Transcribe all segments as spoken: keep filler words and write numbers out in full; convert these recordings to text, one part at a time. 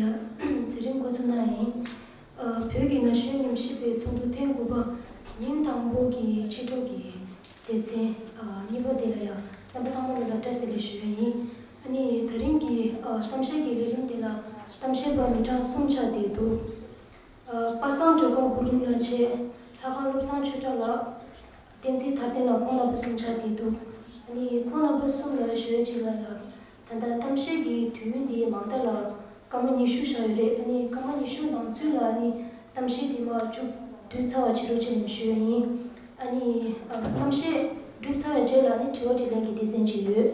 མཛད་རིམ་འགོ་ཚུགས་གནང་ཡིན། ཨ། བོད་ཀྱི་ན་གཞོན་ཉམས་ཞིབ་པའི་ཚོགས་འདུ་ཐེངས་དགུ་པ་ཉིན་དང་པོ་གི་ཕྱི་དྲོ་གི་སྡེ་ཚན། ཨ། གཉིས་པ་དེ་ལ་ཡང་རྣམ་པ་ཚང་མ་ལ་བཀྲ་ཤིས་བདེ་ལེགས་ཞུ་ཡ་ཡིན། ཨ་ནི་དེ་རིང་གི། ཨ། གཏམ་བཤད་ཀྱི་ལས་རིམ་དེ་ལ་གཏམ་བཤད་པ་མི་གྲངས་གསུམ་ཆགས་བསྡད་འདུག། ཨ། པ་སངས་སྒྲོལ་དཀར་གུ་རུ་ལགས་བྱས། ལྷ་ཁང་བློ་བཟང་ཆོས་གྲགས་ལགས། བསྟན་འཛིན་དར་ལྡན་ལགས། ཁོང་རྣམ་པ་གསུམ་ཆགས་བསྡད་འདུག། ཨ་ནི་ཁོང་རྣམ་པ་གསུམ་ལ་ཞུ་ཡ་གཅིག་ལ་ཡ། ད་ལྟ་གཏམ་བཤད་ཀྱི་དུས་ཡུན་འདི་མང་མཐའ་ལ་སྐར་མ་ཉི་ཤུ་བཞག་ཡོད་རེད། ཨ་ནི་སྐར་མ་ཉི་ཤུ་ནང་ཚུད་ལ་ཨ་ནི་གཏམ་བཤད་འདི་མར་མཇུག་བསྡུ་ཚར་བ་བྱེད་རོགས་བྱེད་ལབ་ཞུ་ཡ་ཡིན། ཨ་ནི། ཨ། གཏམ་བཤད་གྲུབ་ཚར་བའི་རྗེས་ལ་ཨ་ནི་དྲི་བ་དྲིས་ལན་གྱི་སྡེ་ཚན་ཅིག་ཡོད།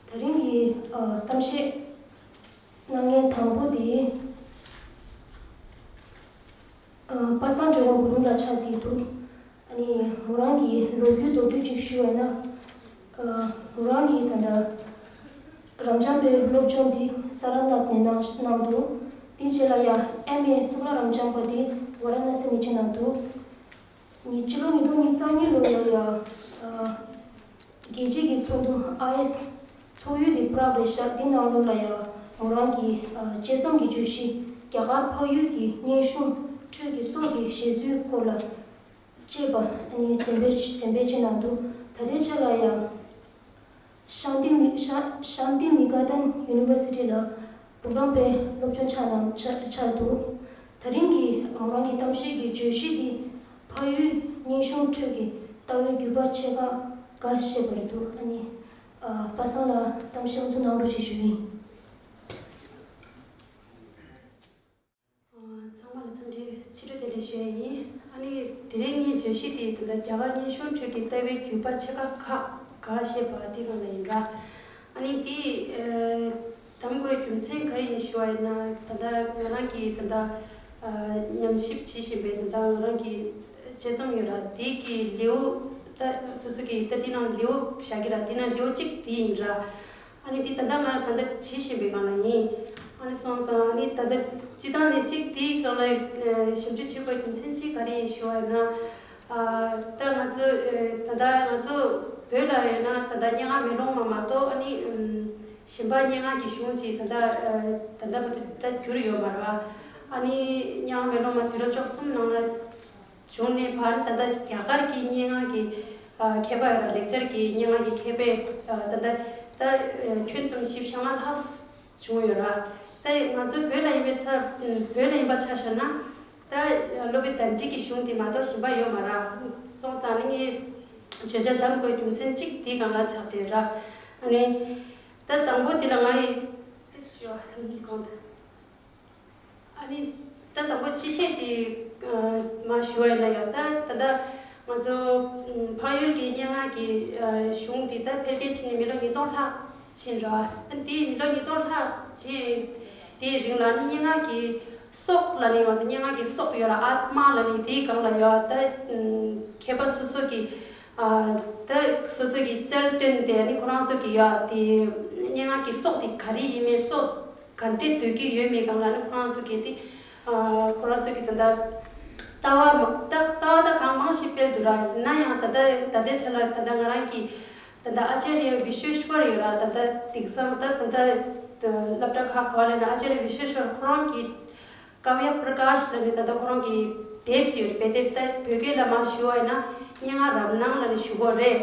དེ་རིང་གི། ཨ། གཏམ་བཤད་གནང་མཁན་དང་པོ་དེ། ཨ། པ་སངས་སྒྲོལ་དཀར་གུ་རུ་ལགས་ཆགས་བསྡད་འདུག། ཨ་ནི་མོ་རང་གི་ལོ་རྒྱུས་མདོར་བསྡུས་ཅིག་ཞུས་པ་ན། ཨ། མོ་རང་གིས་ད་ལྟ་རབ་འབྱམས་པའི་སློབ་སྦྱོང་འདི་ས་ར་ནཱཐ་ནས་གནང་གནང་འདུག། དེའི་རྗེས་ལ་ཡ་ཨེམ་ཨེ་གཙུག་ལག་རབ་འབྱམས་པ་དེ་ཝ་ར་ཎ་སི་ནས་བྱས་གནང་འདུག། ཉི་ཕྱི་ལོ་ཉིས་སྟོང་ཉེར་གཉིས་ལོ་ལ་ཡ། ཨ། རྒྱལ་སྤྱི་གི་ཚོགས་འདུ་ཨའི་ཨེས་ཚོགས་ཡུལ་དེ་པྲག་རེད་ཤག། དེ་ནང་ལོགས་ལ་ཡ་མོ་རང་གིས། ཨ། དཔྱད་རྩོམ་གྱི་བརྗོད་གཞི་རྒྱ་གར་འཕགས་ཡུལ་གྱི་སྙན་གཞུང་ཁྲོད་ཀྱི་སྲོག་གི་བཞེད་ཚུལ་སྐོར་ལ་དཔྱད་པ་ཨ་ནི་འགྲེམས་སྤེལ་འགྲེམས་སྤེལ་བྱས་གནང་འདུག། ད་ལྟའི་ཆ་ལ་ཡ་ཤཱནྟི་ནི་ཤ་ཤཱནྟི་ནི་ཀེ་ཏན་ཡུ་ནི་ཝར་སི་ཊི་ལ་འབུམ་རམས་པའི་སློབ་སྦྱོང་ཆགས་གནང་ཆགས་ཆགས་འདུག། དེ་རིང་གི་མོ་རང་གི་གཏམ་བཤད་ཀྱི་བརྗོད་གཞི་འདི་འཕགས་ཡུལ་སྙན་གཞུང་ཁྲོད་ཀྱི་ལྟ་བའི་བརྒྱུད་པ་ཕྱེད་ཀ་འགའ་ཞེས་པ་རེད་འདུག། ཨ་ནི། ཨ། པ་སངས་ལགས་གཏམ་བཤད་དབུ་འཛུགས་གནང་རོགས་ཞེས་ཞུ་ཡིན། ཨ། ཚང་མ་ལ་འཚམས་འདྲི་ཕྱི་དྲོ་བདེ་ལེགས་ཞུ་ཡ་ཡིན། ཨ་ནི་དེ་རིང་ངའི་བརྗོད་གཞི་དེ་ད་ལྟ་རྒྱ་གར་སྙན་གཞུང་ཁྲོད་ཀྱི་ལྟ་བའི་བརྒྱུད་པ་ཕྱེད་ཀ་ཁག་འགའ་ཞེས་པ་དེ་སྒང་ལ་ཡིན་ར། ཨ་ནི་དེ། ཨ། གདམ་དགོས་རྒྱུ་མཚན་ག་རེ་ཡིན་ཞུ་བ་ཡིན་ན། ད་ལྟ་ང་རང་གིས་ད་ལྟ། ཨ། ཉམས་ཞིབ་བྱེད་བཞིན་པའི་ད་ལྟ་ང་རང་གི་དཔྱད་རྩོམ་ཡོད་ར། དེ་གི་ལེའུ། ད་སོ་སོ་གི་ད་དེ་ནང་ལེའུ་བཞག་གི་ར། དེ་ནང་ལེའུ་གཅིག་དེ་ཡིན་ར། ཨ་ནི་དེ་ད་ལྟ་ང་ད་ལྟ་བྱེད་བཞིན་པའི་སྒང་ལ་ཡིན། ཨ་ནི་སོང་ཙང་ཨ་ནི་ད་ལྟ་སྤྱི་བཏང་ནས་གཅིག་དེའི་སྒང་ལ་ཞིབ་འཇུག་བྱེད་དགོས་རྒྱུ་མཚན་གཅིག་ག་རེ་ཡིན་ཞུ་བ་ཡིན་ན། ཨ། ད་ང་ཚོ། ཨ། ད་ལྟ་ང་ཚོ་བོད་ལ་ཡོད་ན་ད་ལྟ་སྙན་ངག་མེ་ལོང་མ་མ་གཏོགས། ཨ་ནི། ཨམ། གཞན་པ་སྙན་ངག་གི་གཞུང་ཅིག་ད་ལྟ། ཨ། ད་ལྟ་བར་དུ་ད་བསྒྱུར་ཡོད་མ་རེད་བ། ཨ་ནི་སྙན་ངག་མེ་ལོང་མ་དུས་རབས་བཅུ་གསུམ་ནང་ལ་བྱུང་ནས་བར། ད་ལྟ་རྒྱ་གར་གྱི་སྙན་ངག་གི། ཨ། མཁས་པ་ཡོད་ར། ལེགས་སྦྱར་གྱི་སྙན་ངག་གི་མཁས་པས། ཨ། ད་ལྟ་ད་ཁྱོན་བསྡོམས་བཞི་བཅུ་ཞེ་ལྔ་ལྷག་བྱུང་ཡོད་ར། ད་ང་ཚོ་བོད་ལ་ཡིན་པའི་ཚབ། བོད་ལ་ཡིན་པ་ཆ་བཞག་ན། ད་སློབ་དཔོན་དཎྜི་གི་གཞུང་དེ་མ་གཏོགས་གཞན་པ་ཡོད་མ་ར། སོང་ཙང་ནི་ངས་བརྗོད་བྱ་གདམ་དགོས་རྒྱུ་མཚན་གཅིག་དེའི་སྒང་ལ་ཆགས་བསྡད་ཡོད་ར། ཨ་ནི་ད་དང་པོ་དེ་ལ་ང་ཡི་ཏི་ཞུ་བ་གང་དང་། ཨ་ནི་ད་དང་པོ་སྤྱི་བཤད་དེ། ཨ། མར་ཞུ་བ་ཡིན་ན་ཡང་། ད་ད་ལྟ་ང་ཚོ་འཕགས་ཡུལ་གྱི་སྙན་ངག་གི། ཨ། གཞུང་དེ་ད་འཕེལ་རྒྱས་ཕྱིན་ནས་མི་ལོ་ཉིས་སྟོང་ལྷག་ཕྱིན་ར། ཨ། དེ་མི་ལོ་ཉིས་སྟོང་ལྷག་ཕྱིན། དེའི་རིང་ལ་ནི་སྙན་ངག་གི་སྲོག་ལབ་ནས། ང་ཚོ་སྙན་ངག་གི་སྲོག་ཡོད་ར། ཨཱཏྨ་ལབ་ནས། དེའི་སྒང་ལ་ཡོད་ད། ཨ། མཁས་པ་སོ་སོ་གི། ཨ། ད་སོ་སོ་གི་རྩལ་བཏོན་ཏེ་ནི་ཁོ་རང་ཚོ་གི་ཡོད་དེ། སྙན་ངག་གི་སྲོག་དེ་ག་རེ་ཡིན་མིན། སྲོག་ག་འདྲས་འདོད་ཀྱི་ཡོད་མེད་སྒང་ལ་ནི་ཁོ་རང་ཚོ་གི་དེ། ཨ། ཁོ་རང་ཚོ་གི་ད་ལྟ་ལྟ་བ་མ། ལྟ་ལྟ་བ་ད་གང་མང་ཞིག་སྤེལ་འདུག་ར། ཡིན་ན་ཡང་ད་ལྟ་ད་ལྟའི་ཆ་ལ་ད་ལྟ་ང་རང་གི་ད་ལྟ་ཨ་ཅཱརྱ་བི་ཤེ་ཤྭར་ཡོད་ར། ད་ལྟ་དེང་སང་ད་ད་ལྟ་སློབ་གྲྭ་ཁག་གོ་ལ་ན་ཨ་ཅཱརྱ་བི་ཤེ་ཤྭར་ཁོ་རང་གི་ཀཱ་ཝྱ་པྲ་ཀཱཤ་ལབ་ནས་ད་ལྟ་ཁོ་རང་གི་དེབ་ཅིག་ཡོད་རེད། དཔེ་དེབ་ད་བོད་སྐད་ལ་མར་ཞུ་བ་ཡིན་ན་སྙན་ངག་རབ་སྣང་ལབ་ནས་ཞུ་གོ་རེད།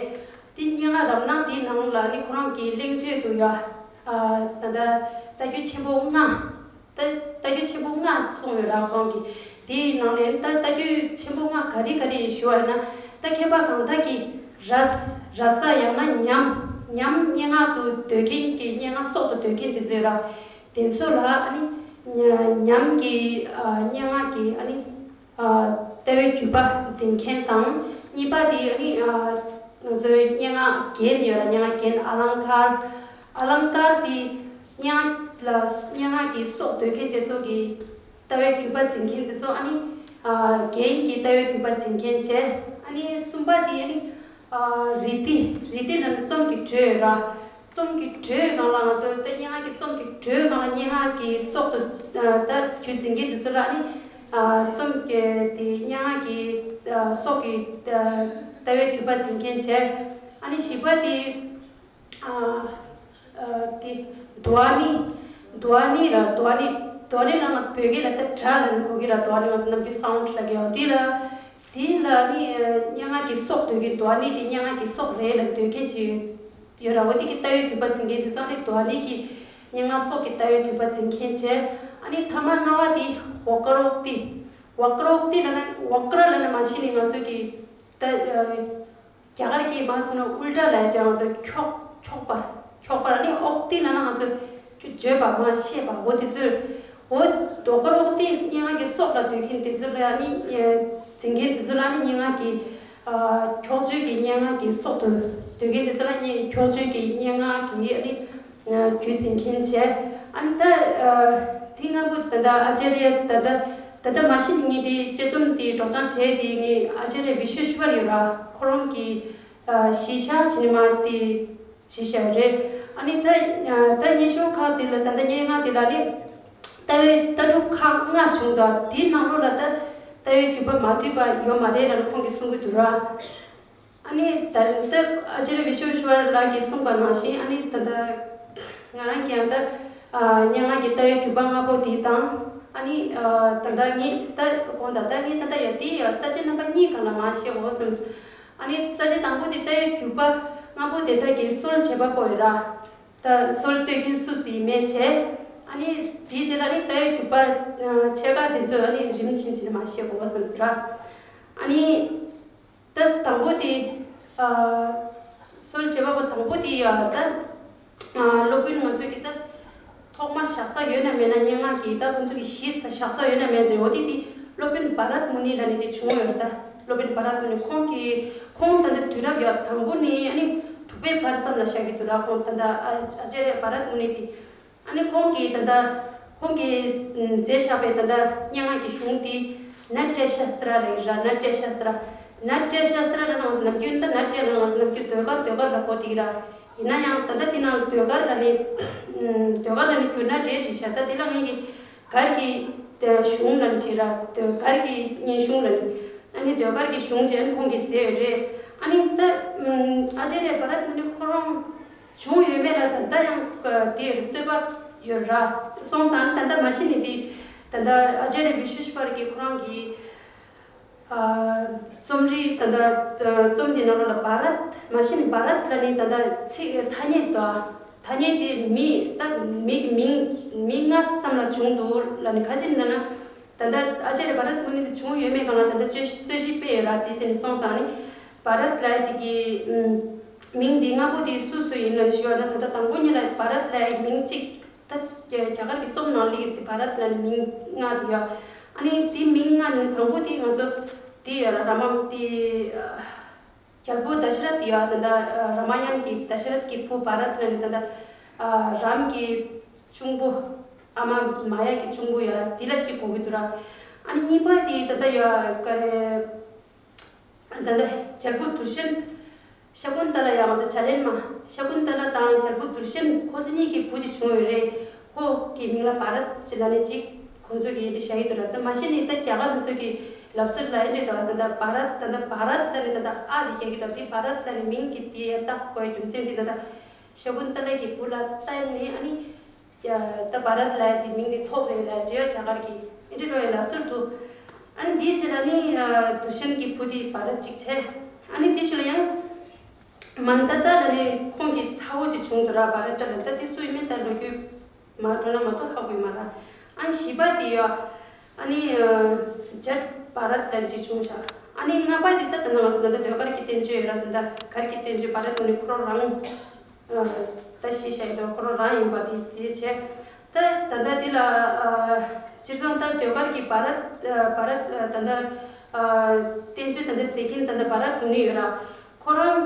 དེ་སྙན་ངག་རབ་སྣང་དེའི་ནང་ལ་ནི་ཁོ་རང་གི་གླེང་བརྗོད་དུ་ཡ། ཨ། ད་ལྟ་ལྟ་བརྒྱུད་ཆེན་པོ་ལྔ། ད་ལྟ་བརྒྱུད་ཆེན་པོ་ལྔ་གསུངས་ཡོད་ར། ཁོང་གིས་དེའི་ནང་ནས་ད་ལྟ་བརྒྱུད་ཆེན་པོ་ལྔ་ག་རེ་ག་རེ་ཡིན་ཞུ་བ་ཡིན་ན། ད་མཁས་པ་གང་དག་གིས་ར་ར་ས་ཡང་ན་ཉམས་ཉམས་སྙན་ངག་ཏུ་འདོད་མཁན་གྱི། སྙན་ངག་སྲོག་ཏུ་འདོད་མཁན་དེ་ཚོ་ཡོད་ར། དེ་ཚོ་ལ་ཨ་ནི་ཉ་ཉམས་ཀྱི། ཨ། སྙན་ངག་གི་ཨ་ནི། ཨ། ལྟ་བའི་བརྒྱུད་པ་འཛིན་མཁན་དང་། གཉིས་པ་དེ་ཨ་ནི། ཨ། ང་ཚོའི་སྙན་ངག་རྒྱན་ཡོད་ར། སྙན་ངག་རྒྱན་ཨ་ལང་ཀར། ཨ་ལང་ཀར་དེ་སྙན་ངག་ལ། སྙན་ངག་གི་སྲོག་འདོད་མཁན་དེ་ཚོ་གི་ལྟ་བའི་བརྒྱུད་པ་འཛིན་མཁན་དེ་ཚོ་ཨ་ནི། ཨ། རྒྱན་གྱི་ལྟ་བའི་བརྒྱུད་པ་འཛིན་མཁན་བྱས། ཨ་ནི་གསུམ་པ་དེ་ཨ་ནི། ཨ། རི་ཏི། རི་ཏི་ལབ་ན་རྩོམ་གྱི་འགྲོས་ར། རྩོམ་གྱི་འགྲོས་སྒང་ལ་ང་ཚོ་ད་སྙན་ངག་གི་རྩོམ་གྱི་འགྲོས་སྒང་ལ་སྙན་ངག་གི་སྲོག་ཏུ། ཨ། ད་བརྒྱུད་འཛིན་མཁན་དེ་ཚོ་ལ་ཨ་ནི། ཨ། རྩོམ་གྱི་དེ་སྙན་ངག་གི། ཨ། སྲོག་གི། ཨ། ལྟ་བའི་བརྒྱུད་པ་འཛིན་མཁན་བྱས། ཨ་ནི་བཞི་པ་དེ། ཨ། ཨ། དེ་དུ་བ་ནི། དོ་ཨ་ནི་ར། དོ་ཨ་ནི། དོ་ཨ་ནི་ལ་ང་ཚོ་བོད་སྐད་ལ་ད་སྒྲ་ལ་ནི་གོ་གི་ར། དོ་ཨ་ནི་ང་ཚོ་ནམ་རྒྱུན་སའུན་ཌི་ལ་གི་ཡོད་དེ་ལ། དེ་ལ་ནི་སྙན་ངག་གི་སྲོག་འདོད་ཀྱི། དོ་ཨ་ནི་དེ་སྙན་ངག་གི་སྲོག་རེད་ལ་འདོད་མཁན་ཅིག་ཡོད་ར། འོ་དེ་གི་ལྟ་བའི་བརྒྱུད་པ་འཛིན་མཁན་དེ་ཚོ་ནི་དོ་ཨ་ནི་གི་སྙན་ངག་སྲོག་གི་ལྟ་བའི་བརྒྱུད་པ་འཛིན་མཁན་བྱས། ཨ་ནི་ཐ་མ་ལྔ་པ་དེ་ཝ་ཀ་རོག་ཏི། ཝ་ཀ་རོག་ཏི་ལ་ན། ཝ་ཀ་ར་ལ་ན་མ་གཞི་ནི་ང་ཚོ་གི་ད། རྒྱ་གར་གྱི་མ་སོང་ན་ཨུལ་ཊ་ལབ་ཡ་ཅིག་ང་ཚོ་འཁྱོག་འཁྱོག་པ། འཁྱོག་པ་ནི་ཨོག་ཏི་ལ་ན་ང་ཚོ་བརྗོད་པ་མ་ཤེས་པ། འོ་དེ་ཚོས། འོ་དོ་ཀར་ཨོག་ཏི་སྙན་ངག་གི་སྲོག་ལ་འདོད་མཁན་དེ་ཚོ་ལ་ནི་འཛིན་མཁན་དེ་ཚོ་ལ་ནི་སྙན་ངག་གི། འཁྱོག་བརྗོད་ཀྱི་སྙན་ངག་གི་སྲོག་ཏུ་འདོད་མཁན་དེ་ཚོ་ལ་ནི་འཁྱོག་བརྗོད་ཀྱི་སྙན་ངག་གི་ཨ་ནི། རྒྱུད་འཛིན་མཁན་བྱས། ཨ་ནི་ད། དེ་སྔ་པོ་ད་ལྟ་ཨ་ཅཱརྱ་ད་ལྟ། ད་ལྟ་མ་གཞི་ནས་ངས་དེ་དཔྱད་རྩོམ་དེ་སྒྲོག་སྦྱང་བྱས་དེ་ངས་ཨ་ཅཱརྱ་བི་ཤུ་ཤི་ཝར་ཡོད་ར། ཁོ་རང་གི་གཞི་བཞག་བྱས་ནས་མ་དེ་བྲིས་བཞག་རེད། ཨ་ནི་ད། ད་སྙན་ཞུ་ཁག་དེ་ལ། ད་ལྟ་སྙན་ངག་དེ་ལ་ནི་ལྟ་བའི་ལྟ་གྲུབ་ཁག་ལྔ་བྱུང་། ད་དེའི་ནང་ལོགས་ལ་ད་ལྟ་བའི་བརྒྱུད་པ་མ་འདུས་པ་ཡོད་མ་རེད་ལབ་ནས་ཁོང་གིས་གསུང་གི་འདུག་ར། ཨ་ནི་ད་ལྟ་ཨ་ཅཱརྱ་བི་ཤུ་ཝ་ཤི་ཝར་ལགས་ཀྱིས་གསུངས་པ་ནང་བཞིན། ཨ་ནི་ད་ལྟ་ང་རང་གིས་ཡང་ད་སྙན་ངག་གི་ལྟ་བའི་བརྒྱུད་པ་ལྔ་པོ་དེ་དང་། ཨ་ནི་ད་ལྟ་ངས་ད་དགོངས་དག་ད་ངས་ད་ལྟ་ཡ་དེ་ཡ་ས་བཅད་རྣམ་པ་གཉིས་སྒང་ལ་མར་བཤད་དགོས་བསམས། ཨ་ནི་ས་བཅད་དང་པོ་དེ་ལྟ་བའི་བརྒྱུད་པ་ལྔ་པོ་དེ་དག་གི་སྲོལ་བྱེད་པ་པོ་ཡོད་ར། ད་སྲོལ་གཏོད་མཁན་སུ་སུ་ཡིན་མིན་བྱས། ཨ་ནི་དེའི་རྗེས་ལ་ནི་ལྟ་བའི་བརྒྱུད་པ་ཕྱེད་ཀ་དེ་ཚོ་ཨ་ནི་རིམ་བཞིན་བྱས་ནས་མར་བཤད་དགོས་བསམས་ཟེར་ར། ཨ་ནི། ད་དང་པོ་དེ། ཨ། སྲོལ་བྱེད་པ་པོ་དང་པོ་དེ་ཡ་ད། ཨ། སློབ་དཔོན་ང་ཚོ་གི་ད། ཐོག་མར་བཞག་ས་ཡོད་ན་མེད་ན། སྙན་ངག་གི་ད་ཁོང་ཚོ་གི་གཞི་བཞག་ས་ཡོད་ན་མེད་ཅེ། འོ་དེ་དེ་སློབ་དཔོན་བྷ་རད་མུ་ནི་ལབ་ནས་ཅིག་བྱུང་ཡོད་རེད། ད་སློབ་དཔོན་བྷ་རད་མུ་ནི་ཁོང་གི། ཁོང་ད་ལྟ་དུས་རབས་ཡ་དང་པོ་ནས་ཨ་ནི་དྲུག་པའི་བར་ཙམ་ལ་བཞག་གི་འདུག་ར། ཁོང་ད་ལྟ་ཨ། ཨ་ཅཱརྱ་བྷ་རད་མུ་ནི་དེ། ཨ་ནི་ཁོང་གིས་ད་ལྟ། ཁོང་གིས་མཛད་བཞག་པའི་ད་ལྟ་སྙན་ངག་གི་གཞུང་དེ་ནཱ་ཊ་ཤཱ་སྟྲ་ལབ་ཀྱི་ར། ནཱ་ཊ་ཤཱ་སྟྲ། ནཱ་ཊ་ཤཱ་སྟྲ་ལབ་ན་ང་ཚོ་ནམ་རྒྱུན་ད་ནཱ་ཊ་ལབ་ན་ང་ཚོ་ནམ་རྒྱུན་ཟློས་གར་ཟློས་གར་ལ་གོ་བསྡད་ཀྱི་ར། ཡིན་ན་ཡང་ད་ལྟ་དེ་ནང་ཟློས་གར་ལབ་ནས། ཟློས་གར་ལབ་ནས་བསྒྱུར་ན་འདྲ་བྲིས་ཤག་ད་དེ་ལ་ངས་ཀྱིས་གར་གྱི་གཞུང་ལབ་ནས་བྲིས་ར། ཟློས་གར་གྱི་སྙན་གཞུང་ལབ་ནས། ཨ་ནི་ཟློས་གར་གྱི་གཞུང་བྱས་ནས་ཁོང་གིས་མཛད་ཡོད་རེད། ཨ་ནི་ད་ཨ་ཅཱརྱ་བྷ་རད་མུ་ནི་ཁོ་རང་བྱུང་ཡོད་མེད་ལ་ད་ལྟ་ཡང་དེར་རྩོད་པ་ཡོད་ར། སོང་ཙང་ད་ལྟ་མ་གཞི་ནས་དེ་ད་ལྟ་ཨ་ཅཱརྱ་བི་ཤུ་ཤི་ཝར་གྱིས་ཁོ་རང་གི། ཨ། རྩོམ་རིག་ད་ལྟ་རྩོམ་དེ་ནང་ལོགས་ལ་བྷ་རད། མ་གཞི་ནས་བྷ་རད་ལབ་ནས་ད་ལྟ་ཚིག་ཐ་སྙད་ཟེར་བ། ཐ་སྙད་དེ་མི་ད་མི་གི་མིང་མིང་ལྔ་ཙམ་ལ་བྱུང་འདུག་ལབ་ནས། ག་ཅི་ལབ་ན། ད་ལྟ་ཨ་ཅཱརྱ་བྷ་རད་མུ་ནི་དེ་བྱུང་ཡོད་མེད་སྒང་ལ་ད་ལྟ་རྩོད་རྩོད་གཞི་སྤེལ་ཡོད་ར། དེ་བྱས་ནས་སོང་ཙང་ནི་བྷ་རད་ལབ་ཡ་དེ་གི་མིང་དེ་ལྔ་པོ་དེ་སུ་སུ་ཡིན་ལབ་ཞུ་བ་ན། ད་ལྟ་དང་པོ་ཉིད་ལ་བྷ་རད་ལབ་ཡ་གི་མིང་གཅིག་ད་རྒྱ་གར་གྱི་རྩོམ་ནང་སླེབས་ཀྱི་དེ་བྷ་རད་ལབ་ནས་མིང་ལྔ་དེ་ཡོད། ཨ་ནི་དེ་མིང་ལྔ་ནི་དང་པོ་དེ་ང་ཚོ་དེ་ཡོད་ར། ར་མ་དེ། རྒྱལ་པོ་དྷ་ཤ་རཐ་ཡ། ད་ལྟ་ར་མ་ཡན་གྱི་དྷ་ཤ་རཐ་གི་བུ་བྷ་རད་ལབ་ནས་ད་ལྟ་རམ་གྱི་གཅུང་པོ། ཨ་མ་མ་ཡ་གི་གཅུང་པོ་ཡ་དེ་ལ་གཅིག་གོ་གི་འདུག་ར། ཨ་ནི་གཉིས་པ་དེ་ད་ལྟ་ཡ་ག་རེ། ད་ལྟ་རྒྱལ་པོ་དུར་ཤན། ཤ་ཀུན་ཏ་ལ་ཡ། ང་ཚོ་བྱ་ལེན་མ། ཤ་ཀུན་ཏ་ལ་དང་རྒྱལ་པོ་དུར་ཤན་ཁོ་ཚོ་གཉིས་ཀྱི་བུ་གཅིག་བྱུང་ཡོད་རེད། ཁོ་གི་མིང་ལ་བྷ་རད་ཅེས་ལབ་ནས་གཅིག་ཁོང་ཚོ་གིས་འདི་བཞག་གི་འདུག་ལ། ད་མ་གཞི་ནས་ད་རྒྱ་གར་ཚོ་གི་ལབ་སྲོལ་ལ་ཨེ་འདྲ་འདུག་ད་ལྟ་བྷ་རད། ད་ལྟ་བྷ་རད་ལབ་ནས་ད་ལྟ་ཨ་ཅིག་རྒྱག་གི་འདུག་དེ་བྷ་རད་ལབ་ནས་མིང་གི་དེ་བཏགས་དགོས་རྒྱུ་མཚན་དེ་ད་ལྟ་ཤ་ཀུན་ཏ་ལ་གི་བུ་ལ་བརྟེན་ནས། ཨ་ནི་ད་བྷ་རད་ལབ་ཡ་དེ་མིང་དེ་ཐོབ་རེད་ལབ་ཅེས་རྒྱ་གར་གི་ཨེ་འདྲ་འགྲོ་ཡ་ལབ་སྲོལ་འདུག་ཨ་ནི་དེའི་རྗེས་ལ་ནི་དུར་ཤན་གྱི་བུ་དེ་བྷ་རད་ཅིག་བྱས། ཨ་ནི་དེ་ཤུལ་ལ་ཡང་མན་ད་ཏ་ལབ་ནས་ཁོང་གི་ཚ་བོ་ཅིག་བྱུང་འདུག་ར། བྷ་རད་ལ། ད་དེ་སུ་ཡིན་མིན་ད་ལོ་རྒྱུས་མ་འགྲོ་ན་མ་གཏོགས་ཧ་གོ་ཡི་མ་ར། ཨ་ནི་བཞི་པ་དེ་ཡ། ཨ་ནི་ཇཊ་བྷ་རད་ལབ་ཅིག་བྱུང་ཤག་ཨ་ནི་ལྔ་པ་དེ་ད་ད་ནང་ང་ཚོ་ད་ལྟ་ཟློས་གར་གྱི་བསྟན་བཅོས་ཡོད་ར། ད་ལྟ་གར་གྱི་བསྟན་བཅོས་བྷ་རད་མུ་ནི་ཁོ་རང་རང་ད་ཤེས་བྱ་ཡི་དོ་ཁོ་རང་རང་ཡིན་པ་དེ་དེ་བྱས། ད་ད་ལྟ་འདི་ལ་སྤྱིར་བཏང་ད་ཟློས་གར་གྱི་བྷ་རད། བྷ་རད་ད་ལྟ་བསྟན་བཅོས་ད་ལྟ་མཛད་མཁན་ད་ལྟ་བྷ་རད་མུ་ནི་ཡོད་ར། ཁོ་རང་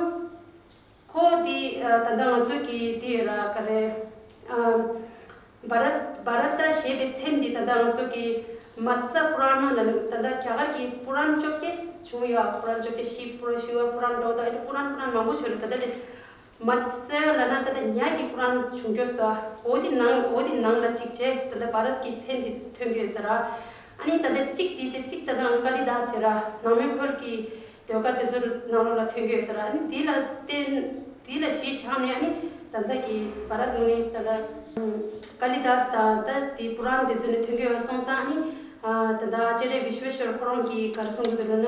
ཁོ་འདི་ད་ལྟ་ང་ཚོ་གི་འདི་ཡོད་ར་ག་རེ། བྷ་རད། བྷ་རད་ད་ཞེས་པའི་མཚན་འདི་ད་ལྟ་ང་ཚོ་གི་མཏ་ས་པུ་ར་ཎ་ལ་ནི་ད་ལྟ་རྒྱ་གར་གྱི་པུ་རཱན་བཅོ་བརྒྱད་བྱུང་ཡོད། པུ་རཱན་བཅོ་བརྒྱད། ཤི་པུ་ར་ཤི་བ་པུ་རཱན་འགྲོ་ད་ཨ་ནི་པུ་རཱན་པུ་རཱན་མང་པོ་བྱུང་རེད། ད་ལྟ་དེ་མཏ་ས་ལབ་ན་ད་ལྟ་ཉ་གི་པུ་རཱན་བྱུང་གྱོ་སོ། འོ་དེ་ནང་འོ་དེ་ནང་ལ་གཅིག་བྱས་ད་ལྟ་བྷ་རད་ཀྱི་མཚན་འདི་ཐོན་གྱི་ཡོད་ས་ར། ཨ་ནི་ད་ལྟ་གཅིག་དེ་བྱས་གཅིག་ད་ལྟ་ང་ཚོ་ཀ་ལི་དཱ་སི་ཡོད་ར། ནང་མོན་གྷོལ་གྱི་ཟློས་གར་དེ་ཚོ་ནང་ལོགས་ལ་ཐོན་གྱི་ཡོད་ས་ར། ཨ་ནི་དེ་ལ་བརྟེན་དེ་ལ་གཞི་བཞག་ནས་ཨ་ནི་ད་ལྟ་གི་བྷ་རད་མུ་ནི་ད་ལྟ་ ཀ་ལི་དཱས་དང་ད་དེ་པུ་རཱན་དེ་ཚོ་ནས་ཐོན་གྱི་ཡོད་སོང་ཙང་ནི། ད་ལྟ་ཨ་ཅཱརྱ་བི་ཤུ་ཝེ་ཤྭར་ཁོ་རང་གིས་ག་རེ་གསུང་གི་འདུག་ལབ་ན།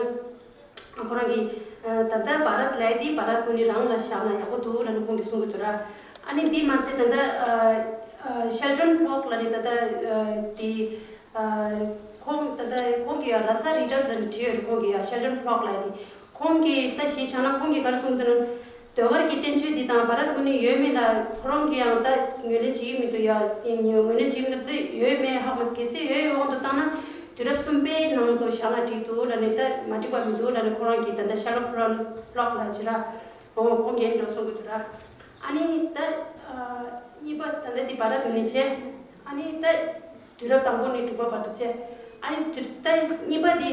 ཁོ་རང་གིས་ད་ལྟ་བྷ་རད་ལབ་དེ་བྷ་རད་ཀུན་ནི་རང་ལ་བཞག་ན་ཡག་པོ་འདུག་ལབ་ནས་ཁོང་གིས་གསུང་གི་འདུག་ར། ཨ་ནི་དེ་མ་ཟད་ད་ལྟ་ཤེལ་ཌོན་ཕོག་ལབ་ནས་ད་ལྟ་དེ་ཁོང་ད་ལྟ་ཁོང་གིས་ཡང་ར་ས་རི་ཊར་ལབ་ནས་བྲིས་ཡོད་རེད། ཁོང་གིས་ཡང་ཤེལ་ཌོན་ཕོག་ལབ་དེ། ཁོང་གིས་ད་གཞི་བཞག་ན་ཁོང་གིས་ག་རེ་གསུངས་འདུག་ན། ཟློས་གར་གྱི་བསྟན་བཅོས་འདི་དང་བྷ་རད་ཀུན་ནི་ཡོད་མེད་ལ་ཁོ་རང་གིས་ཡང་ད་ངོས་ལེན་བྱེད་ཀྱི་མི་འདུག་ཡ། དེ་ངོས་ལེན་བྱེད་ཀྱི་མི་འདུག་ཡོད་མེད་ཧ་གོ་མ་སོང་། གལ་སྲིད་ཡོད་ཡོད་དབང་དུ་བཏང་ན་དུས་རབས་གསུམ་པའི་ནང་དུ་བཞག་ན་འགྲིག་འདུག་ལབ་ནས། ད་མ་འགྲིག་པ་མི་འདུག་ལབ་ནས་ཁོ་རང་གིས་ད་ལྟ་ཤར་ལོག་ཕོ་ལོག་ལ་བྱེད་ར། འོ་ཁོང་གིས་འགྲོ་གསུང་གི་འདུག་ར། ཨ་ནི་ད་གཉིས་པ་ད་ལྟ་དེ་བྷ་རད་ཀུན་ནི་བྱས། ཨ་ནི་ད་དུས་རབས་དང་པོ་ནས་དྲུག་པ་བར་དུ་བྱས། ཨ་ནི་དུས་ད་གཉིས་པ་དེ་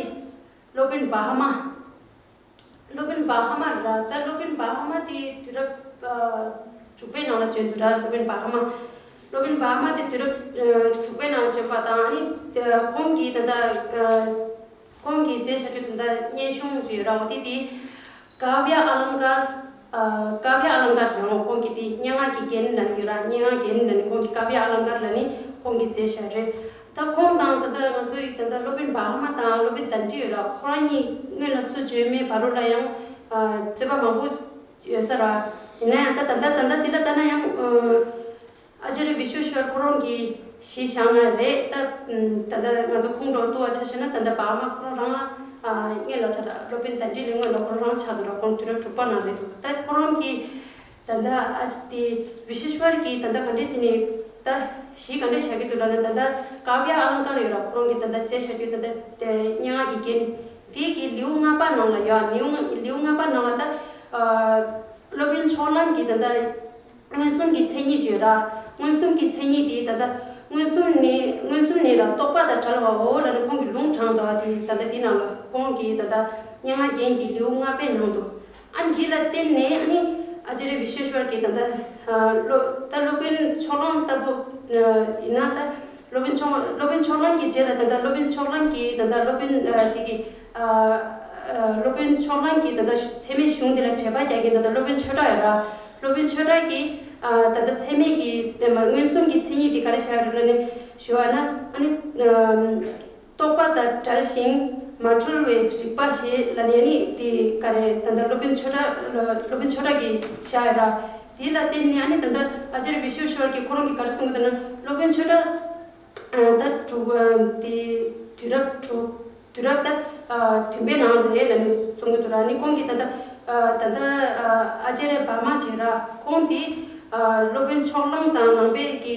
སློབ་དཔོན་བྷ་ཧ་མ། སློབ་དཔོན་བྷ་ཧ་མ་ར། ད་སློབ་དཔོན་བྷ་ཧ་མ་དེ་དུས་རབས་ཨ་དྲུག་པའི་ནང་ལ་བྱོན་འདུག་ར། སློབ་དཔོན་བྷ་ཧ་མ། སློབ་དཔོན་བྷ་ཧ་མ་དེ་དུས་རབས་ཨ་དྲུག་པའི་ནང་ལ་བྱོན་པ་དང་། ཨ་ནི་ཨ་ཁོང་གིས་ད་ལྟ་ཨ་ཁོང་གིས་མཛད་བཞག་རྒྱུ་ད་ལྟ་སྙན་གཞུང་ཞིག་ཡོད་ར། འོ་དེ་དེ་ཀཱ་བྱ་ཨ་ལང་ཀར། ཨ་ཀཱ་བྱ་ཨ་ལང་ཀར་ལབ་ནོ། ཁོང་གིས་དེ་སྙན་ངག་གི་རྒྱན་ལབ་ནི་ཡོད་ར། སྙན་ངག་རྒྱན་ལབ་ནི་ཁོང་གིས་ཀཱ་བྱ་ཨ་ལང་ཀར་ལབ་ནི་ཁོང་གིས་མཛད་བཞག་རེད། ད་ཁོང་དང་ད་ལྟ་ང་ཚོའི་ད་ལྟ་སློབ་དཔོན་བྷ་ཧ་མ་དང་སློབ་དཔོན་དཎྜི་ཡོད་ར། ཁོ་རང་གཉིས་སྔོན་ལ་སུ་བྱོན་མེད་བར་དུ་ལ་ཡང་ཨ་རྩོད་པ་མང་པོ་ཡོད་ས་ར། ཡིན་ན་ཡང་ད་ད་ལྟ་ད་ལྟ་འདི་ལ་ལྟ་ན་ཡང་ཨ་ཨ་ཅཱརྱ་བི་ཤུ་ཝེ་ཤྭར་ཁོ་རང་གིས་གཞི་བཞག་ན་རེད། ད་ད་ལྟ་ང་ཚོ་ཁོང་འགྲོ་བཏུ་བ་ཆ་བཞག་ན་ད་ལྟ་བྷ་ཧ་མ་ཁོ་རང་རང་ཨ་སྔོན་ལ་ཆགས་འདུག་སློབ་དཔོན་དཎྜི་ལས་སྔོན་ལ་ཁོ་རང་རང་ཆགས་འདུག་ར། ཁོང་དུས་རབས་དྲུག་པ་ནང་རེད་འདུག་ད་ཁོ་རང་གིས་ད་ལྟ་ཨ་ཅི་དེ་བི་ཤེ་ཤྭར་གྱིས་ད་ལྟ་ག་འདྲས་བྱས་ནས་ད་གཞི་ག་འདྲས་བཞག་གི་འདུག་ལབ་ན། ད་ལྟ་ཀཱ་བྱ་ཨ་ལང་ཀར་ཡོད་ར། ཁོ་རང་གིས་ད་ལྟ་མཛད་བཞག་རྒྱུ་ད་ལྟ་དེ་སྙན་ངག་གི་རྒྱན་དེ་གི་ལེའུ་ལྔ་པ་ནང་ལ་ཡོད། ལེའུ་ལྔ་ལེའུ་ལྔ་པ་ནང་ལ་ད་ཨ་སློབ་དཔོན་ཕྱོགས་གླང་གིས་ད་ལྟ་མངོན་སུམ་གྱི་མཚན་ཉིད་བརྗོད་ར། མངོན་སུམ་གྱི་མཚན་ཉིད་དེ་ད་ལྟ་མངོན་སུམ་ནི་མངོན་སུམ་ནི་ལ་རྟོག་པ་དང་བྲལ་བའོ་ལབ་ནས་ཁོང་གིས་ལུང་དྲངས་འདུག་ཨ། དེ་ད་ལྟ་དེ་ནང་ལ་ཁོང་གིས་ད་ལྟ་སྙན་ངག་རྒྱན་གྱི་ལེའུ་ལྔ་པའི་ནང་དུ། ཨ་འདི་ལ་བརྟེན་ནས་ཨ་ནི་ཨ་ཅཱརྱ་བི་ཤེ་ཤྭར་གྱིས་ད་ལྟ་ཨ་སློབ་ད་སློབ་དཔོན་ཕྱོགས་གླང་ལྟ་བུ་ཨ་ཡིན་ན། ད་སློབ་དཔོན་ཕྱོགས་སློབ་དཔོན་ཕྱོགས་གླང་གི་རྗེས་ལ་ད་ལྟ་སློབ་དཔོན་ཕྱོགས་གླང་གིས་ད་ལྟ་སློབ་དཔོན་ཨ་དེ་གི་ཨ་ཨ་སློབ་དཔོན་ཕྱོགས་གླང་གིས་ད་ལྟ་ཚད་མེད་གཞུང་དེ་ལ་འགྲེལ་པ་རྒྱག་མཁན་ད་ལྟ་སློབ་དཔོན་ཆོས་གྲགས་ཡོད་ར། སློབ་དཔོན་ཆོས་གྲགས་ཀྱིས་ཨ་ད་ལྟ་ཚད་མེད་ཀྱི་དེ་མ་མངོན་སུམ་གྱི་མཚན་ཉིད་དེ་ག་རེ་བྱ་ཡོད་རེད་ལབ་ནས་ཞུ་བ་ན། ཨ་ནི་ཨམ་རྟོག་པ་དང་བྲལ་ཞིང་མ་འཁྲུལ་བའི་རིག་པ་ཞེས་ལབ་ནས། ཨ་ནི་དེ་ག་རེ་ད་ལྟ་སློབ་དཔོན་ཆོས་གྲགས་སློབ་དཔོན་ཆོས་གྲགས་ཀྱིས་བྱ་ཡོད་ར། དེ་ལ་བརྟེན་ནས་ཨ་ནི་ད་ལྟ་ཨ་ཅཱརྱ་བི་ཤེ་ཤྭར་གྱིས་ཁོ་རང་གིས་ག་རེ་གསུང་གི་འདུག་ན། སློབ་དཔོན་ཆོས་གྲགས་ཨ་ད་དྲུག་ཨ་དེ་དུས་རབས་དྲུག་དུས་རབས་ད་ཨ་བདུན་པའི་ནང་རེད་ལབ་ནས་གསུང་གི་འདུག་ར། ནི་ཁོང་གིས་ད་ལྟ་ཨ་ད་ལྟ་ཨ་ཨ་ཅཱརྱ་བྷ་མ་བྱས་ར། ཁོང་དེ་ཨ་སློབ་དཔོན་ཕྱོགས་གླང་དང་ནང་པའི་གི་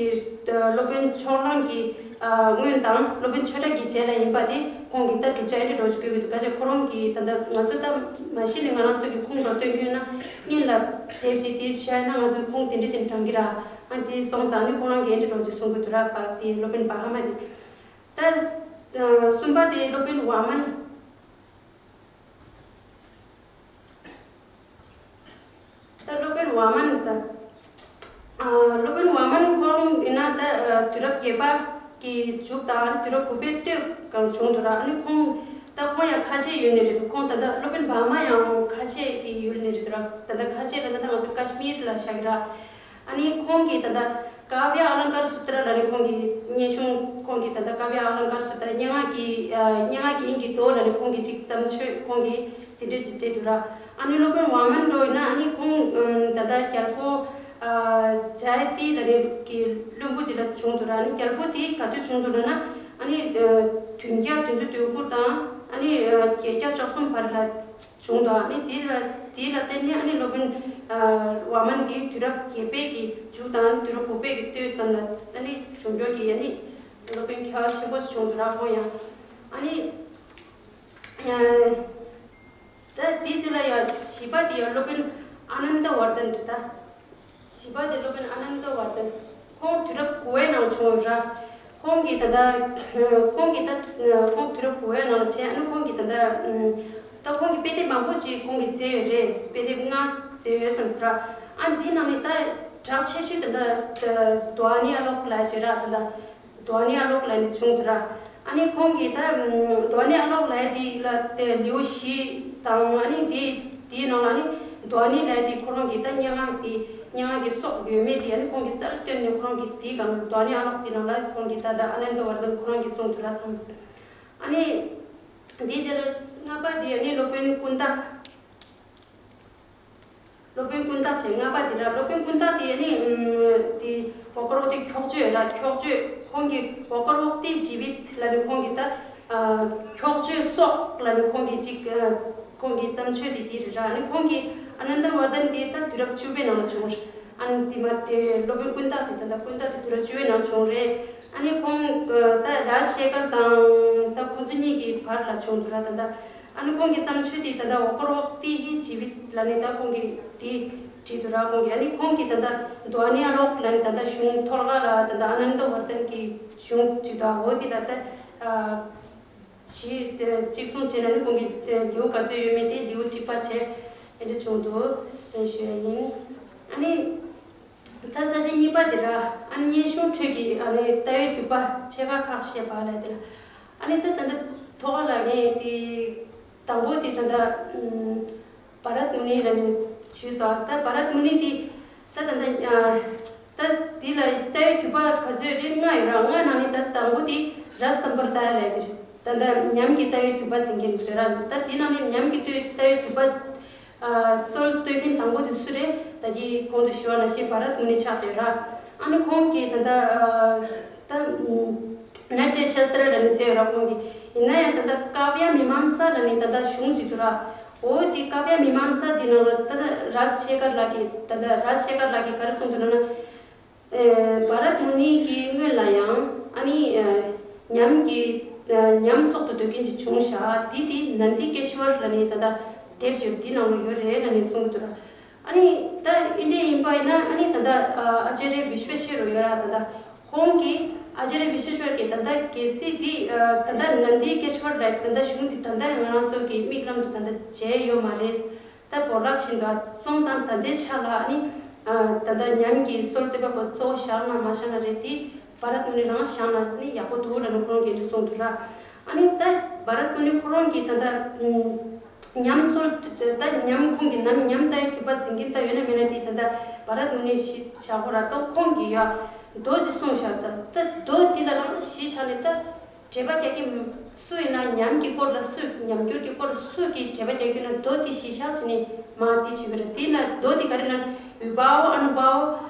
ཨ་སློབ་དཔོན་ཕྱོགས་གླང་གི་ཨ་སྔོན་དང་སློབ་དཔོན་ཆོས་གྲགས་ཀྱི་རྗེས་ལ་ཡིན་པ་དེ་ཁོང་གིས་ད་བསྒྲུབ་བྱ་ཨེ་འདྲ་འགྲོ་ཞིག་བཀོད་ཀྱི་འདུག་ག་ཅེ་ཁོ་རང་གིས་ད་ལྟ་ང་ཚོ་ད་མ་གཞི་ནས་ང་རང་ཚོ་གི་ཁུངས་འགྲོ་སྟོན་རྒྱུ་ན་སྔོན་ལ་དེབ་ཅིག་དེ་བཤད་ན་ང་ཚོའི་ཁུངས་དེ་འདྲ་ཅིག་དྲངས་ཀྱི་ར། ཨ་དེ་སོང་ཙང་ནི་ཁོ་རང་གིས་ཨེ་འདྲ་འགྲོ་ཞིག་གསུང་གི་འདུག་ར། བ་དེ་སློབ་དཔོན་བྷ་ཧ་མ་དེ། ད་ཨ་གསུམ་པ་དེ་སློབ་དཔོན་ཝ་མན། ད་སློབ་དཔོན་ཝ་མན་ད་ཨ་སློབ་དཔོན་ཝ་མན་ཁོང་ཡིན་ན་ད་ཨ་དུས་རབས་བརྒྱད་པ་གི་མཇུག་དང་དུས་རབས་དགུ་པའི་སྟོད་སྒང་བྱུང་འདུག་ར། ཨ་ནི་ཁོང་ད་ཁོང་ཡང་ཁ་ཆེ་ཡུལ་ནས་རེད་འདུག་ཁོང་ད་ལྟ་སློབ་དཔོན་ཝ་མ་ཡང་ཁ་ཆེ་གི་ཡུལ་ནས་རེད་འདུག་ར། ད་ལྟ་ཁ་ཆེ་ལ་ད་ལྟ་ང་ཚོ་ཀ་ཤི་མིར་ལ་བཞག་གི་ར། ཨ་ནི་ཁོང་གིས་ད་ལྟ་ཀཱ་བྱ་ཨ་ལང་ཀར་སུ་ཏྲ་ལབ་ནས་ཁོང་གི་སྙན་གཞུང་། ཁོང་གིས་ད་ལྟ་ཀཱ་བྱ་ཨ་ལང་ཀར་སུ་ཏྲ་སྙན་ངག་གི་ཨ་སྙན་ངག་རྒྱན་གྱི་མདོ་ལབ་ནས་ཁོང་གིས་ཅིག་བརྩམས་ཆོས་ཁོང་གིས་དེ་འདྲས་ཅིག་མཛད་འདུག་ར། ཨ་ནི་སློབ་དཔོན་ཝ་མན་འདྲ་བོ་ཡིན་ན་ཨ་ནི་ཁོང་ཨམ་ད་ལྟ་རྒྱལ་པོ་ཨ་ཇ་ཡ་ཏི་ལབ་ནས་ཀྱི་བློན་པོ་ཅིག་ལ་བྱུང་འདུག་ར། ཨ་ནི་རྒྱལ་པོ་དེ་ག་དུས་བྱུང་འདུག་ལབ་ན། ཨ་ནི་ཨ་བདུན་བརྒྱ་བདུན་ཅུ་དོན་དགུ་དང་ཨ་ནི་ཨ་བརྒྱད་བརྒྱ་བཅུ་གསུམ་བར་ལ་བྱུང་འདུག་ཨ་ནི་དེ་ལ་དེ་ལ་བརྟེན་ནས་ཨ་ནི་སློབ་དཔོན་ཨ་ཝ་མན་དེ་དུས་རབས་བརྒྱད་པའི་གི་མཇུག་དང་དུས་རབས་དགུ་པའི་གི་སྟོད་ཙམ་ལ་ཨ་ནི་བྱུང་འགྱུར་གྱི་ཨ་ནི་སློབ་དཔོན་མཁས་པ་ཆེན་པོ་ཞིག་བྱུང་འདུག་ར། ཁོང་ཡང་ཨ་ནི་ཨ་ད་དེ་རྗེས་ལ་ཡང་བཞི་པ་དེ་ཡང་སློབ་དཔོན་ཨ་ནནྡ་ཝར་དན་རེད་ད། བཞི་པ་དེ་སློབ་དཔོན་ཨ་ནནྡ་ཝར་དན། ཁོང་དུས་རབས་དགུ་པའི་ནང་བྱུང་ར། ཁོང་གིས་ད་ལྟ་ཁོང་གིས་ད་ཁོང་དུས་རབས་དགུ་པའི་ནང་ལ་བྱས། ཨ་ནི་ཁོང་གིས་ད་ལྟ་ད་ཁོང་གིས་དཔེ་དེབ་མང་པོ་ཅིག་ཁོང་གིས་མཛད་ཡོད་རེད། དཔེ་དེབ་ལྔ་མཛད་ཡོད་བསམ་སྲིད་ར། ཨ་འདི་ནང་ནས་ད་གྲགས་ཆེ་ཤོས་ད་ལྟ་དྭ་ཝ་ནི་ཨ་ལོ་ཀ་ལབ་ཡོད་ར། ད་ལྟ་དྭ་ཝ་ནི་ཨ་ལོ་ཀ་ལབ་ནས་བྱུང་འདུག་ར། ཨ་ནི་ཁོང་གིས་ད་དྭ་ཝ་ནི་ཨ་ལོ་ཀ་ལབ་ཡ་དེ་ལ་དེ་ལེའུ་བཞི་དང་། ཨ་ནི་དེ་དེའི་ནང་ལ་ཨ་ནི་ འདུག་ཨ་ནི་ལས་དེ་ཁོ་རང་གི་ད་སྙན་ངག་དེ་སྙན་ངག་གི་སྲོག་ཡོད་མེད་དེ་ཨ་ནི་ཁོང་གིས་རྩལ་བཏོན་ནས་ཁོ་རང་གིས་དེའི་སྒང་འདུག་ཨ་ནི་ཨ་ལོག་དེ་ནང་ལ་ཁོང་གིས་ད་ད་ཨ་ནནྡ་ཝར་དྷན་ཁོ་རང་གིས་གསུངས་འདུག་ར་ཚང་། ཨ་ནི་དེའི་རྗེས་ལ་ལྔ་པ་དེ་ཨ་ནི་སློབ་དཔོན་ཀུན་བཏགས། སློབ་དཔོན་ཀུན་བཏགས་བྱས་ལྔ་པ་དེ་ར། སློབ་དཔོན་ཀུན་བཏགས་དེ་ཨ་ནི་ཨམ་དེ་ཝ་ཀ་རོ་ཏི་འཁྱོག་བརྗོད་ར། འཁྱོག་བརྗོད་ཁོང་གིས་ཝ་ཀ་རོ་ཏི་ཇི་བི་ཏ་ལབ་ནས་ཁོང་གིས་ད་ཨ་འཁྱོག་བརྗོད་སྲོག་ལབ་ནས་ཁོང་གིས་ཅིག་ཨ་ཁོང་གི་བརྩམས་ཆོས་དེ་དེ་རེད་ར། ཨ་ནི་ཁོང་གིས་ཨ་ནནྡ་ཝར་དྷན་དེ་ད་དུས་རབས་བཅུ་པའི་ནང་ལ་བྱུང་ར། ཨ་ནི་དེ་མ་དེ་སློབ་དཔོན་ཀུན་བཏགས་དེ་ད་ད་ཀུན་བཏགས་དེ་དུས་རབས་བཅུ་པའི་ནང་བྱུང་རེད། ཨ་ནི་ཁོང་ད་རཱ་ཇ་ཤེ་ཁར་དང་ད་ཁོང་ཚོ་གཉིས་ཀྱི་བར་ལ་བྱུང་འདུག་ར། ད་ད་ཨ་ནི་ཁོང་གི་བརྩམས་ཆོས་དེ་ད་ལྟ་ཝ་ཀ་རོ་ཏི་ཧི་ཇི་བི་ཏ་ལབ་ནས་ད་ཁོང་གིས་དེ་བྲིས་འདུག་ར། ཁོང་གིས་ཨ་ནི་ཁོང་གིས་ད་ལྟ་དྷྭ་ནི་ཨ་ལོ་ཀ་ལབ་ནས་ད་ལྟ་གཞུང་ཐོར་ག་ལ་ད་ལྟ་ཨ་ནནྡ་ཝར་དྷན་གྱི་གཞུང་བྲིས་འདུག་འོ་དེ་ལ་ད་ཨ་ཞི་དེ་གཅིག་གསུངས་བྱས་ན་ནི་ཁོང་གིས་དེ་ལེའུ་ག་ཚོད་ཡོད་མེད་དེ་ལེའུ་གཅིག་པ་བྱས་དེ་འདྲ་བྱུང་འདུག་ཞུ་ཡ་ཡིན། ཨ་ནི། ད་ས་བཅད་གཉིས་པ་དེ་ར། ཨ་ནི་སྙན་གཞུང་ཁྲོད་ཀྱི་ཨ་ནི་ལྟ་བའི་རྒྱུད་པ་ཕྱེད་ཀ་ཁག་བཤད་པ་ལ་དེ་ལ། ཨ་ནི་ད་ད་ལྟ་ཐོག་ལ་ངས་དེ་དང་པོ་དེ་ད་ལྟ་ཨམ་བྷ་རད་མུ་ནི་ལ་ནས་ཞུས་སོང་། ད་བྷ་རད་མུ་ནི་དེ་ད་ད་ལྟ་ཨ་ད་དེ་ལ་ལྟ་བའི་རྒྱུད་པ་ག་ཚོད་རེད། ལྔ་ཡོད་ར། ལྔ་ནང་ནས་ད་དང་པོ་དེ་རཱ་ས་སམ་པར་དཱ་ཡ་ལ་དེ་རེད། ད་ལྟ་ཉམས་ཀྱི་ལྟ་བའི་རྒྱུད་པ་འཛིན་མཁན་ཟེར་ར། ད་དེ་ནང་ནས་ཉམས་ཀྱི་ལྟ་ལྟ་བའི་རྒྱུད་པ། ཨ་སྲོལ་གཏོད་མཁན་དང་པོ་དེ་སུ་རེད། ད་གིན་གོང་དུ་ཞུ་བ་ནང་བཞིན་བྷ་རད་མུ་ནི་ཆགས་བསྡད་ར། ཨ་ནི་ཁོང་གིས་ད་ལྟ་ཨ་ད་ཨམ་ནཱ་ཏྲྱ་ཤཱསྟྲ་ལབ་ནས་མཛད་ཡོད་ར་ཁོང་གིས། ཡིན་ན་ཡང་ད་ལྟ་ཀཱ་བྱ་མི་མང་ས་ལབ་ནས་ད་ལྟ་གཞུང་ཅིག་འདུག་ར། འོ་དེ་ཀཱ་བྱ་མི་མང་ས་དེ་ནང་ལ་ད་ལྟ་རཱ་ཇ་ཤེ་ཁར་ལགས་ཀྱིས་ད་ལྟ་རཱ་ཇ་ཤེ་ཁར་ལགས་ཀྱིས་ག་རེ་གསུངས་འདུག་ལབ་ན། ཨེ་བྷ་རད་མུ་ནི་གི་སྔོན་ལ་ཡང་ཨ་ནི་ཨེ་ཉམས་ཀྱི་ཨེ་ཉམས་གསོག་ཏུ་འདོད་མཁན་ཅིག་བྱུང་ཤག་དེ་དེ་ནན་དི་ཀེ་ཤི་ཝར་ལབ་ནི་ད་ལྟ་དེབ་ཅིག་འདི་ནང་ལ་ཡོད་རེད་ལབ་ནི་གསུང་གི་འདུག་ར། ཨ་ནི་ད་ཨིན་དྲ་ཡིན་པ་ཡིན་ན་ཨ་ནི་ད་ལྟ་ཨ་ཨ་ཅཱརྱ་བི་ཤ་ཝ་ཤི་ཝར་ཡོད་ར། ད་ལྟ་ཁོང་གིས་ཨ་ཅཱརྱ་བི་ཤ་ཝ་ཤི་ཝར་གྱིས་ད་ལྟ་གལ་སྲིད་དེ་ཨ་ད་ལྟ་ནན་དི་ཀེ་ཤི་ཝར་ལ་ད་ལྟ་གཞུང་དེ་ད་ལྟ་ང་རང་ཚོ་གི་མིག་ལམ་དུ་ད་ལྟ་མཇལ་ཡོད་མ་རེད། ད་བོར་བརླག་ཕྱིན་པ་སོང་ཙང་ད་ལྟའི་ཆ་ལ་ནི་ཨ་ད་ལྟ་ཉམས་ཀྱི་སྲོལ་གཏོད་པ་པོ་གཙོ་བོ་བཞག་ན་མ་བཞག་ན་རེད་དེ། བྷ་རད་མུ་ནི་རང་བཞག་ན་ནི་ཡག་པོ་འདུག་ལབ་ནས་ཁོ་རང་གིས་ནི་གསུངས་འདུག་ར། ཨ་ནི་ད་བྷ་རད་མུ་ནི་ཁོ་རང་གིས་ད་ལྟ་ཉམས་སྲོལ་ད་ཉམས་ཁོང་གི་ནམ་ཉམས་ལྟ་བའི་རྒྱུད་པ་འཛིན་མཁན་ད་ཡོད་ན་མེད་ན་དེ་ད་ལྟ་བྷ་རད་མུ་ནི་ཞིག་བཞག་གོ་ར། ད་ཁོང་གིས་ཡ་མདོ་ཅིག་གསུངས་བཞག་ད་ད་མདོ་དེ་ལ་རང་གཞི་བཞག་ནས་ད། འགྲེལ་པ་རྒྱག་གི་སུ་ཡིན་ན་ཉམས་ཀྱི་སྐོར་ལ་སུ་ཉམས་འགྱུར་གྱི་སྐོར་ལ་སུ་གིས་འགྲེལ་པ་རྒྱག་རྒྱུ་ན་མདོ་དེ་གཞི་བཞག་བྱས་ནས་མ་དེ་བྱེད་ཀྱི་རེད། དེ་ན་མདོ་དེ་ག་རེ་ན་བི་བྷ་ཝ་ཨ་ནུ་བྷ་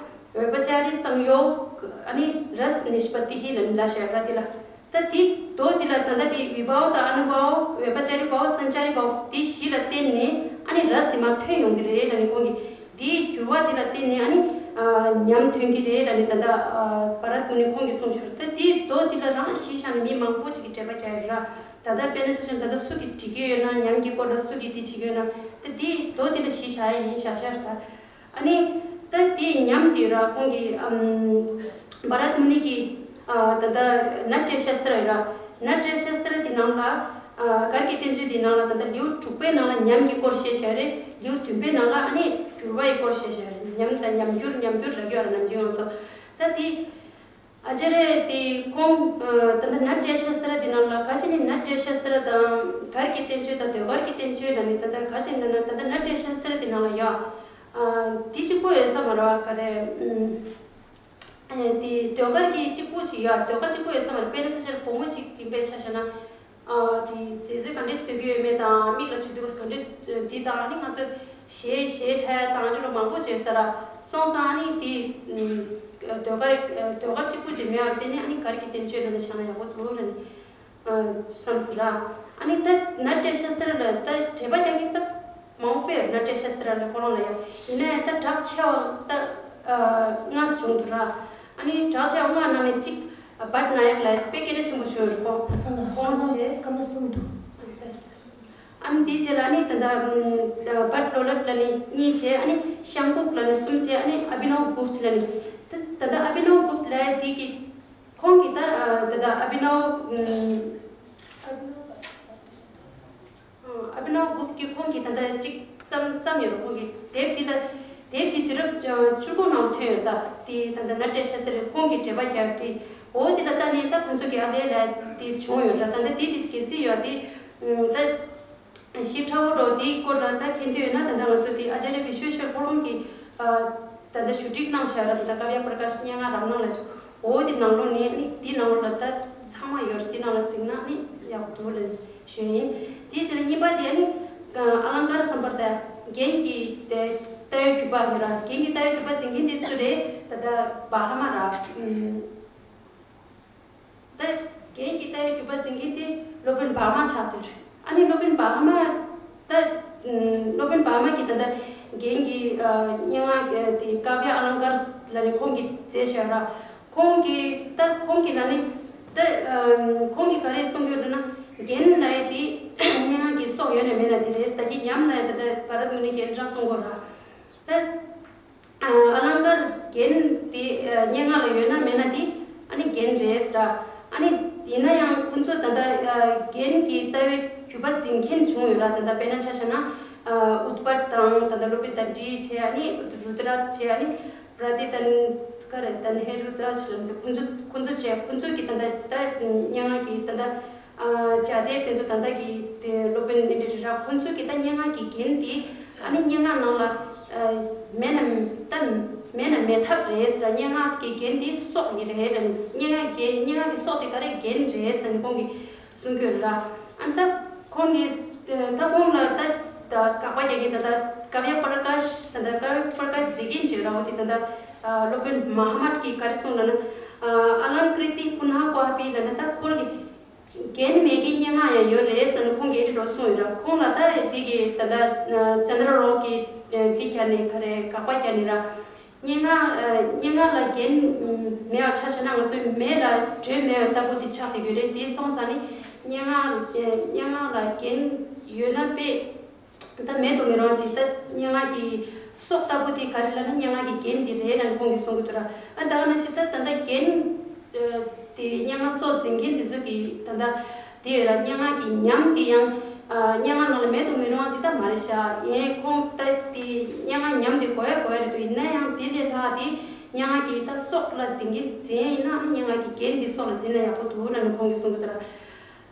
ཝ་བྷྱ་ཙཱ་རི་སང་ཡོག་ཨ་ནི་རཱ་ས་ནི་ཤ་པ་ཏི་ཧི་ལབ་ནི་ལ་ཤ་ར་དེ་ལ། ད་དེ་མདོ་དེ་ལ་ད་ལྟ་དེ་བི་བྷ་ཝ་དང་ཨ་ནུ་བྷ་ཝ་བྷྱ་ཙཱ་རི་བྷ་ཝ་སན་ཅཱ་རི་བྷ་ཝ་དེ་བཞི་ལ་བརྟེན་ནས་ཨ་ནི་རཱ་ས་དེ་མ་ཐོན་ཡོང་གི་རེད་ལབ་ནི་ཁོང་གིས། དེའི་འགྱུར་བ་དེ་ལ་བརྟེན་ནས་ཨ་ནི་ཨ་ཉམས་ཐོན་གྱི་རེད་ལབ་ནས་ད་ལྟ་ཨ་བྷ་རད་མུ་ནི་ཁོང་གིས་གསུངས་ཤག་ད་དེའི་མདོ་དེ་ལ་རང་གཞི་བཞག་ནས་མི་མང་པོ་ཅིག་གིས་འགྲེལ་པ་རྒྱག་ཡོད་ར། ད་ལྟ་དཔེར་ན་ཆ་བཞག་ན་ད་ལྟ་སུ་གིས་འབྲི་གི་ཡོད་ན། ཉམས་ཀྱི་སྐོར་ལ་སུ་གིས་འདི་བྱེད་ཀྱི་ཡོད་ན། ད་དེའི་མདོ་དེ་ལ་གཞི་བཞག་ཡ་ཡིན་ཤག་ཤག་ད། ཨ་ནི་ད་དེའི་ཉམས་དེ་ར་ཁོང་གིས་ཨམ་བྷ་རད་མུ་ནི་གི་ཨ་ད་ལྟ་ནཱ་ཏྲྱ་ཤཱསྟྲ་ཡོད་ར། ནཱ་ཏྲྱ་ཤཱསྟྲ་དེ་ནང་ལ། ཨ་གར་གྱི་བསྟན་བཅོས་འདི་ནང་ལ་ད་ལྟ་ལེའུ་དྲུག་པའི་ནང་ལ་ཉམས་ཀྱི་སྐོར་བཤད་བཞག་རེད། ལེའུ་བདུན་པའི་ནང་ལ་ཨ་ནི་འགྱུར་བ་ཡི་སྐོར་བཤད་བཞག་རེད། ཉམས་དང་ཉམས་འགྱུར་ཉམས་འགྱུར་ལབ་ཀྱི་ཡོད་རེད་ནམ་རྒྱུན་ང་ཚོ། ད་དེ་ཨ་ཅཱརྱ་དེ་ཁོང་ཨ་ད་ལྟ་ནཱ་ཏྲྱ་ཤཱསྟྲ་འདི་ནང་ལ་ག་ཅི་ནས་ནཱ་ཏྲྱ་ཤཱསྟྲ་དང་གར་གྱི་བསྟན་བཅོས་དང་ཟློས་གར་གྱི་བསྟན་བཅོས་ལ་ནི་ད་ལྟ་ག་ཅི་ན་ན་ད་ལྟ་ནཱ་ཏྲྱ་ཤཱསྟྲ་འདི་ནང་ལ་ཡ་ཨ་དེ་གཅིག་པོ་ཡོད་ས་མ་རེད་བ། ག་རེ་ཨ་ནི་དེ་ཟློས་གར་གྱི་གཅིག་པུ་ཞིག་ཡོད། ཟློས་གར་གཅིག་པུ་ཡོད་ས་མ་རེད། དཔེར་ན་ཆ་བཞག་ན་བུ་མོ་ཞིག་ཡིན་པའི་ཆ་བཞག་ན། ཨ་དེ་མཛེས་བཟོ་ག་འདྲས་བཟོ་གི་ཡོད་མེད་དང་། མིག་ལ་ཆུ་དུག་ག་འདྲས་འདི་དང་། ཨ་ནི་ང་ཚོ་གཞས་གཞས་འཁྲབ་ཡ་དང་འདི་རུ་མང་པོ་བྱས་ས་ར་སོང་ཙང་། ཨ་ནི་དེ་ཟློས་གར་ཟློས་གར་གཅིག་པུ་ཅིག་མེད་པར་བརྟེན་ནས་ཨ་ནི་གར་གྱི་བསྟན་བཅོས་ལ་ནི་བཞག་ན་ཡག་པོ་འདུག་ལབ་ནས། ཨ་བསམ་སོང་ར། ཨ་ནི་ད་ནཱ་ཏྲྱ་ཤཱསྟྲ་ལ་ད་འགྲེལ་པ་རྒྱག་གི་ད་མང་པོ་ཡོད། ནཱ་ཏྲྱ་ཤཱསྟྲ་ལ་ཁོ་རང་ལ་ཡོད། ཡིན་ན་ཡང་ད་གྲགས་ཆེ་བ་ད་ཨ་ལྔ་བྱུང་འདུག་ར། ཨ་ནི་གྲགས་ཆེ་བ་ལྔ་ནང་ནས་གཅིག་བཊ་ན་ཡཀ་ལ་དཔེ་སྐད་གྲགས་ཆེན་པོ་བྱུང་ཡོད་རེད་ཁོ། ཁོང་བྱས། སྐར་མ་གསུམ་འདུག་ཨ་ནི་དེའི་རྗེས་ལ་ཨ་ནི་ད་ལྟ་བཊ་ལོ་ལབ་ལ་ནི་གཉིས་བྱས། ཨ་ནི་ཤང་ཀུག་ལ་ནི་གསུམ་བྱས། ཨ་ནི་ཨ་བི་ནོབ་གུཔྟ་ལ་ནི། ད་ད་ལྟ་ཨ་བི་ནོབ་གུཔྟ་ལ་དེ་གི་ཁོང་གིས་ད་ཨ་ད་ལྟ་ཨ་བི་ནོབ་ཨམ་ཨ་བི་ནོབ་གུཔྟ་གིས་ཁོང་གིས་ད་ལྟ་གཅིག་བརྩམས་བརྩམས་ཡོད་རེད། ཁོང་གིས་དེབ་འདི་ལ་དེབ་འདི་དུས་རབས་བཅུ་དགུ་ནང་ཐོན་ཡོད། ད་དེ་ད་ལྟ་ནཱ་ཏྲྱ་ཤཱསྟྲ་ཁོང་གིས་འགྲེལ་པ་རྒྱག་དེ། འོ་དེ་ལ་ལྟ་ནས་ད་ཁོང་ཚོ་གི་ཨ་ལས་ལ་དེ་བྱུང་ཡོད་རེད། ད་ལྟ་དེ་དེ་གལ་སྲིད་ཡོད་དེ་ད། ཞིབ་ཕྲ་བོ་འགྲོ་དེའི་སྐོར་ལ་ད་མཁྱེན་འདོད་ཡོད་ན། ད་ལྟ་ང་ཚོ་དེ་ཨ་ཅཱ་རི་བི་ཤུ་ཨེ་ཤྭར་ཁོ་རང་གིས་ད་ལྟ་ཞུ་སྒྲིག་གནང་བཞག་ར། ད་ལྟ་ཀ་བྱ་པྲ་ཀ་ཤི་སྙན་ངག་རབ་སྣང་ལ་ཞུ། འོ་དེ་ནང་ལོགས་ནས་ནི་དེའི་ནང་ལོགས་ལ་ད་ཚང་མ་ཡོད་རེད། དེའི་ནང་ལ་གཟིགས་ན་ནི་ཡག་པོ་འདུག་ལབ་ཞུ་ཡིན། དེའི་རྗེས་ལ་གཉིས་པ་དེ་ནི་ཨ་ལང་ཀར་སམ་པར་དཱ་ཡ། རྒྱན་གྱི་དེ་ལྟ་བའི་རྒྱུད་པ་ཡོད་ར། རྒྱན་གྱི་ལྟ་བའི་རྒྱུད་པ་འཛིན་མཁན་དེ་སུ་རེད། ད་ལྟ་བྷ་ཧ་མ་ར། ད་རྒྱན་གྱི་ལྟ་བའི་རྒྱུད་པ་འཛིན་མཁན་དེ་སློབ་དཔོན་བྷ་མ་ཆགས་བསྡད་རེད། ཨ་ནི་སློབ་དཔོན་བྷ་མ་ད་སློབ་དཔོན་བྷ་མ་གིས་ད་ལྟ་རྒྱན་གྱི་སྙན་ངག་དེ་ཀ་བྱ་ཨ་ལང་ཀར་ལབ་ནས་ཁོང་གིས་མཛད་བཞག་ར། ཁོང་གིས་ད་ཁོང་གིས་ལབ་ནས་ད་ཁོང་གིས་ག་རེ་གསུངས་ཡོད་ལབ་ན། རྒྱན་ལབ་ཡ་དེ་སྙན་ངག་གི་སྲོག་ཡོད་ན་མེད་ན་དེ་རེད། ད་གི་ཉམས་ལབ་ཡ་ད་ལྟ་བྷ་རད་མུ་ནི་གིས་རང་གསུང་གོ་ར། ད། ཨ་ལང་ཀར་རྒྱན་དེ་སྙན་ངག་ལ་ཡོད་ན་མེད་ན་དེ་ཨ་ནི་རྒྱན་རེད་ཟེར། ཨ་ནི་ཡིན་ན་ཡང་ཁོང་ཚོ་ད་ལྟ་རྒྱན་གྱི་ལྟ་བའི་རྒྱུད་པ་འཛིན་མཁན་བྱུང་ཡོད་ར། ད་ལྟ་དཔེར་ན་ཆ་བཞག་ན་ཨུཏྤལ་དང་། ད་ལྟ་སློབ་དཔོན་དཎྜི་བྱས། ཨ་ནི་རུ་ཏྲ་བྱས། ཨ་ནི་པྲ་ཏི་ཏན་ཀ་རེད། ད་ནི་ཧེ་རུ་ཏྲ་བྱས་ལབ་ཚེ་ཁོང་ཚོ་ཁོང་ཚོ་བྱས། ཁོང་ཚོ་གིས་ད་ལྟ་ད་སྙན་ངག་གི་ད་ལྟ། ཨ་ཇཱ་དེ་དེ་ཚོ་ད་ལྟ་གི་དེ་སློབ་དཔོན་འདི་འདྲ་རེད་ར། ཁོང་ཚོ་གི་ད་སྙན་ངག་གི་རྒྱན་དེ་ཨ་ནི་སྙན་ངག་ནང་ལ་ཨ་མེད་ན་ད་མེད་ན་མེད་ཐབས་རེད་ཟེར། སྙན་ངག་གི་རྒྱན་དེ་སྲོག་ཡིན་རེད་ལབ་ནས། སྙན་ངག་གི་སྙན་ངག་གི་སྲོག་དེ་ག་རེ་རྒྱན་རེད་ཟེར་ནས་ཁོང་གིས་གསུང་གི་ཡོད་ར། ཨ་ནི་ད་ཁོང་གིས་ད་ཁོང་ལ་ད་ད་དགག་པ་རྒྱག་མཁན་ད་ལྟ་ཀ་བྱ་པྲ་ཀ་ཤི། ད་ལྟ་ཀ་བྱ་པྲ་ཀ་ཤི་མཛད་མཁན་ཅིག་ཡོད་ར། འོ་དེ་ད་ལྟ་ཨ་སློབ་དཔོན་མ་ཧཱ་མད་ཀྱིས་ག་རེ་གསུངས་ལབ་ན། ཨ་ཨ་ལང་ཀྲི་ཏི་ཀུ་ན་ཀྭ་པི་ལབ་ན། ད་ཁོང་གིས་རྒྱན་མེད་མཁན་སྙན་ངག་ཡང་ཡོད་རེད་ཟེར་ནས་ཁོང་གིས་འདི་འདྲ་གསུངས་ཡོད་ར། ཁོང་ལ་ད་འདི་གི་ད་ལྟ་ཅན་དྲ་རོ་གིས་འདི་རྒྱག་ནས་ག་རེ་དགག་པ་རྒྱག་ནས་ར། སྙན་ངག་སྙན་ངག་ལ་རྒྱན་མེད་པ་ཆ་བཞག་ན་ང་ཚོའི་མེ་ལ་དྲོད་མེད་པ་ལྟ་བུ་ཞིག་ཆགས་བསྡད་ཡོད་རེད། དེ་སོང་ཙང་ནི་སྙན་ངག་སྙན་ངག་ལ་རྒྱན་ཡོད་ན་དཔེ། ད་མེད་དུ་མི་རུང་ཅིག་ད་སྙན་ངག་གི་སྲོག་ལྟ་བུ་དེ་ག་རེ་ལབ་ན་སྙན་ངག་གི་རྒྱན་དེ་རེད་ལབ་ནས་ཁོང་གིས་གསུང་གི་འདུག་ར། ཨ་ད་ག་ནང་བཞིན་ད་ད་ལྟ་རྒྱན་དེ་སྙན་ངག་སྲོག་འཛིན་མཁན་དེ་ཚོ་གི་ད་ལྟ་དེ་ཡོད་ར། སྙན་ངག་གི་ཉམས་དེ་ཡང་ཨ་སྙན་ངག་ནང་ལ་མེད་དུ་མི་རུང་ཅིག་ད་མ་རེད་ཤག་ཡིན་ཁོང་ད་དེ་སྙན་ངག་ཉམས་དེ་དགོས་ཡ་དགོས་ཡ་རེད་འདུག་ཡིན་ན་ཡང་དེ་ལས་ལྷག་དེ་སྙན་ངག་གི་ད་སྲོག་ལ་འཛིན་མཁན་འཛིན་ཡིན་ན་སྙན་ངག་གི་རྒྱན་དེ་སྲོག་ལ་འཛིན་ན་ཡག་པོ་འདུག་ལབ་ནས་ཁོང་གིས་གསུང་གི་འདུག་ར།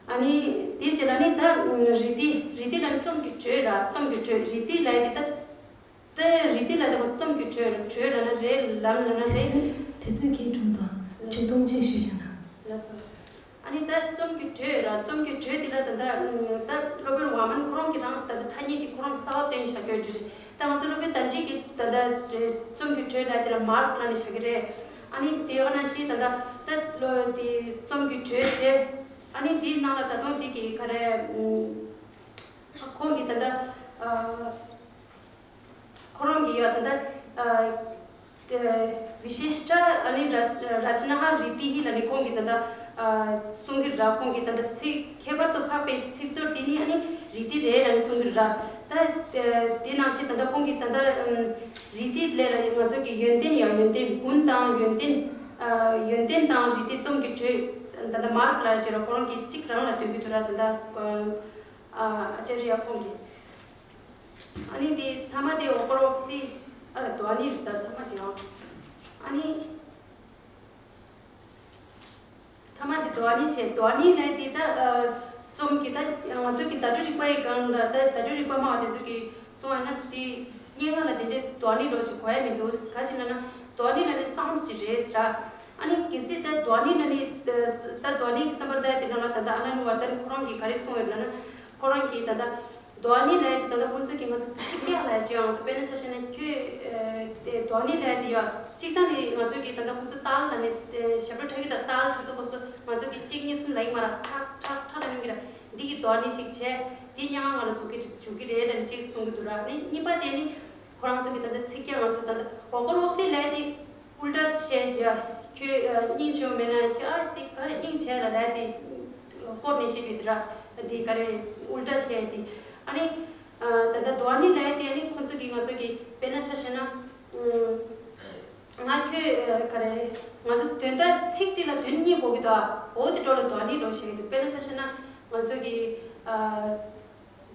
ཨ་ནི་དེའི་རྗེས་ལ་ནི་ད་རིགས་བསྡུས། རིགས་བསྡུས་ལ་ནི་རྩོམ་གྱི་འགྲོས་ར། རྩོམ་གྱི་འགྲོས། རིགས་བསྡུས་ལ་ཡི་ད་ད་རིགས་བསྡུས་ལ་ད་རྩོམ་གྱི་འགྲོས་ར། འགྲོས་ལ་ན་རེད། ལམ་ལ་ན་རེད། དུས་ཚོད་དུས་ཚོད་ཁྱེད་འགྲོ་དང་ཆུ་དུང་ཆེ་ཞུས་བྱས་ན། ལགས་སོ། ཨ་ནི་ད་རྩོམ་གྱི་འགྲོས་ར། རྩོམ་གྱི་འགྲོས་དེ་ལ་ད་ད་ད་སློབ་དཔོན་ཝར་མན་ཁོ་རང་གིས་རང་ད་ད་ཐ་སྙད་དེ་ཁོ་རང་གསར་པ་བཏོན་བཞག་རྒྱུ་འདྲ་རེད། ད་ང་ཚོ་སློབ་དཔོན་དཎྜི་གིས་ད་ད་རྩོམ་གྱི་འགྲོས་ལ་དེ་ལ་མར་ལབ་ནས་བཞག་གི་རེད། ཨ་ནི་དེ་ག་ནང་བཞིན་ད་ད་ད་ལོ་དེ་རྩོམ་གྱི་འགྲོས་བྱས། ཨ་ནི་འདིའི་ནང་ལ་ད་དུང་འདི་གི་ག་རེ། ཁོང་གིས་ད་ལྟ་ཁོ་རང་གིས་ཡ་ད་ལྟ་བི་ཤེ་ཤ་ཊ་ཨ་ནི་ར་ཅ་ན་ཧ་རི་ཏི་ཧི་ལབ་ནས་ཁོང་གིས་ད་ལྟ་གསུང་གི་ར། ཁོང་གིས་ད་ལྟ་ཚིག་ཁྱད་པར་དུ་འཕགས་པའི་ཚིག་མཛོད་འདི་ནི་ཨ་ནི་རི་ཏི་རེད་ལབ་ནས་གསུང་གི་ར། ད་དེ་ནང་བཞིན་ད་ལྟ་ཁོང་གིས་ད་ལྟ་རི་ཏི་ལབ་ལ་ང་ཚོ་གི་ཡོན་ཏན་ཡ། ཡོན་ཏན་གུན་དང་ཡོན་ཏན། ཡོན་ཏན་དང་རི་ཏི་རྩོམ་གྱི་འགྲོས། ད་ལྟ་མར་ལ་ཞེས་ར་ཁོ་རང་གིས་གཅིག་རང་ལ་འདོན་གྱི་འདུག་ར། ད་ལྟ། ཨ་ཅཱ་རི་ཡ་ཁོང་གིས། ཨ་ནི་དེ་ཐ་མ་དེ་འོ་ཀོར་ཝོག་ཏི། ཨ་དོ་ཨ་ནི་རེད། ད་ཐ་མ་དེ་ཡང་། ཨ་ནི་ཐ་མ་དེ་དོ་ཨ་ནི་བྱས། དོ་ཨ་ནི་ལབ་དེ་ད་རྩོམ་གྱི་ད་ང་ཚོ་གི་བརྡ་སྤྲོད་རིག་པའི་སྒང་ལ་ད་བརྡ་སྤྲོད་རིག་པ་སྨྲ་བ་དེ་ཚོ་གིས་གསུངས་པ་ན་དེ་སྙན་ངག་ལ་དེ་འདྲའི་དོ་ཨ་ནི་འདྲ་ཞིག་དགོས་ཡ་མི་འདུག་ག་ཅི་ལབ་ན་དོ་ཨ་ནི་ལབ་ནི་སའུན་ཌི་ཅིག་རེད་ཟེར། ཨ་ནི་གལ་སྲིད་ད་དོ་ཨ་ནི་ལབ་ནི་ད་དོ་ཨ་ནི་གི་སམ་པར་དཱ་ཡ་དེ་ནང་ལ་ད་ལྟ་ཨ་ནནྡ་ཝར་དྷན་ཁོ་རང་གིས་ག་རེ་གསུངས་ཡོད་ལབ་ན། ཁོ་རང་གིས་ད་ལྟ་དོ་ཨ་ནི་ལབ་ཡ་དེ་ད་ལྟ་ཁོང་ཚོ་གིས་ང་ཚོ་ཚིག་རྒྱག་ལབ་ཡ་ཅིག་ཡང་ང་ཚོ་དཔེར་ན་ཆ་བཞག་ན་ཁྱོད་དེ་དོ་ཨ་ནི་ལབ་ཡ་དེ་ཡ་གཅིག་ད་ནི་ང་ཚོ་གིས་ད་ལྟ་ཁོང་ཚོ་ཏཱལ་ལབ་ནས་ཞབས་བྲོ་འཁྲབ་ཀྱི་ད་ཏཱལ་འཁྲབ་དུས་སྐབས་སུ་ང་ཚོ་གིས་གཅིག་གཉིས་གསུམ་ལབ་ཀྱི་མ་རེད། ཁྲག་ཁྲག་ཁྲག་ལབ་ཀྱི་རེད། འདི་གི་དོ་ཨ་ནི་གཅིག་བྱས། འདི་སྙན་ངག་ནང་ལ་འཇུག་གི་འཇུག་གི་རེད་ལབ་ནས་གཅིག་གསུང་གི་འདུག་ར། ཨ་ནི་གཉིས་པ་དེ་ནི་ཁོ་རང་ཚོ་གིས་ད་ལྟ་ཚིག་རྒྱག་ང་ཚོ་ད་ལྟ་འོ་ཀོར་ཝོག་ཏི་ལབ་ཡ་དེ། ཨུལ་ཊ་བཤད་བྱས། ཁྱོད་ཨ་སྙིང་རྗེ་བོ་མེད་ན་ཁྱོད་ཨ་དེ་ག་རེ་སྙིང་རྗེ་ལ་ར་དེ་སྐོར་ནས་བཤད་པའི་དེ་ར། དེ་ག་རེ་ཨུལ་ཊ་བཤད་དེ། ཨ་ནི་ཨ་ད་ལྟ་དོ་ཨ་ནི་ལབ་ཡ་དེ་ཨ་ནི་ཁོ་ཚོ་གིས་ང་ཚོ་གིས་དཔེར་ན་ཆ་བཞག་ན། ཨ་ང་ཁྱོད་ཨ་ག་རེ་ང་ཚོ་དོན་དག་ཚིག་གཅིག་ལ་དོན་གཉིས་གོ་གི་འདུག་ཨ། འོ་དེ་འདྲ་ལ་དོ་ཨ་ནི་འདྲ་བཤད་ཀྱི་འདུག་དཔེར་ན་ཆ་བཞག་ན་ང་ཚོ་གིས་ཨ།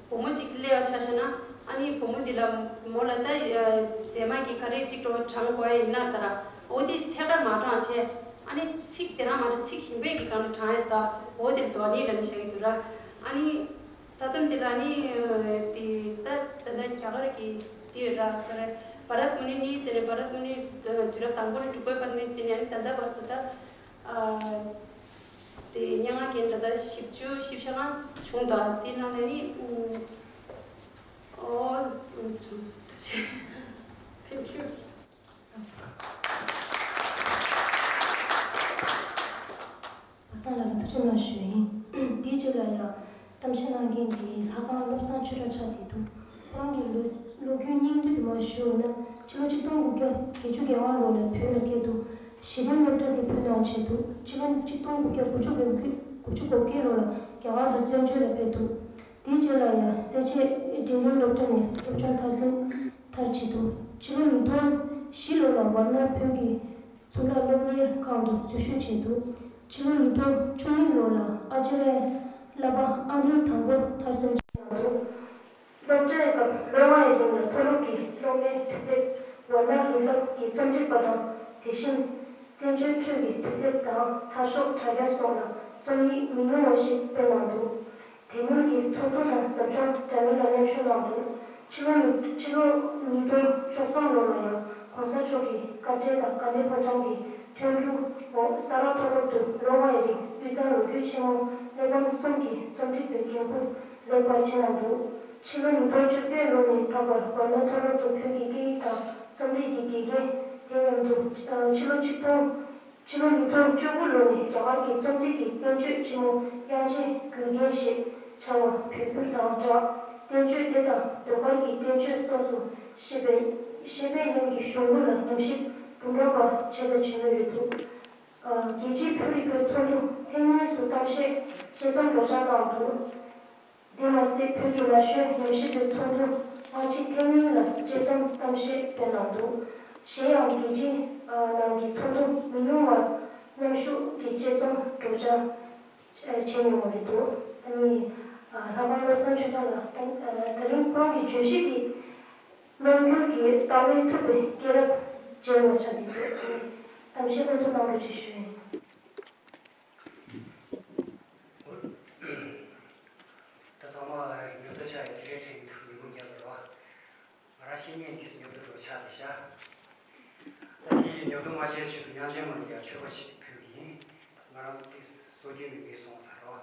བུ་མོ་གཅིག་སླེབས་པ་ཆ་བཞག་ན། ཨ་ནི་བུ་མོ་འདི་ལ་མོ་ལ་ད་མཛེས་མ་གི་ག་རེ་གཅིག་འགྲོ་དྲངས་དགོས་ཡ་ཡིན་ན་ད་ར། འོ་དེ་ཐད་ཀར་མ་དྲངས་བྱས། ཨ་ནི་ཚིག་དེ་རང་མ་དྲངས་ཚིག་གཞན་པའི་གི་སྒང་ལ་དྲངས་ཡ་ད། འོ་དེ་ལ་དོ་ཨ་ནི་ལབ་ནས་བཤད་ཀྱི་འདུག་ར། ཨ་ནི་ ད་ལྟ་འདི་ལ་ནི་དེ་ད་ད་ལྟ་རྒྱ་གར་གྱི་དེ་ར་ཟེར། བྷ་རད་མུ་ནི་ནི་ཟེར་ནས། བྷ་རད་མུ་ནི་དུས་རབས་དང་པོ་ནས་དྲུག་པའི་བར་ནས་ཟེར་ནས། ཨ་ནི་ད་ལྟ་བར་དུ་ད་ཨ་དེ་སྙན་ངག་རྒན་ད་ལྟ་བཞི་བཅུ་བཞི་བཅུ་ལྔ་བྱུང་འདུག་དེ་ནང་ནས་ནི་ཨོ་བྱུང་ཟེར། Thank you. པ་སངས་ལགས་ལ་ཐུགས་རྗེ་གནང་ཞུ་ཡིན། དེའི་རྗེས་ལ་ཡང་གཏམ་བཤད་གནང་མཁན་དེ་ལྷ་ཁང་བློ་བཟང་ཆོས་གྲགས་ཆགས་བསྡད་འདུག་ཁོ་རང་གི་ལོ་ལོ་རྒྱུས་སྙིང་བསྡུས་དེ་མར་ཞུ་འོ་ན། ཕྱི་ལོ་ཆིག་སྟོང་དགུ་བརྒྱ་བརྒྱད་ཅུ་གྱ་ལྔ་ལོ་ལ་བོད་ལ་སྐྱེས་འདུག་གཞི་རིམ་སློབ་གྲྭ་དེ་བོད་ནང་བྱས་འདུག་ཕྱི་ལོ་ཆིག་སྟོང་དགུ་བརྒྱ་དགུ་བཅུ་གོ་དགུ་དགུ་བཅུ་གོ་བརྒྱད་ལོ་ལ་རྒྱ་གར་དུ་བཙན་བྱོལ་ལ་ཕེབས་འདུག་དེའི་རྗེས་ལ་ཡང་སེར་བྱེས་འབྲིང་རིམ་སློབ་གྲྭ་ནས་སློབ་སྦྱོང་མཐར་ཕྱིན་མཐར་ཕྱིན་འདུག་ཕྱི་ལོ་ཉིས་སྟོང་བཞི་ལོ་ལ་ཝར་ཎ་བོད་ཀྱི་གཙུག་ལག་སློབ་གཉེར་ཁང་དུ་འཛུལ་ཞུགས་བྱས་འདུག་ཕྱི་ལོ་ཉིས་སྟོང་བཅུ་གཉིས་ལོ་ལ་ཨ་ཅཱརྱ་བསླབ་པ་ཨང་རིམ་དང་པོ་མཐར་སོན་བྱས་གནང་འདུག་སློབ་གྲྭའི་སྐབས་ལོ་ལྔ་ཡི་རིང་ལ་མཐོ་སློབ་ཀྱི་སློབ་མའི་དུས་དེབ་ཝར་ཎ་རིགས་ལམ་གྱི་རྩོམ་སྒྲིག་པ་དང་། དེ་བཞིན་བཙན་བྱོལ་ཁྲོད་ཀྱི་དུས་དེབ་དང་ཚགས་ཤོག་དྲ་རྒྱ་སོགས་ལ་རྩོམ་ཡིག་མི་ཉུང་བ་ཞིག་སྤེལ་གནང་འདུག་དེ་མིན་གྱི་ཚོགས་འདུ་དང་ཟབ་སྦྱོང་འདྲ་མིན་ལ་མཉམ་ཞུགས་གནང་འདུག་ཕྱི་ལོ་ཉིས་ཕྱི་ལོ་ཉིས་སྟོང་བཅུ་གསུམ་ལོ་ལ་ཡང་གོང་ས་མཆོག་གི་བཀའ་དྲིན་དང་དགའ་ལྡན་ཕོ་བྲང་གི་མཐུན་འགྱུར་འོག་ས་རཱ་མཐོ་སློབ་ཏུ་ལོ་ལྔ་ཡི་རིང་དབུས་གཙང་ལོ་རྒྱུས་ཆེན་མོ་གླེགས་བམ་གསུམ་གྱི་རྩོམ་སྒྲིག་པའི་འགན་ཁུར་ལེགས་པར་བཞེས་གནང་འདུག་ཕྱི་ལོ་ཉིས་སྟོང་བཅོ་བརྒྱད་ལོ་ནས་ད་བར་ཝར་ཎ་མཐོ་སློབ་ཏུ་བོད་ཀྱི་སྐད་ཡིག་དང་རྩོམ་རིག་གི་དགེ་རྒན། དེ་མཉམ་དུ་ཕྱི་ལོ་ཆིག་སྟོང་ཕྱི་ལོ་ཉིས་སྟོང་བཅུ་དགུ་ལོ་ནས་རྒྱ་གར་གྱི་རྩོམ་རིག་གི་བསྟན་བཅོས་ཆེན་མོ་དབྱངས་ཅན་གུར་རྒྱན་ཞེས་བྱ་བ་བོད་བསྒྱུར་དང་སྦྲགས། བསྟན་བཅོས་དེ་དང་ཟློས་གར་གྱི་བསྟན་བཅོས་སོགས་སུ་ཤེས་པའི་ཤེས་པའི་ཉམས་ཀྱི་གཞུང་ལུགས་ལ་ཉམས་ཞིབ་འབུམ་རམས་པ་བྱས་དང་བྱེད་མུས་རེད་འདུག་རྒྱལ་སྤྱིའི་བོད་རིག་པའི་ཚོགས་འདུ་ཐེངས་གཉིས་སུ་གཏམ་བཤད་དཔྱད་རྩོམ་སྒྲོག་སྦྱང་གནང་འདུག་དེ་མ་ཟད་བོད་ཀྱི་ན་གཞོན་ཉམས་ཞིབ་པའི་ཚོགས་འདུ་སྔ་ཕྱི་ཐེངས་གཉིས་ལ་དཔྱད་རྩོམ་གཏམ་བཤད་སྤེལ་གནང་འདུག་གཞན་ཡང་རྒྱལ་སྤྱིའི་ནང་གི་ཚོགས་འདུ་མི་ཉུང་བར་མཉམ་ཞུགས་ཀྱིས་དཔྱད་རྩོམ་སྒྲོག་སྦྱང་བྱས་མྱོང་བ་རེད་འདུག་ཨ་ནི་ལྷ་ཁང་བློ་བཟང་ཆོས་གྲགས་ལགས་དང་། ད་རིང་ཁོང་གི་བརྗོད་གཞི་དེ་རྣམ་འགྱུར་གྱི་ལྟ་བས་ཐུབ་པའི་སྐྱེས་རབས་མཇལ་བ་ཆགས་འདུག་གཏམ་བཤད་སྐུ་ཚབ་གནང་རོགས་ཞེས་ཞུ་ཡིན། ད་ཚང་མ་ཉོབ་ཏོ་ཆགས་ཡ་དེ་རེད་དྲན་གྱི་འདུག་ཉིན་གུང་རྒྱབ་ལ་རོ། ང་རང་བཤེས་གཉེན་འདི་ཉོབ་ཏོ་རོ་ཆགས་བསྡད་ཤག་ད་དེ་ཉོབ་ཏོ་མ་བྱས་ཆེད་དུ་དབྱངས་ཅན་མ་ལ་ཡ་མཆོད་པ་ཞིག་ཕུལ་གྱི་ཡིན། ང་རང་དེ་སྲོལ་རྒྱུན་ནས་མི་སོང་ཚར་རོ།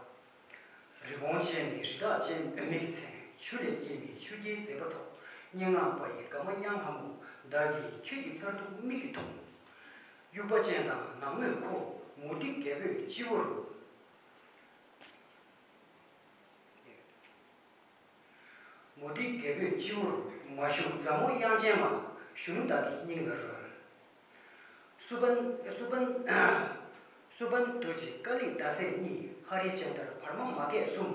རི་བོང་ཅན་ནི་རི་དྭགས་ཅན་མིག་གི་མཚན། ཆུ་ལས་སྐྱེས་ནི་ཆུ་སྐྱེས་མཛེས་པ་འཕྲོག་སྙན་ངག་པ་ཡི་དགའ་མ་དབྱངས་ལྷ་མོ། བདག་གིས་ཁྱོད་ཀྱི་མཚར་སྡུག་མིག་གིས་མཐོང་། དབྱུག་པ་ཅན་དང་ནག་མོས་ཁོ། མུ་ཏིག་རྒྱལ་པོས་སྤྱི་བོར། མུ་ཏིག་རྒྱལ་པོས་སྤྱི་བོར་མ་ཞུ། མཛའ་མོ་དབྱངས་ཅན་མ། གཞོན་ནུ་བདག་གི་སྙིང་ལ་རོལ། སུ་པན། སུ་པན། སུ་པན་རྡོ་རྗེ་ཀ་ལི་ཟླ་ཟེར་གཉིས། ཧ་རི་ཅན་དར་བར་མ་མ་གས་གསུམ།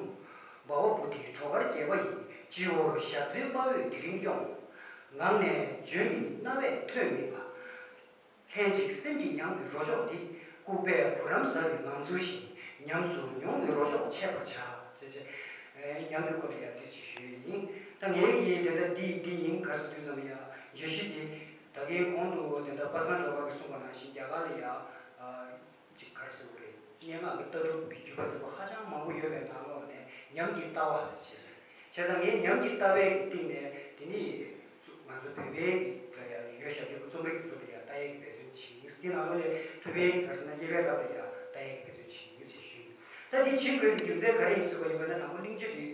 བྷ་བ་བུ་ཏི་བྲོ་གར་རྒྱས་པ་ཡི། སྤྱི་བོར་ཞག་ཚིལ་དཔའ་བོས་དེ་རིང་སྐྱོང་། ངག་ནས་བརྗོད་མིན་རྣ་བས་ཐོས་མིན་པ། ལྷན་ཅིག་སེམས་ཀྱིས་མྱང་བའི་རོ་ཅོག་འདི། ལྐུགས་པས་བུ་རམ་ཟ་བའི་ངང་ཚུལ་བཞིན། ཉམས་སུ་མྱོང་བའི་རོ་ཅོག་འཆད་པར་བྱ། ཞེས་བྱས། ཨེ། ཉམས་འདི་སྐོར་ལ་ཡང་ཏོག་ཙམ་ཞུས་ཡིན། ད་ངས་ཀྱིས་དེ་འདྲ་འདི་འདི་ཡིན་ག་རེ་ཟེར་དུས་ཙམ་ཡང་བརྗོད་གཞི་འདི་ད་གིན་གོང་དུ་དེ་འདྲ་པ་སངས་སྒྲོལ་དཀར་གྱིས་གསུངས་པ་ནང་བཞིན་རྒྱ་གར་ལ་ཡང་ཅིག་ག་རེ་ཟེར་དགོས་རེད། སྙན་ངག་གི་ལྟ་གྲུབ་ཀྱི་བརྒྱུད་པ་འཛིན་པ་ཧ་ཅང་མང་པོ་ཡོད་པའི་ནང་ལོགས་ནས་ཉམས་ཀྱི་ལྟ་བ་ཞེས་ཟེར། བྱས་ཙང་ངས་ཉམས་ཀྱི་ལྟ་བའི་གི་སྟེང་ནས་དེ་ནི་ང་ཚོ་བོད་པའི་གི་ལ་ཡང་ཡོད་ཤག་ཡོད་པ་རྩོམ་རིག་དེ་ཚོ་ལ་ཡང་ལྟ་ཡས་ཀྱི་འབད་བརྩོན་བྱེད་ཀྱི་ཡིན། དེ་ནང་ལོགས་ནས་ཐུབ་པའི་གི་ག་རེ་ཟེར་ན་དབྱེ་བའི་རབ་ལ་ཡང་ལྟ་ཡས་ཀྱི་འབད་བརྩོན་བྱེད་ཀྱི་ཡིན་ཞེས་ཞུས་ཡིན། ད་དེ་བྱེད་དགོས་ཀྱི་རྒྱུ་མཚན་ག་རེ་ཡིན་ཟེར་བ་ཡིན་པ་ན། དང་པོ་གླེང་བརྗོད་དེ་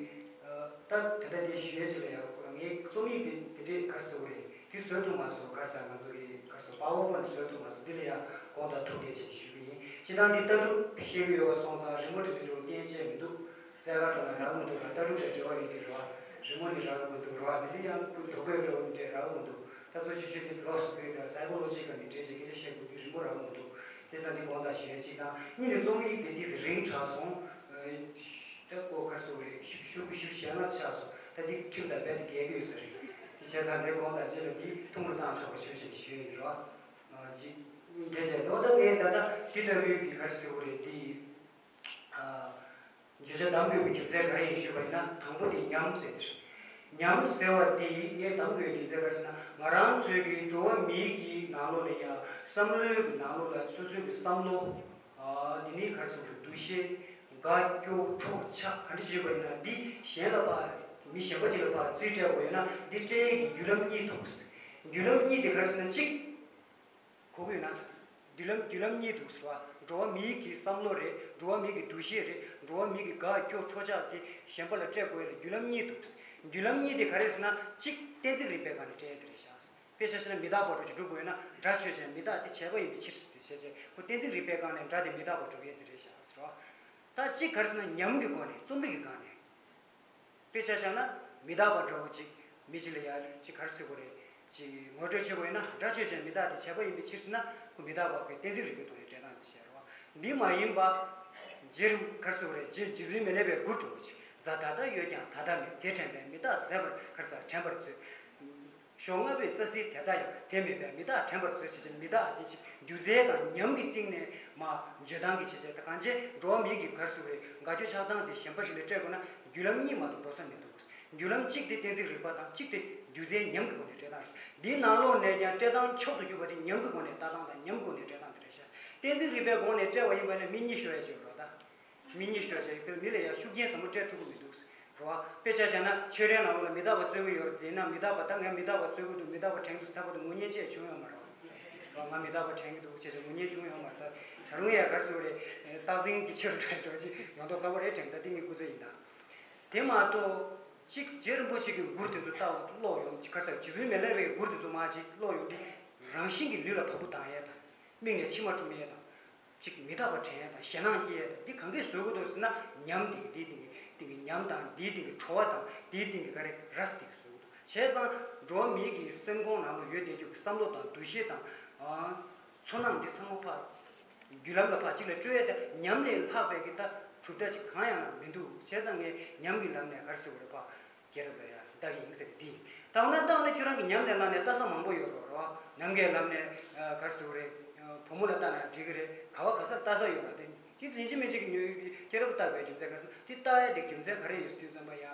ད་དེ་ལྟ་དེ་ཞུ་ཡས་ཅིག་ལ་ཡང་ངའི་རྩོམ་ཡིག་དེ་དེ་འདྲའི་ག་རེ་ཟེར་དགོས་རེད། དེ་བཟོ་ཐུབ་མ་སོང་། ག་རེ་ཟེར་ང་ཚོ་གི་ག་རེ་ཟེར་པ་ཝར་པོའིན་བཟོ་ཐུབ་མ་སོང་། འདི་ལ་ཡང་དགོངས་དག་ཐུགས་རྗེ་ཆེ་ཞུ་གི་ཡིན། སྤྱིར་བཏང་འདི་ལྟ་གྲུབ་བཤད་ཀྱི་ཡོད་པ་སོང་ཙང་རི་མོ་འབྲི་དུས་འགྲོ་རྐྱེན་བྱས་མི་འདུག་རྩེད་གར་འགྲོ་ན་རག་མི་འདུག་ར། ལྟ་གྲུབ་དང་འབྲེལ་བ་ཡོད་དུས་ར་བ། རི་མོ་ནི་རག་མི་འདུག་ར་བ། འདི་ལ་ཡང་ཁུ་རྡོ་བརྐོས་འགྲོ་འདི་འདྲས་རག་མི་འདུག་ད་གཙོ་ཆེ་ཤོས་འདི་ཕི་ལོ་སོ་ཕི་དང་སའི་ཀོ་ལོ་ཇི་ག་ནས་འབྲེལ་བྱས་སྐད་ཆ་བཤད་དགོས་དུས་རི་མོ་རག་མི་འདུག་དེ་ས་འདི་དགོངས་དག་ཞུ་ཡས་གཅིག་དང་། གཉིས་ནས་རྩོམ་ཡིག་དེ་ཏིས་རིང་དྲགས་སོང་། ད་ཀོ་གར་སོ་རེད། ཞིབ་ཞུ་ཞིབ་ཞལ་སྔ་ཆགས་སོང་། ད་འདི་ཁྲིམས་དང་རྦད་དེ་འགལ་གི་ཡོད་ས་རེད། དེ་བྱས་ཙང་དེ་དགོངས་དག་རྗེས་ལ་འདི་ཐུང་རུ་བཏང་ཆོག་པ་ཞུ་ཞེས་ཞུས་ཡིན་རོ། ཅིག་དེ་བྱས་ཏེ་འོ་ད་ངས་ད་ལྟ་འདི་ལྟ་བུའི་གི་གར་སོ་རེད་འདི། བརྗོད་བྱ་གདམ་དགོས་པའི་རྒྱུ་མཚན་ག་རེ་ཡིན་ཞུས་པ་ཡིན་ན། དང་པོ་དེ་ཉམས་ཟེར་དེ་རེད། ཉམས་ཟེར་བ་དེ་ངས་གདམ་དགོས་པའི་རྒྱུ་མཚན་ག་རེ་ཟེར་ན། ང་རང་ཚོའི་གི་འགྲོ་བ་མིའི་གི་ནང་ལོགས་ལ་ཡང་བསམ་བློའི་གི་ནང་ལོགས་ལ་སོ་སོའི་གི་བསམ་བློ། ཨ། དེ་ནས་ག་རེ་ཟེར་དགོས་རེད། འདུ་ཤེས། དགའ་སྐྱོ་ཁྲོ་ཆགས་ག་འདྲ་བྱེད་དགོས་ཡིན་ན། འདི་གཞན་ལ་ཕར་མི་གཞན་པ་ཅིག་ལ་ཕར་རྩིས་སྤྲད་དགོས་ཡོད་ན། འདི་སྤྲད་ཡས་ཀྱི་བརྒྱུད་ལམ་གཉིས་འདུག། བརྒྱུད་ལམ་གཉིས་དེ་ག་རེ་ཟེར་ན། གཅིག་གོ་གི་ཡོད་ན། བརྒྱུད་ལམ་བརྒྱུད་ལམ་གཉིས་འདུག་ཟེར་བ། འགྲོ་བ་མིའི་གི་བསམ་བློ་རེད། འགྲོ་བ་མིའི་གི་འདུ་ཤེས་རེད། འགྲོ་བ་མིའི་གི་དགའ་སྐྱོ་ཁྲོ་ཆགས་དེ་གཞན་པ་ལ་སྤྲད་དགོས་ཡས་ལ་བརྒྱུད་ལམ་གཉིས་འདུག། བརྒྱུད་ལམ་གཉིས་དེ་ག་རེ་ཟེར་ན། གཅིག་གཏན་ཚིགས་རིག་པའི་སྒང་ནས་སྤྲད་ཡས་དེ་རེད་ཤག། དཔེ་ཆ་བཞག་ན་མི་རྟག་པ་འགྲོ་ཅིག་སྒྲུབ་དགོས་ཡོད་ན། སྒྲ་ཆོས་ཅན། མི་རྟག་སྟེ་བྱས་པ་ཡིན་པའི་ཕྱིར་ཟེར་བྱས་བྱས། ཁོ་གཏན་ཚིགས་རིག་པའི་སྒང་ནས་སྒྲ་དེ་མི་རྟག་པ་སྒྲུབ་ཡས་དེ་རེད་ཤག་ཟེར་བ། ད་གཅིག་ག་རེ་ཟེར་ན། ཉམས་ཀྱི་སྒོ་ནས། རྩོམ་རིག་གི་སྒང་ནས། དཔེ་ཆ་བཞག་ན་མི་རྟག་པ་འདྲ་བོ་ཅིག་མི་གཅིག་ལ་ཡ་ཅིག་ག་རེ་ཟེར་དགོས་རེད། ཅིག་ངོ་སྤྲོད་བྱེད་དགོས་ཡོད་ན། སྒྲ་ཆོས་ཅན། མི་རྟག་སྟེ་བྱས་པ་ཡིན་པའི་ཕྱིར་ཟེར་ན། ཁོ་མི་རྟག་པ་གི་གཏན་ཚིགས་རིག་པའི་ཐོག་ནས་སྤྲད་སྟངས་དེ་བྱས་རེད་བ། འདི་མ་ཡིན་པ། རྗེ་རིན་ག་རེ་ཟེར་དགོས་རེད། རྗེ་རྗེ་བཙུན་མི་ལེགས་པའི་མགུར་འདྲ་བོ་ཅིག། རྫ་ད་ལྟ་ཡོད་ཀྱང་ད་ལྟ་མེད། དེ་དྲན་པས་མི་རྟག་མཛད་པར་ག་རེ་ཟེར། དྲན་པར་མཛོད། ཞོགས་སྔ་པོའི་རྩྭ་སིལ་དེ་ལྟ་ཡང་དེ་མེད་པས་མི་རྟག་དྲན་པར་མཛོད་བྱས་བྱས། མི་རྟག་དེ་ཅིག་སྒྱུ་རྩལ་དང་ཉམས་ཀྱི་སྟེང་ནས་མར་བརྗོད་སྟངས་ཀྱི་བྱས་བྱས། ད་གང་བྱས་འགྲོ་བ་མིའི་གི་ག་རེ་ཟེར་དགོས་རེད། དགའ་སྐྱོ་ཆགས་སྟངས་དེ་གཞན་པ་ཞིག་ལ་སྤྲད་དགོས་ན། བརྒྱུད་ལམ་གཉིས་མ་གཏོགས་འགྲོ་ས་མི་འདུག། བརྒྱུད་ལམ་གཅིག་དེ་གཏན་ཚིགས་རིག་པ་དང་། གཅིག་དེ་སྒྱུ་རྩལ་ཉམས་ཀྱི་སྒོ་ནས་སྤྲད་སྟངས་རེད། འདིའི་ནང་ལོགས་ནས་ཀྱང་སྤྲད་སྟངས་མཆོག་ཏུ་གྱུར་པ་དེ་ཉམས་ཀྱི་སྒོ་ནས་ལྟ་སྟངས་དང་། ཉམས་སྒོ་ནས་སྤྲད་སྟངས་དེ་རེད་ཤག། གཏན་ཚིགས་རིག་པའི་སྒོ་ནས་སྤྲད་པ་ཡིན་པ་ན་མི་གཉིད་ཤོར་ཡ་ཅིག་ཡོད་རེད་ད། མི་གཉིད་ཤོར་བྱས། དཔེར་མི་ལ་ཡ་ཤུགས་རྐྱེན་ཟབ་མོ་སྤྲད་ཐུབ་ཀྱི་མི་འདུག། རེད་བ། དཔེ་ཆ་བཞག་ན་ཆོས་རའི་ནང་ལོགས་ལ་མི་རྟག་པ་རྩོད་ཀྱི་ཡོད་རེད། དེས་ན་མི་རྟག་པ། ད་ངས་མི་རྟག་པ་རྩོད་ཀྱི་འདུག། མི་རྟག་པ་དྲན་གྱི་འདུག་ལྟ་བུ་དེ་ངུ་སྙན་ཅིག་བྱུང་ཡོད་མ་རེད་བ། ང་མི་རྟག་པ་དྲན་གྱི་འདུག་ཅེས་ངུ་སྙན་བྱུང་ཡོད་མ་རེད། ད་ད་རུང་ཡ་ག་རེ་ཟེར་དགོས་རེད། རྟག་འཛིན་གྱི་ཆེ་རུ་འགྲོ་འགྲོ་ཅིག་ཡོང་མདོག་ཁ་པོ་རེད་དྲན། ད་དེ་ངའི་སྐུ་ཚེ་ཡིན་ད། དེ་མ་གཏོགས་གཅིག་རྗེ་རིན་པོ་ཆེ་གི་མགུར་དེ་ཚོ་ལྟ་བ་ཀློག་ཡོང་། ག་རེ་ཟེར། རྗེ་བཙུན་མི་ལེགས་པའི་མགུར་དེ་ཚོ་མར་ཅིག་ཀློག་ཡོང་དུས། རང་བཞིན་གྱིས་ལུས་ལ་བ་སྤུ་ལྡང་ཡས་དང་། མིག་ནས་མཆི་མ་འཁྲུག་ཡས་དང་། ཅིག་མི་རྟག་པ་དྲན་ཡས་དང་། ཞེད་སྣང་སྐྱེ་ཡས་དང་། འདི་གང་གིས་བཟོ་གི་འདུག་ཟེར་ན། ཉམས་དེ་གིས། དེའི་སྟེང་གི་སྟེང་གི་ཉམས་དང་། དེའི་སྟེང་གི་བྲོ་བ་དང་། དེའི་སྟེང་གི་ག་རེ་རས་དེ་གིས་བཟོ་གི་འདུག། བྱས་ཙང་འགྲོ་བ་མིའི་གི་སེམས་ཁོང་ནང་ལ་ཡོད་བསྡད་རྒྱུ་གི་བསམ་བློ་དང་། འདུ་ཤེས་དང་། ཨ། ཚོར་སྣང་འདི་ཚང་མ་ཕར་བརྒྱུད་ལམ་ལ་ཕར་གཅིག་ལ་སྤྲོད་ཡས་དང་། ཉམས་ལས་ལྷག་པའི་གི་ད་གྲུབ་མཐའ་ཅིག་གང་ཡང་ན་མི་འདུག། བྱས་ཙང་ངས་ཉམས་ཀྱི་ལམ་ནས་ག་རེ་ཟེར་དགོས་རེད་པ། རྒྱལ་རབས་ལ་ཡ་ལྟ་གི་ཡིན་ཟེར་གི་འདི་ཡིན། ད་འོ་ན་ད་འོ་ན་ཁྱོད་རང་གི་ཉམས་ལེན་ལ་ནས་ལྟ་ས་མང་པོ་ཡོད་རེད་བ། ནམ་མཁའི་ལམ་ནས་ག་རེ་ཟེར་དགོས་རེད། བུ་མོ་ལ་ལྟ་ན་འགྲིག་གི་རེད། ག་བ་ག་སར་ལྟ་ས་ཡོད་ལ། དེ་གཅིག་ཡིན་གཅིག་མིན་གཅིག་གི་ཉོས་ཀྱི་རྒྱལ་རབས་ལྟ་བའི་རྒྱུ་མཚན་ག་རེ་ཟེར་ན། དེ་ལྟ་ཡ་དེ་རྒྱུ་མཚན་ག་རེ་ཡོད་ཟེར་དུས་ཙམ་པ་ཡ།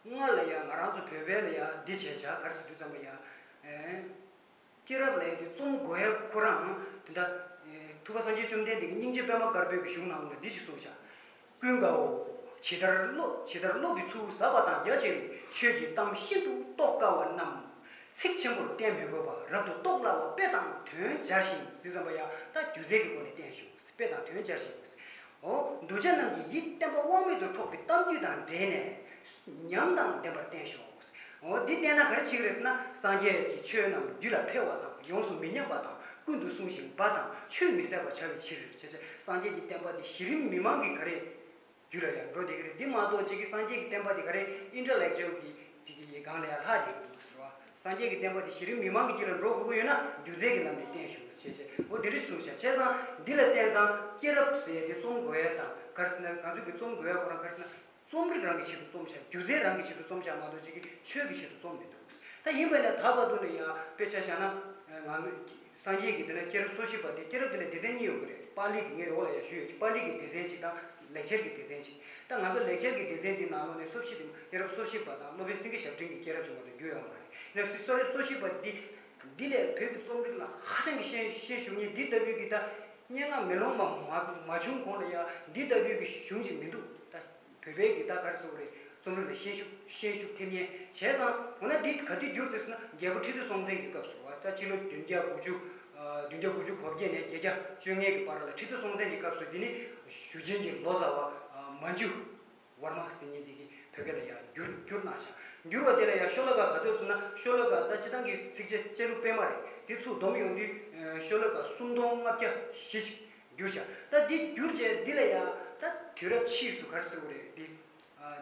སྔར་ལ་ཡ་ང་རང་ཚོ་བོད་པའི་ལ་ཡ་འདི་བྱས་བཞག། ག་རེ་ཟེར་དུས་ཙམ་པ་ཡ། ཨེ། སྐྱེས་རབས་ལ་ཡ་དེ་རྩོམ་དགོས་ཡ་ཁོ་རང་དེ་འདྲ། ཨེ། ཐུབ་པ་སངས་རྒྱས་བཅོམ་ལྡན་འདས་ཀྱི་སྙིང་རྗེ་པད་མ་དཀར་པོའི་གི་གཞུང་ནང་ལ་འདི་ཞིག་གསུངས་བཞག། ཀུན་དགའ་བོ། ཇི་ལྟར་བློ་ཇི་ལྟར་བློ་གི་ཚུལ་ཟབ་པ་དང་རྒྱ་ཆེ་བའི་ཆོས་ཀྱི་གཏམ་ཤིན་ཏུ་རྟོགས་དཀའ་བ་རྣམས་ཚིག་ཆེན་པོར་བསྟན་མི་དགོས་པར་རབ་ཏུ་རྟོགས་སླ་བ་དཔེ་དང་དོན་སྦྱར་ཞིང་ཟེར་ཙམ་པ་ཡ། ད་སྒྱུ་རྩལ་གྱི་སྒོ་ནས་བསྟན་ཞིང་། དཔེ་དང་དོན་སྦྱར་ཞིང་། འོ། གདུལ་བྱ་རྣམས་ཀྱི་ཡིད་བརྟན་པ་དབང་མེད་དུ་འཕྲོག་པའི་གཏམ་རྒྱུད་དང་འབྲེལ་ནས་ཉམས་དང་ལྡན་པར་བསྟན་ཞིང་། འོ། འདི་བསྟན་ན་ག་རེ་བྱེད་ཀྱི་རེད་ཟེར་ན། སངས་རྒྱས་ཀྱི་ཆོས་རྣམས་རྒྱུད་ལ་འཕེལ་བ་དང་། ཡོངས་སུ་མི་ཉམས་པ་དང་། ཀུན་ཏུ་བསྲུང་ཞིང་འབད་དང་ཆོས་མི་ཟད་པར་བྱ་བའི་ཕྱིར། བྱས་བྱས་སངས་རྒྱས་ཀྱི་བསྟན་པ་འདི་གཞི་རིམ་མི་མང་གི་ག་རེ། རྒྱུད་ལ་ཡང་འགྲོ་བསྡད་ཀྱི་རེད། འདི་མ་གཏོགས་གཅིག་གི་སངས་རྒྱས་ཀྱི་བསྟན་པ་འདི་ག་རེ་ཨིན་ཊེ་ལེག་ཅུ་ཨལ་གྱི་གཅིག་གི་སྒང་ལ་ཡང་ལྷག་བསྡད་ཀྱི་འདུག་ཟེར་བ། སངས་རྒྱས་ཀྱི་བསྟན་པ་འདི་གཞི་རིམ་མི་མང་གི་རྒྱུད་ལ་འགྲོ་དགོས་ཀྱི་ཡོད་ན། སྒྱུ་རྩལ་གྱི་ལམ་ནས་བསྟན་ཤོག་ཟེར་བྱས་བྱས། འོ། འདི་རིགས་གསུངས་ཤག། བྱས་ཙང་འདི་ལ་བརྟེན་ཙང་སྐྱེས་རབས་ཟེར་ཡས་འདི་རྩོམ་དགོས་ཡས་དང་། ག་རེ་ཟེར་ན། གང་ཚོད་ཀྱི་རྩོམ་དགོས་ཡས་ཁོ་རང་ག་རེ་ཟེར་ན། རྩོམ་རིག་རང་གི་ཆེད་དུ་རྩོམ་ཤག། སྒྱུ་རྩལ་རང་གི་ཆེད་དུ་རྩོམ་ཤག་མ་གཏོགས་གཅིག་གི་ཆོས་ཀྱི་ཆེད་དུ་རྩོམ་མི་འདུག། ད་ཡིན་པ་ཡིན་ན་ད་བར་དུ་ལ་ཡང་དཔེ་ཆ་བཞག་ན། ང་ཚོ་སངས་རྒྱས་ཀྱི་དེ་ནས་སྐྱེས་རབས་སོ་བཞི་པ་དེ། སྐྱེས་རབས་དེ་ལ་སྡེ་ཚན་གཉིས་ཡོད་ཀྱི་རེད། པཱ་ལི་གི། ངས་རེ་བ་ལ་ཡང་ཞུས་ཡོད། པཱ་ལི་གི་སྡེ་ཚན་གཅིག་དང་ལེགས་སྦྱར་གྱི་སྡེ་ཚན་གཅིག། ད་ང་ཚོ་ལེགས་སྦྱར་གྱི་སྡེ་ཚན་འདི་ནང་ལོགས་ནས་སོ་བཞི་དེ། སྐྱེས་རབས་སོ་བཞི་པ་དང་སློབ་དཔོན་སེང་གེ་ཞབས་འབྲིང་གི་སྐྱེས་རབས་ཅིག་མ་གཏོགས་འགྱུར་ཡོད་མ་རེད། ཡིན་ན་སོ་སོ་སོ་བཞི་པ་འདི། འདི་ལས་བོད་ཀྱི་རྩོམ་རིག་ལ་ཧ་ཅང་གི་ཤན་ཤན་ཞུགས་མཁན་འདི་ལྟ་བུའི་གི་ད་སྙན་ངག་མེ་ལོང་མ་མ་མ་བྱུང་གོང་ལ་ཡང་འདི་ལྟ་བུའི་གི་གཞུང་ཅིག་མི་འདུག། ད་བོད་པའི་གི་ད་ག་རེ་ཟེར་དགོས་རེད། རྩོམ་རིག་ལ་ཤན་ཤུགས་ཤན་ཤུགས་ཐེབས་མཁན། བྱས་ཙང་འོ་ན་འདི་ག་དུས་འགྱུར་ཏེ་ཟེར་ན། རྒྱལ་པོ་ཁྲི་ལྡེ་སྲོང་བཙན་གྱི་སྐབས་སུ་བ། ད་ཕྱི་ལོ་བདུན་བརྒྱ་དགུ་བཅུ། ཨ། བདུན་བརྒྱ་དགུ་བཅུ་གོ་བརྒྱད་ནས་བརྒྱད་བརྒྱ་བཅོ་ལྔའི་གི་བར་ལ་ཁྲི་ལྡེ་སྲོང་བཙན་གྱི་སྐབས་སུ། འདི་ནི་ཞུ་ཆེན་གྱི་ལོ་ཙཱ་བ། ཨ། མན་ཇུ་ཝར་མ་ཟེར་མཁན་འདི་གིས་བོད་སྐད་ལ་ཡང་བསྒྱུར་བསྒྱུར་གནང་ཤག། བསྒྱུར་བ་དེ་ལ་ཡང་ཤོ་ལོ་ཀ་ག་ཚོད་ཚུད་ན། ཤོ་ལོ་ཀ་ད་སྤྱིར་བཏང་གི་ཚིགས་བཅད་བཅད་ལྷུག་སྤེལ་མ་རེད། དེ་ཚུར་བསྡོམས་ཡོང་དུས། ཨ། ཤོ་ལོ་ཀ་སུམ་སྟོང་ལྔ་བརྒྱ་བཞི་ཅིག་བསྒྱུར་ཤག། ད་འདི་བསྒྱུར་བྱས་འདི་ལ་ཡང་ད་དུས་རབས་ཕྱིས་སུ་ག་རེ་ཟེར་དགོས་རེད། འདི། ཨ།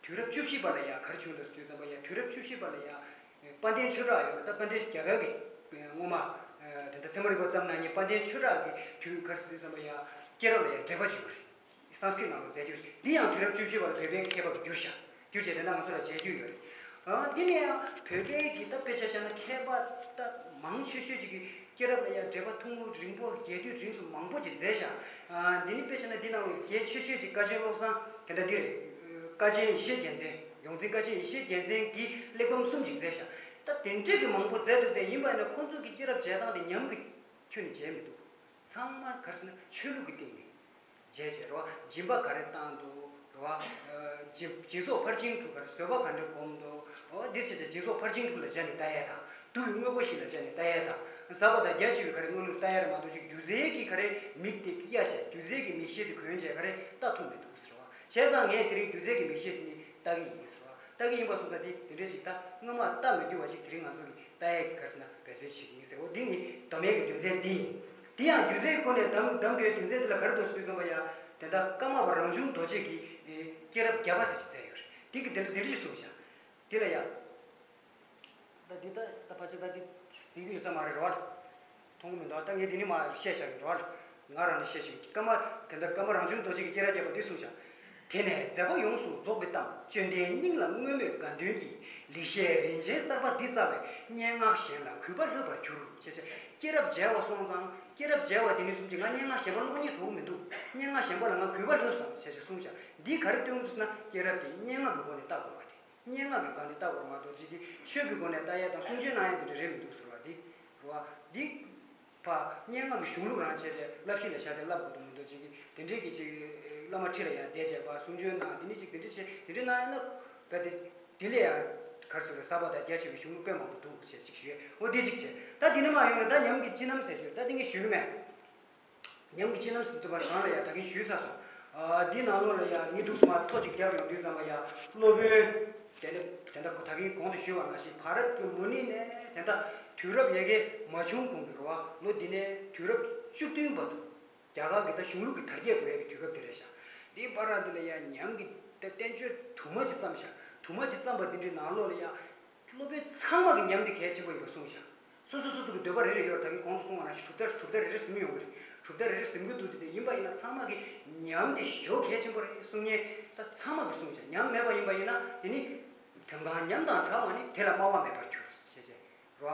དུས་རབས་བཅུ་བཞི་པ་ལ་ཡང་ག་རེ་བྱུང་འདུག་ཟེར་དུས་ཙམ་པ་ཡང་། དུས་རབས་བཅུ་བཞི་པ་ལ་ཡང་དཔལ་ལྡན་ཆོས་གྲགས་ཡོད་རེད། ད་དཔལ་ལྡན་རྒྱ་གར་གྱི། ཨ། སྔོན་མ། ཨ། དེ་འདྲ་ཚད་མ་རིག་པ་བརྩམས་གནང་མཁན་དཔལ་ལྡན་ཆོས་གྲགས་ཀྱི་དུས་ག་རེ་ཟེར་དུས་ཙམ་པ་ཡང་སྐྱེས་རབས་ལ་ཡང་འགྲེལ་པ་བྱེད་དགོས་རེད། སཾ་སྐྲྀཏ་ནང་ལ་མཛད་རྒྱུ་རེད། འདི་ཡང་དུས་རབས་བཅུ་བཞི་པ་ལ་བོད་པའི་མཁས་པ་གིས་བསྒྱུར་ཤག། བསྒྱུར་བྱས་དེ་འདྲ་ང་ཚོ་ལ་མཇལ་རྒྱུ་ཡོད་རེད། ཨ། འདི་ནས་ཡང་བོད་པའི་གི་ད་དཔེ་ཆ་བཞག་ན་མཁས་པ་ད་མང་ཆེ་ཤོས་ཅིག་གིས་སྐྱེས་རབས་ལ་ཡང་འགྲེལ་པ་ཐུང་ངུ་རིང་པོ། རྒྱས་བསྡུས་རིང་སུ་མང་པོ་ཅིག་མཛད་ཤག། ཨ། འདི་ནི་དཔེ་བཞག་ན་འདི་ནང་ལ་གལ་ཆེ་ཤོས་ཅིག་ཀ་ཆེན་བློ་བཟང་དེ་འདྲ་འདི་རེད། ཀ་ཆེན་ཡེ་ཤེས་རྒྱལ་མཚན། ཡོངས་འཛིན་ཀ་ཆེན་ཡེ་ཤེས་རྒྱལ་མཚན་གྱིས་གླེགས་བམ་གསུམ་ཅིག་མཛད་ཤག། ད་དེ་འདྲས་ཀྱི་མང་པོ་མཛད་འདུག་སྟེ། ཡིན་པ་ཡིན་ན་ཁོང་ཚོ་གི་སྐྱེས་རབས་མཇལ་སྟངས་དེ་ཉམས་ཀྱི་ཁྱོན་ནས་མཇལ་མི་འདུག། ཚང་མ་ག་རེ་ཟེར་ན་ཆོས་ལུགས་ཀྱི་སྟེང་ནས། བྱས་བྱས་རོ། སྦྱིན་པ་ག་རེ་བཏང་འདུག་རོ། སྦྱིན་སྦྱིན་སོགས་ཕར་ཕྱིན་དྲུག་ག་རེ་བཟོད་པ་ག་འདྲ་སྒོམ་འདུག་འོ་འདི་བྱས་བྱས་སྦྱིན་སོགས་ཕར་ཕྱིན་དྲུག་ལ་སྦྱར་ནས་ལྟ་ཡས་དང་། བསྡུ་བའི་དངོས་པོ་བཞི་ལ་སྦྱར་ནས་ལྟ་ཡས་དང་། ཟབ་པ་དང་རྒྱ་ཆེ་བའི་ག་རེ་དངོས་ལུགས་ལྟ་ཡས་རེད་མ་གཏོགས་ཅིག་སྒྱུ་རྩལ་གྱི་ག་རེ་མིག་དེ་གཡའ་བྱས་སྒྱུ་རྩལ་གྱི་མིག་ཤེལ་དེ་གོན་བྱས་ག་རེ་ལྟ་ཐུབ་མི་འདུག་ཟེར་བ། བྱས་ཙང་ངས་དེ་རིང་སྒྱུ་རྩལ་གྱི་མིག་ཤེལ་དེ་ནི་ལྟ་གི་ཡིན་ཟེར་བ། ལྟ་གི་ཡིན་པ་སོང་ཙང་དེ་དེ་འདྲ་ཞིག་ད་སྔོན་མ་ལྟ་མི་རྒྱུ་བ་ཞིག་དེ་རིང་ང་ཚོ་གི་ལྟ་ཡས་ཀྱི་ག་རེ་ཟེར་ན་འབད་བརྩོན་བྱེད་ཀྱི་ཡིན་ཟེར། འོ་འདི་ནི་གདམ་ཡས་ཀྱི་རྒྱུ་མཚན་འདི་ཡིན། དེ་ཡང་སྒྱུ་རྩལ་སྒོ་ནས་གདམ་གདམ་དགོས་རྒྱུ་མཚན་དེ་ལ་ག་རེ་འདུག་ཟེར་དུས་ཙམ་པ་ཡ། དེ་ལྟར་ཀརྨ་པ་རང་བྱུང་རྡོ་རྗེ་གིས་ཨེ་སྐྱེས་རབས་བརྒྱ་པ་ཟེར་ཞིག་མཛད་ཡོད་རེད། དེ་གི་དེ་འདྲ་དེ་འདྲ་ཞིག་གསུངས་ཤག་དེ་ལ་ཡ། ད་འདི་ད་ད་ཕལ་ཆེར་ད་འདི་གཟིགས་ཀྱི་ཡོད་ས་མ་རེད་རོ། མཐོང་གི་མི་འདུག་ད་ངས་འདི་ནི་མ་བཤད་བཞག་གི་རོ། ང་རང་ནས་བཤད་བཞག་གི་ཀརྨ་དེ་འདྲ་ཀརྨ་རང་བྱུང་རྡོ་རྗེ་གིས་སྐྱེས་རབས་བརྒྱ་པ་འདི་གསུངས་ཤག་དེ་ནས་མཛད་པ་ཡོངས་སུ་རྫོགས་པའི་གཏམ། བཅོམ་ལྡན་སྙིང་ལ་མངོན་མོས་དགའ་འདུན་གྱིས། ལེགས་བཤད་རིན་ཆེན་གསར་པ་འདི་བཙལ་བས། སྙན་ངག་གཞན་ལ་གུས་པ་ལྷོད་པར་གྱུར། ཅེས་བྱས། སྐྱེས་རབས་མཇལ་བ་སོང་ཙང་སྐྱེས་རབས་མཇལ་བ་དེ་ནས་བཟུང་སྟེ་ང་སྙན་ངག་གཞན་པ་ཀློག་སྙིང་བྲོ་གི་མི་འདུག་སྙན་ངག་གཞན་པ་ལ་ང་གུས་པ་ལྷོད་སོང་ཞེས་བྱས་གསུངས་ཤག་འདིས་ག་རེ་སྟོན་གྱི་འདུག་ཟེར་ན་སྐྱེས་རབས་དེ་སྙན་ངག་གི་སྒོ་ནས་ལྟ་དགོས་པ་དེ། སྙན་ངག་གི་སྒང་ནས་ལྟ་དགོས་མ་གཏོགས་ཅིག་གིས་ཆོས་ཀྱི་སྒོ་ནས་ལྟ་ཡས་དང་གསུང་ཆོས་གནང་ཡས་དེ་འདྲ་རེད་མི་འདུག་ཟེར་བ་འདི་རེད་བ། འདི་ཕ་སྙན་ངག་གི་གཞུང་ལུགས་རང་བྱས་བྱས་བསླབ་གཞི་ལ་བཞག་བྱས་བསླབ་དགོས་འདུག་མི་འདུག་ཅིག་གིས་དེ་འདྲའི་གི་ཅིག་བླ་མ་ཁྲི་ལ་ཡར་བསྡད་བྱས་པ་གསུང་ཆོས་གནང་དེ་ནི་ཅིག་དེ་འདྲ་བྱས་དེ་འདྲ་གནང་ཡས་ན་བས་དེ་དེ་ལས་ཡང་གར་སོང་བའི་ཟབ་པ་དང་རྒྱ་ཆེ་བའི་གཞུང་ལུགས་དཔེ་མང་པོ་འདུག་ཅེས་ཅིག་ཞུས། འོ་དེ་ཅིག་བྱས་ད་དེ་ནི་མ་ཡོང་ནས་ད་ཉམས་ཀྱི་སྤྱི་རྣམ་ཟེར་ཞུས་ད་དེ་ངས་ཞུ་གི་མེད། ཉམས་ཀྱི་སྤྱི་རྣམ་ཟེར་དུས་བར་སྒང་ལ་ཡང་ད་གིན་ཞུས་ཚར་སོང་། ཨ་འདི་ནང་ལོགས་ལ་ཡང་ངས་འདུག་སེ་མར་ཐོ་གཅིག་བརྒྱབ་ཡོང་དུས་ཙམ་པ་ཡང་སློབ་དཔོན་དེ་ནི་དེ་འདྲ་ཁོ་ད་གིན་གོང་དུ་ཞུས་པ་ནང་བཞིན་བྷ་རད་ཀྱི་མུ་ནི་ནས་དེ་འདྲ་དུས་རབས་ཡ་གི་མ་བྱུང་གོང་གི་རེད་བ། ལོ་འདི་ནས་དུས་རབས་བཅུ་བདུན་བར་དུ་རྒྱ་གར་གྱི་ད་གཞུང་ལུགས་ཀྱི་དར་རྒྱས་འགྲོ་ཡ་གི་དུས་སྐབས་དེ་རེད་ཤག་འདིའི་བར་འདི་ལ་ཡང་ཉམས་ཀྱི་ད་བསྟན་བཅོས་དུ་མ་ཅིག་བརྩམས་ཤག་དུ་མ་ཅིག་བརྩམས་པ་འདི་འདྲའི་ནང་ལོགས་ལ་ཡང་། སློབ་དཔོན་ཚང་མ་གི་ཉམས་འདི་གལ་ཆེན་པོ་ཡིན་པ་གསུངས་ཤག་སོ་སོ་སོ་སོ་གི་འདོད་པ་རེ་རེ་ཡོད་རེད། ད་གིན་གོང་དུ་གསུངས་པ་ནང་བཞིན་གྲུབ་མཐའ་གྲུབ་མཐའ་རེ་རེ་ཟིན་གྱི་ཡོང་གི་རེད། གྲུབ་མཐའ་རེ་རེ་ཟིན་གྱི་འདུག་དེ་དེ་ཡིན་པ་ཡིན་ན་ཚང་མ་གི་ཉམས་འདི་ཞེ་པོ་གལ་ཆེན་པོ་རེད་གསུང་མཁན་ད་ཚང་མ་གི་གསུངས་ཤག་ཉམས་མེད་པ་ཡིན་པ་ཡིན་ན་དེ་ནི་དོན་གང་ཉམས་དང་བྲལ་བ་ནི་དེ་ལ་སྨྲ་བ་མེད་པར་འགྱུར་ཞེས་བྱས་རོ།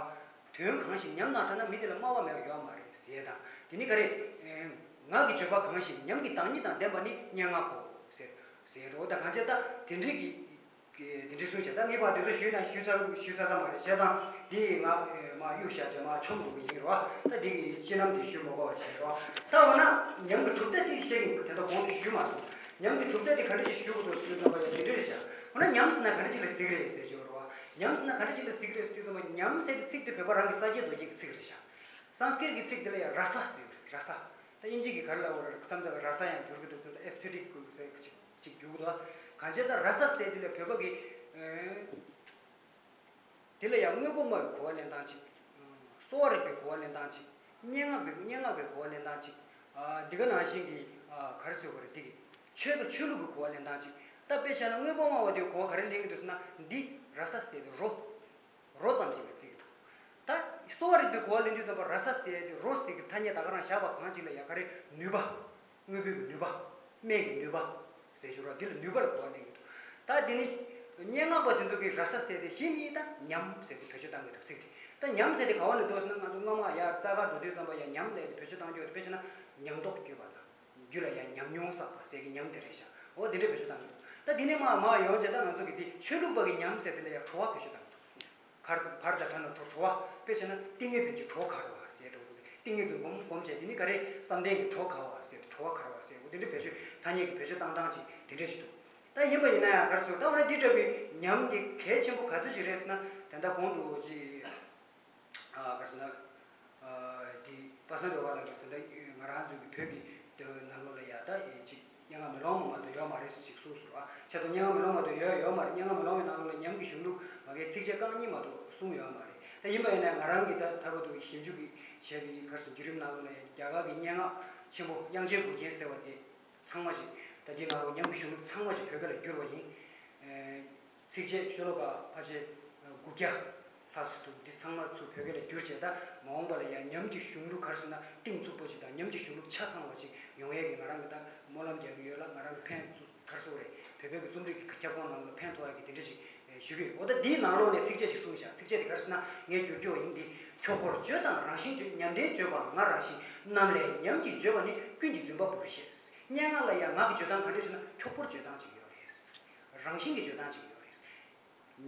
དོན་གང་ཞིག་ཉམས་དང་བྲལ་ན་མི་དེ་ལ་སྨྲ་བ་མེད་པ་ཡོད་མ་རེད་ཟེར་དང་དེ་ནི་ག་རེ། ངག་གི་བརྗོད་པ་གང་ཞིག་ཉམས་ཀྱི་བདག་ཉིད་དང་ལྡན་པ་ནི་སྙན་ངག་གོ་ཟེར་ཟེར་རོ། ད་གང་བྱས་ད་དེ་འདྲའི་གི་དེ་འདྲའི་གསུངས་བྱས་ད་ངས་ཕར་དེ་ཚོ་ཞུས་དང་ཞུས་ཚར་ཞུས་ཚར་ས་མ་རེད། བྱས་ཙང་འདི་ང་མར་གཡུག་བཞག་བྱས་མར་མཆོང་འགྲོ་གི་ཡིན་རོ། ད་འདི་གི་སྤྱི་རྣམ་དེ་ཞུ་མ་དགོས་པ་བྱས་རོ། ད་འོ་ན་ཉམས་ཀྱི་གྲུབ་མཐའ་དེ་བཤད་ཀྱི་དེ་ད་གོང་དུ་ཞུས་མ་སོང་། ཉམས་ཀྱི་གྲུབ་མཐའ་དེ་ག་འདྲ་ཞིག་ཞུ་དགོས་འདུག་ཟེར་དུས་ཙམ་པ་ཡང་དེ་འདྲ་རེད་ཤག་འོ་ན་ཉམས་ཟེར་ན་ག་འདྲ་ཞིག་ལ་ཟེར་གི་རེད་ཟེར་གྱི་ཡོད་རེད་བ། ཉམས་ཟེར་ན་ག་འདྲ་ཞིག་ལ་ཟེར་གི་རེད་ཟེར་དུས་ཙམ་པ་ཉམས་ཟེར་དེ་ཚིག་དེ་བོད་པ་རང་གི་ས་སྐྱ་རྡོ་རྗེ་གི་ཚིག་རེད་ཤག་སཾ་སྐྲྀཏ་གི་ཚིག་དེ་ལ་ཡང་ར་ས་ཟེར་གི་རེད། ར་ས། ད་དབྱིན་ཇི་གི་ག་རེ་ལབ་དགོས་རེད་བསམ་ཚར་བ་ར་ས་ཡང་འགྱུར་གི་འདུག་ད་ཨེས་ཐེ་ཊིག་ཟེར་གི་ཅིག་ཅིག་འགྱུར་གི་འདུག་གང་བྱས་ད་ར་ས་ཟེར་དེ་ལ་བོད་པ་གི་ཨེ། དེ་ལ་ཡང་དངོས་པོ་སྨྲ་བའི་གོ་བ་ལེན་སྟངས་གཅིག་གསོ་བ་རིག་པའི་གོ་བ་ལེན་སྟངས་གཅིག་སྙན་ངག་པའི་སྙན་ངག་པའི་གོ་བ་ལེན་སྟངས་གཅིག་འདི་ག་ནང་བཞིན་གྱི་ག་རེ་ཟེར་དགོས་རེད་འདི་གི་ཆོས་པ་ཆོས་ལུགས་ཀྱི་གོ་བ་ལེན་སྟངས་གཅིག་ད་དཔེ་བཞག་ན་དངོས་པོ་སྨྲ་བ་དེའི་གོ་བ་ག་རེ་ལེན་གྱི་འདུག་ཟེར་ན་འདི་ར་ས་ཟེར་ཏེ་རོ། རོ་ཙམ་ཞིག་ལ་བརྩི་གི་འདུག་ད་གསོ་བ་རིག་པའི་གོ་བ་ལེན་དུས་ཙམ་པ་ར་ས་ཟེར་ཏེ་རོ་ཟེར་གི་ཐ་སྙད་ད་ག་རང་བཞག་པ་གང་ཞིག་ལ་ཡ་ག་རེ་ནུས་པ། དངོས་པོའི་གི་ནུས་པ། སྨན་གྱི་ནུས་པ། ཟེར་ཞུ་རོགས་འདི་ལ་ནུས་པ་ལ་གོ་བ་ལེན་གི་འདུག་ད་འདི་ནི་སྙན་ངག་པ་དེ་ཚོ་གིས་ར་ས་ཟེར་ཏེ་གཞི་ནི་ད་ཉམས་ཟེར་ཏེ་བེད་སྤྱོད་བཏང་གི་འདུག་ཚིག་དེ། ད་ཉམས་ཟེར་ཏེ་ག་བ་ནས་འདོགས་ཟེར་ན་ང་ཚོ་སྔ་མ་ཡར་རྩ་ཁར་འགྲོ་དུས་ཙམ་པ་ཡ་ཉམས་ལས་ཏེ་བེད་སྤྱོད་བཏང་རྒྱུ་དེ་དཔེ་བྱས་ན་ཉམས་རྟོགས་བསྐྱེད་པ་དང་། རྒྱུད་ལ་ཡང་ཉམས་མྱོང་བསགས་པ་ཟེར་གི་ཉམས་དེ་རེད་ཤག་འོ་དེ་འདྲའི་བེད་སྤྱོད་བཏང་གི་འདུག་ད་དེ་ནས་མར་མར་ཡོང་བྱས་ད་ང་ཚོ་གི་དེ་ཆོས་ལུགས་པ་གི་ཉམས་ཟེར་དེ་ལ་ཡང་བྲོ་བ་བེད་སྤྱོད་བཏང་གི་འདུག་གར་བར་དང་བྲལ་ན་བྲོ་བྲོ་བ་དཔེ་བྱས་ན་ཏིང་ངེ་འཛིན་གྱི་བྲོ་གར་བ་ཟེར་འགྲོ་གི་འདུག་ཏིང་ངེ་འཛིན་སྒོམ་སྒོམ་བྱས་དེ་ནི་ག་རེ་བསམ་གཏན་གྱི་བྲོ་གར་བ་ཟེར་བྲོ་བ་གར་བ་ཟེར་འོ་དེ་འདྲའི་བེད་སྤྱོད་ཐ་སྙད་ཀྱི་བེད་སྤྱོད་བཏང་སྟངས་ཅིག་དེ་འདྲ་ཞིག་འདུག་ད་ཡིན་པ་ཡིན་ན་ཡང་གར་སོང་ད་འོ་ན་འདི་འདྲ་བའི་ཉམས་དེ་གལ་ཆེན་པོ་ག་ཚོད་ཅིག་རེད་ཟེར་ན་དེ་འདྲ་གོང་དུ་ཅིག་ཨ་ག་རེ་ཟེར་ན། ཨ་འདི་པ་སངས་སྒྲོལ་དཀར་ལགས་ཀྱིས་ད་ལྟ་ང་རང་ཚོའི་གི་བོད་ཀྱི་སྡེ་བའི་ནང་ལོགས་ལ་ཡ་ད་ཨེ་ཅིག་སྙན་ངག་མེ་ལོང་མ་མ་གཏོགས་ཡོད་མ་རེད་ཟེར་ཅིག་གསུངས་སོང་ཨ། བྱས་ཙང་སྙན་ངག་མེ་ལོང་མ་གཏོགས་ཡོད་ཡོད་མ་རེད། སྙན་ངག་མེ་ལོང་མའི་ནང་ལོགས་ལ་ཉམས་ཀྱི་གཞུང་ལུགས་མ་གིའི་ཚིགས་བཅད་རྐང་གཉིས་མ་གཏོགས་གསུངས་ཡོད་མ་རེད། ད་ཡིན་པ་ཡིན་ན་ང་རང་གིས་ད་ད་བར་དུ་ཞིབ་འཇུག་གི་བྱས་པའི་ག་རེ་ཟེར་བརྒྱུད་རིམ་ནང་ལོགས་ལ་ཡ་རྒྱ་གར་གྱི་སྙན་ངག་ཆེན་པོ་དབྱངས་ཅན་མགུལ་རྒྱན་ཟེར་བ་དེ། ཚང་མ་ཞིག་ད་འདི་ནང་ལོགས་ཉམས་ཀྱི་གཞུང་ལུགས་ཚང་མ་ཞིག་བོད་སྐད་ལ་བསྒྱུར་བ་ཡིན། ཨེ། ཚིགས་བཅད་ཤོ་ལོ་ཀ་ཕལ་ཆེར་དགུ་བརྒྱ་ལྷག་ཙམ་འདུག་འདི་ཚང་མ་ཚུར་བོད་སྐད་ལ་བསྒྱུར་བྱས་ད་མ་འོངས་པ་ལ་ཡང་ཉམས་ཀྱི་གཞུང་ལུགས་ག་རེ་ཟེར་ན་གཏིང་ཚུགས་པོ་ཞིག་དང་ཉམས་ཀྱི་གཞུང་ལུགས་ཆ་ཚང་བ་ཞིག་ཡོང་ཡས་ཀྱི་ང་རང་གི་ད་སྨོན་ལམ་རྒྱག་གི་ཡོད་ལ་ང་རང་གི་ཕན་ཚུན་ག་རེ་ཟེར་དགོས་རེད། བོད་པའི་གི་རྩོམ་རིག་གི་ཁྱབ་ཁོངས་ནང་ལ་ཕན་ཐོགས་ཡས་ཀྱི་དེ་འདྲ་ཞིག་ཞུ་གི་ཡོད། འོ་ད་འདིའི་ནང་ལོགས་ནས་ཚིགས་བཅད་ཅིག་གསུངས་ཤག་ཚིགས་བཅད་དེ་ག་རེ་ཟེར་ན་ངས་བསྒྱུར་རྒྱུ་ཡིན་འདི། འཁྱོག་པོར་བརྗོད་དང་རང་བཞིན་བརྗོད། ཉམས་ལྡན་བརྗོད་པའང་ང་རང་བཞིན། རྣམས་ལས་ཉམས་ཀྱིས་བརྗོད་པ་ནི་ཀུན་གྱི་རྫུན་པ་པོར་ཤེས། སྙན་ངག་ལ་ཡང་ངག་གི་བརྗོད་སྟངས་ག་འདྲ་ཞེ་ན་འཁྱོག་པོར་བརྗོད་སྟངས་ཅིག་ཡོད་རེད། རང་བཞིན་གྱི་བརྗོད་སྟངས་ཅིག་ཡོད་རེད།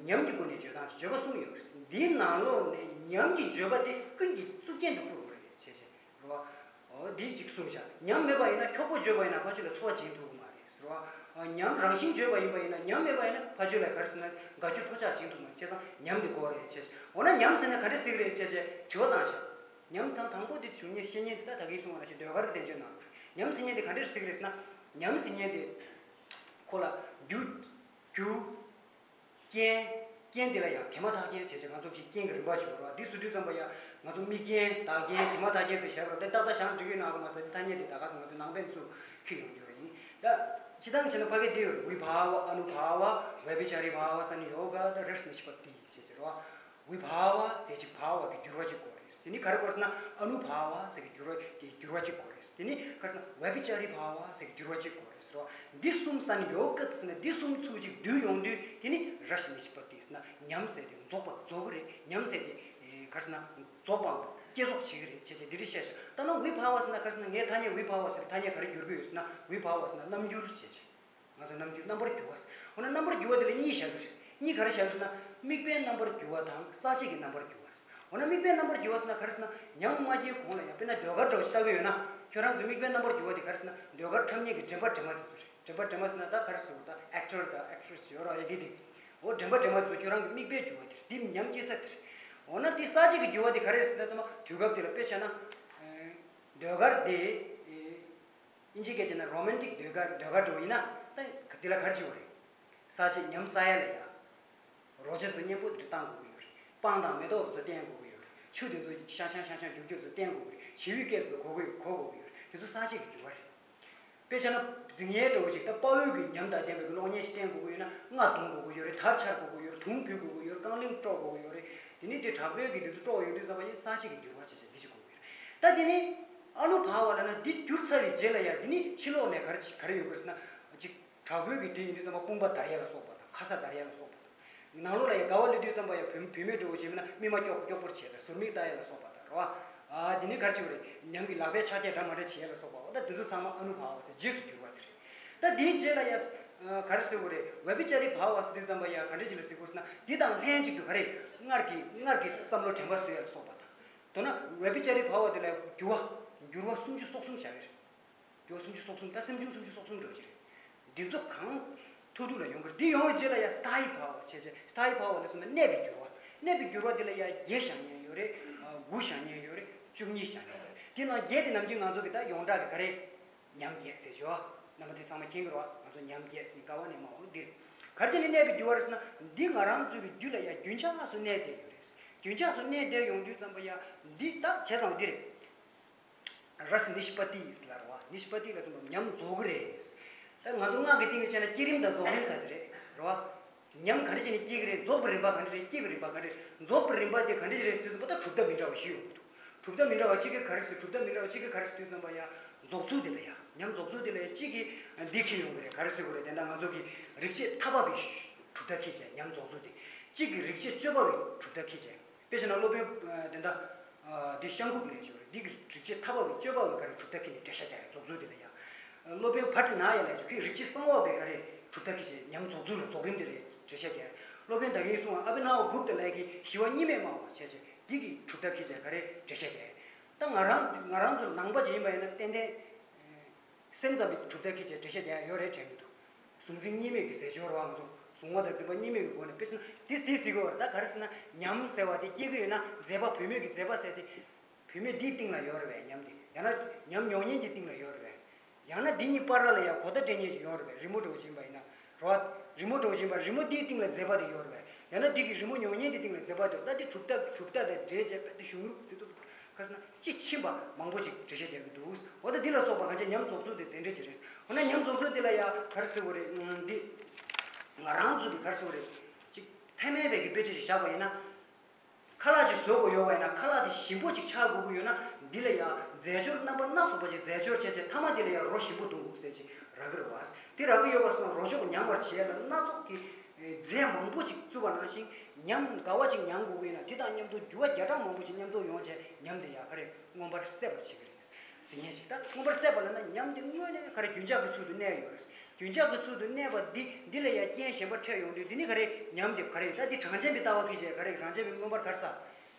ཉམས་ཀྱི་སྒོ་ནས་བརྗོད་སྟངས་ཅིག་བརྗོད་པ་གསུམ་ཡོད་རེད། འདིའི་ནང་ལོགས་ནས་ཉམས་ཀྱི་བརྗོད་པ་དེ་ཀུན་གྱི་གཙུག་རྒྱན་དུ་བཀུར་དགོས་རེད་ཅེས་བྱས་རེད་བ། འོ་འདི་གཅིག་གསུངས་བཞག་ཉམས་མེད་པ་ཡིན་ན་འཁྱོག་པོ་བརྗོད་པ་ཡིན་ན་ཕ་ཆོས་ལ་ཚོར་བ་སྦྱིན་ཐུབ་ཀྱི་མ་རེད་ཟེར་བ། ཉམས་རང་བཞིན་བརྗོད་པ་ཡིན་པ་ཡིན་ན་ཉམས་མེད་པ་ཡིན་ན་ཕ་ཆོས་ལ་ག་རེ་ཟེར་ན་དགའ་སྐྱོ་འཕྲོག་བཅག་སྦྱིན་ཐུབ་མ་རེད། བྱས་ཙང་ཉམས་འདི་དགོས་རེད་བྱས་བྱས། འོ་ན་ཉམས་ཟེར་ན་ག་འདྲ་ཟེར་གི་རེད་བྱས་བྱས་དྲི་བ་བཏང་བཞག་ཉམས་དང་དང་པོ་དེ་བྱུང་ཉེས་ཤེས་ཉེས་དེ་ད་ད་གིན་གསུངས་པ་ནང་བཞིན་ཟློས་གར་གྱི་བསྟན་བཅོས་ནང་ལོགས་རེད། ཉམས་ཟེར་ཉེས་དེ་ག་འདྲ་ཟེར་གི་རེད་ཟེར་ན། ཉམས་ཟེར་ཉེས་དེ་ཁོ་ལ་རྒྱུ་རྒྱུ། རྐྱེན། རྐྱེན་འདི་ལ་ཡང་དེ་མ་ཐག་རྐྱེན་ཟེར་བྱས་ང་ཚོ་གི་རྐྱེན་གྱི་རིམ་པ་ཅིག་ཡོད་རེད་བ། འདི་བཟོ་དུས་ཙམ་པ་ཡང་ང་ཚོ་དམིགས་རྐྱེན་བདག་རྐྱེན་དེ་མ་ཐག་རྐྱེན་ཟེར་བཞག་རེད་བ། དེ་ཏག་ཏག་བཞག་འགྲིག་གི་ཡོད་ན་གོ་མ་ཟེར། དེ་ཐ་སྙད་དེ་ད་ག་ཚོད་ང་ཚོ་ནང་པའི་ཚུལ་འཁྱེར་ཡོང་རྒྱུ་རེད་ཡིན། ད་སྤྱི་བཏང་བྱས་ན་ཕ་གི་འདི་ཡོད་རེད། བི་བྷ་བ་ཨ་ནུ་བྷ་བ་བྷྱ་བྷི་ཅ་རི་བྷ་བ་ས་ནི་ཡོ་ག་ད་ར་སི་ནི་ཤི་པ་ཏི་ཟེར་བྱས་རེད་བ། བི་བྷ་བ་ཟེར་ཅིག་བྷ་བ་གི་འགྱུར་བ་ཅིག་དགོས་རེད། དེ་ནི་ག་རེ་དགོས་ཟེར་ན་ཨ་ནུ་བྷ་བ་ཟེར་གི་འགྱུར་བ་གི་འགྱུར་བ་ཅིག་དགོས་རེད། དེ་ནི་ག་རེ་ཟེར་ན་བྷྱ་བྷི་ཅ་རི་བྷ་བ་ཟེར་གི་འགྱུར་བ་ཅིག་དགོས་རེད་ཟེར་བ། འདི་གསུམ་ས་ནི་ཡོ་ག་ཟེར་ན་འདི་གསུམ་ཚུལ་ཅིག་བསྡུས་ཡོང་དུས་དེ་ནི་ར་ཤི་ནི་ཤི་པ་ཏི་ཟེར་ན་ཉམས་ཟེར་དེ་རྫོགས་པ་རྫོགས་གི་རེད། ཉམས་ཟེར་དེ་ག་རེ་ཟེར་ན་རྫོགས་པའམ་བསྐྱེད་རྫོགས་བྱེད་གི་རེད་བྱས་བྱས་འདི་འདྲ་བཤད་ཤག་ད་ནི་བི་བྷ་བ་ཟེར་ན་ག་རེ་ཟེར་ན་ངས་ཐ་སྙད་བི་བྷ་བ་ཟེར་ཐ་སྙད་ག་རེ་བསྒྱུར་གི་ཡོད་ཟེར་ན་བི་བྷ་བ་ཟེར་ན་རྣམ་འགྱུར་བྱས་བྱས། ང་ཚོ་རྣམ་འགྱུར་རྣམ་པར་འགྱུར་བ་ཟེར། འོ་ན་རྣམ་པར་འགྱུར་བ་དེ་ལ་གཉིས་བཞག་གི་རེད། གཉིས་ག་རེ་བཞག་གི་རེད་ཟེར་ན། དམིགས་པའི་རྣམ་པར་འགྱུར་བ་དང་ས་བཅད་ཀྱི་རྣམ་པར་འགྱུར་བ་ཟེར། འོ་ན་དམིགས་པའི་རྣམ་པར་འགྱུར་བ་ཟེར་ན་ག་རེ་ཟེར་ན། ཉམས་མ་སྐྱེས་གོང་ལ་ཡང་དཔེར་ན་ཟློས་གར་འདྲ་བོ་ཞིག་ལྟ་གི་ཡོད་ན། ཁྱོད་རང་ཚོའི་དམིགས་པའི་རྣམ་པར་འགྱུར་བ་དེ་ག་རེ་ཟེར་ན་ཟློས་གར་འཁྲབ་མཁན་གྱི་འགྲེམས་པ་འགྲེམས་མ་དེ་ཚོ་རེད། འགྲེམས་པ་འགྲེམས་མ་ཟེར་ན་ད་ག་རེ་ཟེར་དགོས་ད་ཨེག་ཊར་དང་ཨེག་ཊི་རེ་སི་ཡོད་ར་ཡ་གི་དེ། འོ་འགྲེམས་པ་འགྲེམས་མ་དེ་ཚོ་ཁྱོད་རང་གི་དམིགས་པའི་འགྱུར་བ་དེ་རེད། འདི་ཉམས་སྐྱེ་ས་དེ་རེད། འོ་ན་འདི་ས་བཅད་ཀྱི་འགྱུར་བ་དེ་ག་རེ་རེད་ཟེར་ན་ཚང་མ་དུས་སྐབས་དེ་ལ་དཔེ་བྱས་ན། ཟློས་གར་དེ། ཨིན་ཇི་སྐད་དེ་ན་རོ་མན་ཊིག་ཟློས་གར་ཟློས་གར་འགྲོ་ཡིན་ན་ད་དེ་ལ་ག་རེ་བྱེད་དགོས་རེད། ས་བཅད་ཉམས་ས་ཡ་ལ་ཡ། རོལ་ཆ་ཚོ་སྙན་པོ་དེ་འདྲ་བཏང་དགོས་ཀྱི་ཡོད་རེད། སྤང་དང་མེ་ཏོག་དེ་ཚོ་བསྟན་དགོས་ཀྱི་ཡོད་རེད། ཆུ་དེ་ཚོ་ཤང་ཤང་ཤང་ཤང་རྒྱུག་རྒྱུག་ཚོ་བསྟན་དགོས་ཀྱི་རེད། བྱིའུའི་སྐད་ཚོ་གོ་གི་ཡོད་གོ་དགོས་ཀྱི་ཡོད་རེད། དེ་ཚོ་ས་བཅད་ཀྱི་འགྱུར་བ་རེད། དཔེ་བྱས་ན་རྫིག་ངན་འདྲ་བོ་ཞིག་ད་དཔའ་བོའི་གི་ཉམས་དང་ལྡན་པའི་གི་གློག་བརྙན་ཞིག་བསྟན་དགོས་ཀྱི་ཡོད་ན་རྔ་རྡུང་དགོས་ཀྱི་ཡོད་རེད། དར་འཕྱར་དགོས་ཀྱི་ཡོད་རེད། དུང་ཕུད་དགོས་ཀྱི་ཡོད་རེད། རྐང་གླིང་དཀྲོག་དགོས་ཀྱི་ཡོད་རེད། དེ་ནས་དེ་དྲག་པོའི་གི་དེ་ཚོ་དཀྲོག་ཡོང་དུས་ཙམ་པ་ཡིན་ས་བཅད་ཀྱི་འགྱུར་བ་ཞེས་བྱ་འདི་ཞིག་དགོས་ཀྱི་རེད། ད་དེ་ནས་ཨ་ནུ་བྷ་བ་ལབ་ན་འདི་བསྒྱུར་ཚར་བའི་རྗེས་ལ་ཡང་དེ་ནས་ཕྱི་ལོགས་ནས་ག་རེ་ག་རེ་ཡོང་གི་རེད་ཟེར་ན། ཅིག་དྲག་པོའི་གི་དེ་ཡིན་དུས་ཙམ་པ་དཔུང་པ་འདར་ཡ་ལ་སོགས་པ་དང་ཁ་ས་འདར་ཡ་ལ་སོགས་པ་དང་། ནང་ལོགས་ལ་ཡང་དགའ་བ་སླེབས་དུས་ཙམ་པ་ཡང་བུ་བུད་མེད་འདྲ་བོ་ཞིག་མིན་ན་སྨིན་མ་སྐྱོག་པོ་སྐྱོག་པོར་བྱས་པའི་ཟུར་མིག་ལྟ་ཡ་ལ་སོགས་པ་དང་རེད་བ། ཨ་དེ་ནས་ག་རེ་བྱེད་དགོས་རེད། ཉམས་ཀྱི་ལག་པའི་ཕྱག་རྒྱ་འདྲ་མ་འདྲ་བྱེད་ཡ་ལ་སོགས་པ། འོ་ད་དེ་ཚོ་ཚང་མ་ཨ་ནུ་བྷ་བ་ཟེར་རྗེས་སུ་འགྱུར་བ་དེ་རེད། ད་དེའི་རྗེས་ལ་ཡ་ག་རེ་ཟེར་དགོས་རེད། བྷྱ་བྷི་ཅ་རི་བྷ་བ་ཟེར་དུས་ཙམ་པ་ཡ་ག་འདྲ་ཅིག་ལ་ཟེར་དགོས་ཟེར་ན་འདི་དང་ལྷན་ཅིག་ཏུ་ག་རེ་སྔར་གྱི་སྔར་གྱི་བསམ་བློ་དྲན་པ་གསོ་ཡ་ལ་སོགས་པ་དང་། མདོར་ན་བྷྱ་བྷི་ཅ་རི་བྷ་བ་དེ་ལ་འགྱུར་བ་འགྱུར་བ་སུམ་ཅུ་སོ་གསུམ་བྱ་གི་རེད། འགྱུར་བ་སུམ་ཅུ་སོ་གསུམ་ད་སེམས་བྱུང་སུམ་ཅུ་སོ་གསུམ་འགྲོ་གི་རེད། འདི་ཚོ་གང་ཐུག་ཐུག་ལ་ཡོང་གི་རེད། འདི་ཡོང་བའི་རྗེས་ལ་ཡ་སི་ཐ་ཡི་བྷ་བ་བྱས་བྱས་སི་ཐ་ཡི་བྷ་བ་ལ་སོགས་ན་གནས་པའི་འགྱུར་བ། གནས་པའི་འགྱུར་བ་འདི་ལ་ཡ་བརྒྱད་བཞག་མཁན་ཡོད་རེད། དགུ་བཞག་མཁན་ཡོད་རེད། བཅུ་གཉིས་བཞག་མཁན་ཡོད་རེད། འདི་ནང་བརྒྱད་དེ་ནམ་རྒྱུན་ང་ཚོ་གི་ད་ཡོངས་གྲགས་ཀྱི་ག་རེ། ཉམས་བརྒྱད་ཟེར་ཞོ། རྣམ་པ་ཚོས་ཚང་མ་མཁྱེན་གྱི་རེད་བ། ང་ཚོ་ཉམས་བརྒྱད་ཟེར་དཀའ་བ་ནས་མ་འོང་འདིར། ག་རེ་བྱས་ནས་གནས་པའི་འགྱུར་བ་རེད་ཟེར་ན། འདི་ང་རང་ཚོའི་གི་རྒྱུད་ལ་ཡ་རྒྱུན་ཆགས་སུ་གནས་བསྡད་ཡོད་རེད། རྒྱུན་ཆགས་སུ་གནས་བསྡད་ཡོང་དུས་ཙམ་པ་ཡ། འདི་ད་བྱས་ཙང་འདི་རེད། ར་སི་ནི་ཤི་པ་ཏི་ཟེར་ལ་རེད་བ། ནི་ཤི་པ་ཏི་ལ་སོགས་པ་ཉམས་རྫོགས་གི་རེད། ད་ང་ཚོ་སྔགས་ཀྱི་སྟེང་ནས་བཤད་ན་བསྐྱེད་རིམ་དང་རྫོགས་རིམ་ཟེར་དེ་རེད། རེད་བ། ཉམས་ག་འདྲ་བྱས་ནས་སྐྱེ་གི་རེད། རྫོགས་པའི་རིམ་པ་ག་འདྲ་རེད། སྐྱེ་བའི་རིམ་པ་ག་འདྲ་རེད། རྫོགས་པའི་རིམ་པ་དེ་ག་འདྲ་རེད་ཟེར་དུས་པ་ད་གྲུབ་མཐའ་མི་འདྲ་བ་བཞི་ཡོང་གི་འདུག་གྲུབ་མཐའ་མི་འདྲ་བ་གཅིག་གིས་ག་རེ་ཟེར། གྲུབ་མཐའ་མི་འདྲ་བ་གཅིག་གིས་ག་རེ་ཟེར་དུས་ཙམ་པ་ཡ། རྫོགས་ཚུལ་དེ་ལ་ཡ། ཉམས་རྫོགས་ཚུལ་དེ་ལ་ཡ་གཅིག་གིས་འདི་འཁྱེར་ཡོང་གི་རེད། ག་རེ་ཟེར་དགོས་རེད། དེ་འདྲ་ང་ཚོ་གི་རིག་བྱེད་ཐ་པ་པའི་གྲུབ་མཐའ་འཁྱེར་བྱས་ཉམས་རྫོགས་ཚུལ་དེ། གཅིག་གིས་རིག་བྱེད་དཔྱོད་པ་པའི་གྲུབ་མཐའ་འཁྱེར་བྱས། དཔེ་བྱས་ན་སློབ་དཔོན་དེ་འདྲ། འདི་ཤངས་ཁུག་ལས་ཞོར་འདི་གི་རིག་བྱེད་ཐ་པ་པའི་དཔྱོད་པ་པའི་ག་རེ་གྲུབ་མཐའ་འཁྱེར་ནས་འགྲེལ་བཤད་རྒྱག་ཡ་རྫོགས་ཚུལ་དེ་ལ་ཡ། སློབ་དཔོན་བྷ་ཏྲ་ནཱ་ཡ་ལས་ཀྱི་རིག་བྱེད་གསང་བ་པའི་ག་རེ་གྲུབ་མཐའ་འཁྱེར་བྱས་ཉམས་རྫོགས་ཚུལ་ལ་རྫོགས་རིམ་དེ་ལ་འགྲེལ་བཤད་རྒྱག་ཡ། སློབ་དཔོན་ད་གིན་གསུངས་པ་ཨ་བི་ནཱ་བ་གུབ་ཏ་ལས་ཀྱི་ཞི་བ་གཉིས་མེད་སྨྲ་བ་བྱས་བྱས་འདི་གི་གྲུབ་མཐའ་འཁྱེར་བྱས་ག་རེ་འགྲེལ་བཤད་རྒྱག་ཡ། ད་ང་རང་ང་རང་ཚོ་ནང་པ་ཅིག་ཡིན་པ་ཡིན་ན་ཏན་ཏན། སེམས་ཙམ་པའི་གྲུབ་མཐའ་འཁྱེར་བྱས་འགྲེལ་བཤད་རྒྱག་ཡ་ཡོད་རེད་དྲན་གྱི་འདུག་གཟུང་འཛིན་གཉིས་མེད་ཀྱི་ཟས་སྦྱོར་བའང་ཚོ་གཟུང་བ་དང་འཛིན་པ་གཉིས་མེད་ཀྱི་སྒོ་ནས་དཔེ་ཆ་ན་དེ་དེ་ཟེར་གྱི་ཡོད་རེད། ད་ག་རེ་ཟེར་ན་ཉམས་ཟེར་བ་དེ་སྐྱེ་གི་ཡོད་ན་མཛད་པ་བུད་མེད་ཀྱི་མཛད་པ་ཟེར་དེ། བུད་མེད་འདིའི་སྟེང་ལ་ཡོད་རེད་པས་ཉམས་དེ། ཡང་ན་ཉམས་མྱོང་མཁན་གྱི་སྟེང་ལ་ཡོད་རེད་པས། ཡང་ན་འདི་གཉིས་བར་ལ་ཡང་གོ་བརྡ་སྤྲད་མཁན་ཞིག་ཡོད་རེད་པས། རི་མོ་འདྲ་བོ་ཅིག་ཡིན་པ་ཡིན་ན། རེད་བ། རི་མོ་འདྲ་བོ་ཅིག་ཡིན་པ་རི་མོ་འདིའི་སྟེང་ལ་མཛད་པ་དེ་ཡོད་རེད་པས། ཡང་ན་འདི་གི་རི་མོ་མྱོང་མཁན་དེ་སྟེང་ལ་མཛད་པ་དེ་ད་དེ་གྲུབ་མཐའ་གྲུབ་མཐའ་དང་འབྲེལ་བྱས་པ་དེ་གཞུང་ལུགས་དེ་ཚོ། ག་རེ་ཟེར་ན་དཔྱིས་ཕྱིན་པ་མང་པོ་ཅིག་འགྲེལ་བཤད་རྒྱག་གི་འདུག་འོ་ད་འདི་ལ་སོགས་པ་གང་ཅི་ཉམས་རྫོགས་ཚུལ་དེ་དེ་འདྲ་ཅིག་རེད། འོ་ན་ཉམས་རྫོགས་ཚུལ་འདི་ལ་ཡ་ག་རེ་ཟེར་དགོས་རེད། འདི་ང་རང་ཚོ་གི་ག་རེ་ཟེར་དགོས་རེད། ཅིག་ཐ་མལ་པའི་གི་དཔེ་ཆ་ཞིག་བཞག་པ་ཡིན་ན། ཁ་ལག་ཅིག་བཟོ་དགོས་ཡོད་པ་ཡིན་ན་ཁ་ལག་དེ་ཞིམ་པོ་ཅིག་ཆགས་དགོས་ཀྱི་ཡོད་ན་འདི་ལ་ཡ་རྫས་སྦྱོར་རྣམ་པ་སྣ་ཚོགས་པ་ཅིག་རྫས་སྦྱོར་བྱས་བྱས་མཐའ་མ་འདི་ལ་ཡ་རོ་ཞིམ་པོ་འདུག་ཟེར་ཅིག་རག་གི་རེད་བ། དེ་རག་གི་ཡོད་པ་སོང་ན་རོ་མཆོག་མྱང་བར་བྱེད་ཡ་ལ་སྣ་ཚོགས་ཀྱི་རྫས་མང་པོ་ཅིག་བཙུགས་པ་ནང་བཞིན་ཉམས་དགའ་བ་ཅིག་མྱང་དགོས་ཀྱི་ཡིན་ན་དེ་དང་མཉམ་དུ་འགྱུར་བ་བརྒྱ་ཕྲག་མང་པོ་ཅིག་མཉམ་དུ་ཡོང་བྱས་ཉམས་དེ་ཡ་ག་རེ་མངོན་པར་སད་པར་བྱེད་ཀྱི་རེད། ཟེར་མཁན་ཅིག་ད་མངོན་པར་སད་པ་ལབ་ན་ཉམས་དེ་དངོས་གནས་ག་རེ་རྒྱུན་ཆགས་ཀྱི་ཚུལ་དུ་གནས་ཡོད་རེད། རྒྱུན་ཆགས་ཀྱི་ཚུལ་དུ་གནས་པ་འདི་འདི་ལ་ཡང་རྐྱེན་གཞན་པ་འཕྲད་ཡོང་དུས་འདི་ནི་ག་རེ་ཉམས་དེ་ག་རེ་ད་འདི་གྲངས་ཅན་པའི་ལྟ་བ་གིས་བྱས་ག་རེ་གྲངས་ཅན་པའི་མངོན་པར་ག་རེ་ཟ།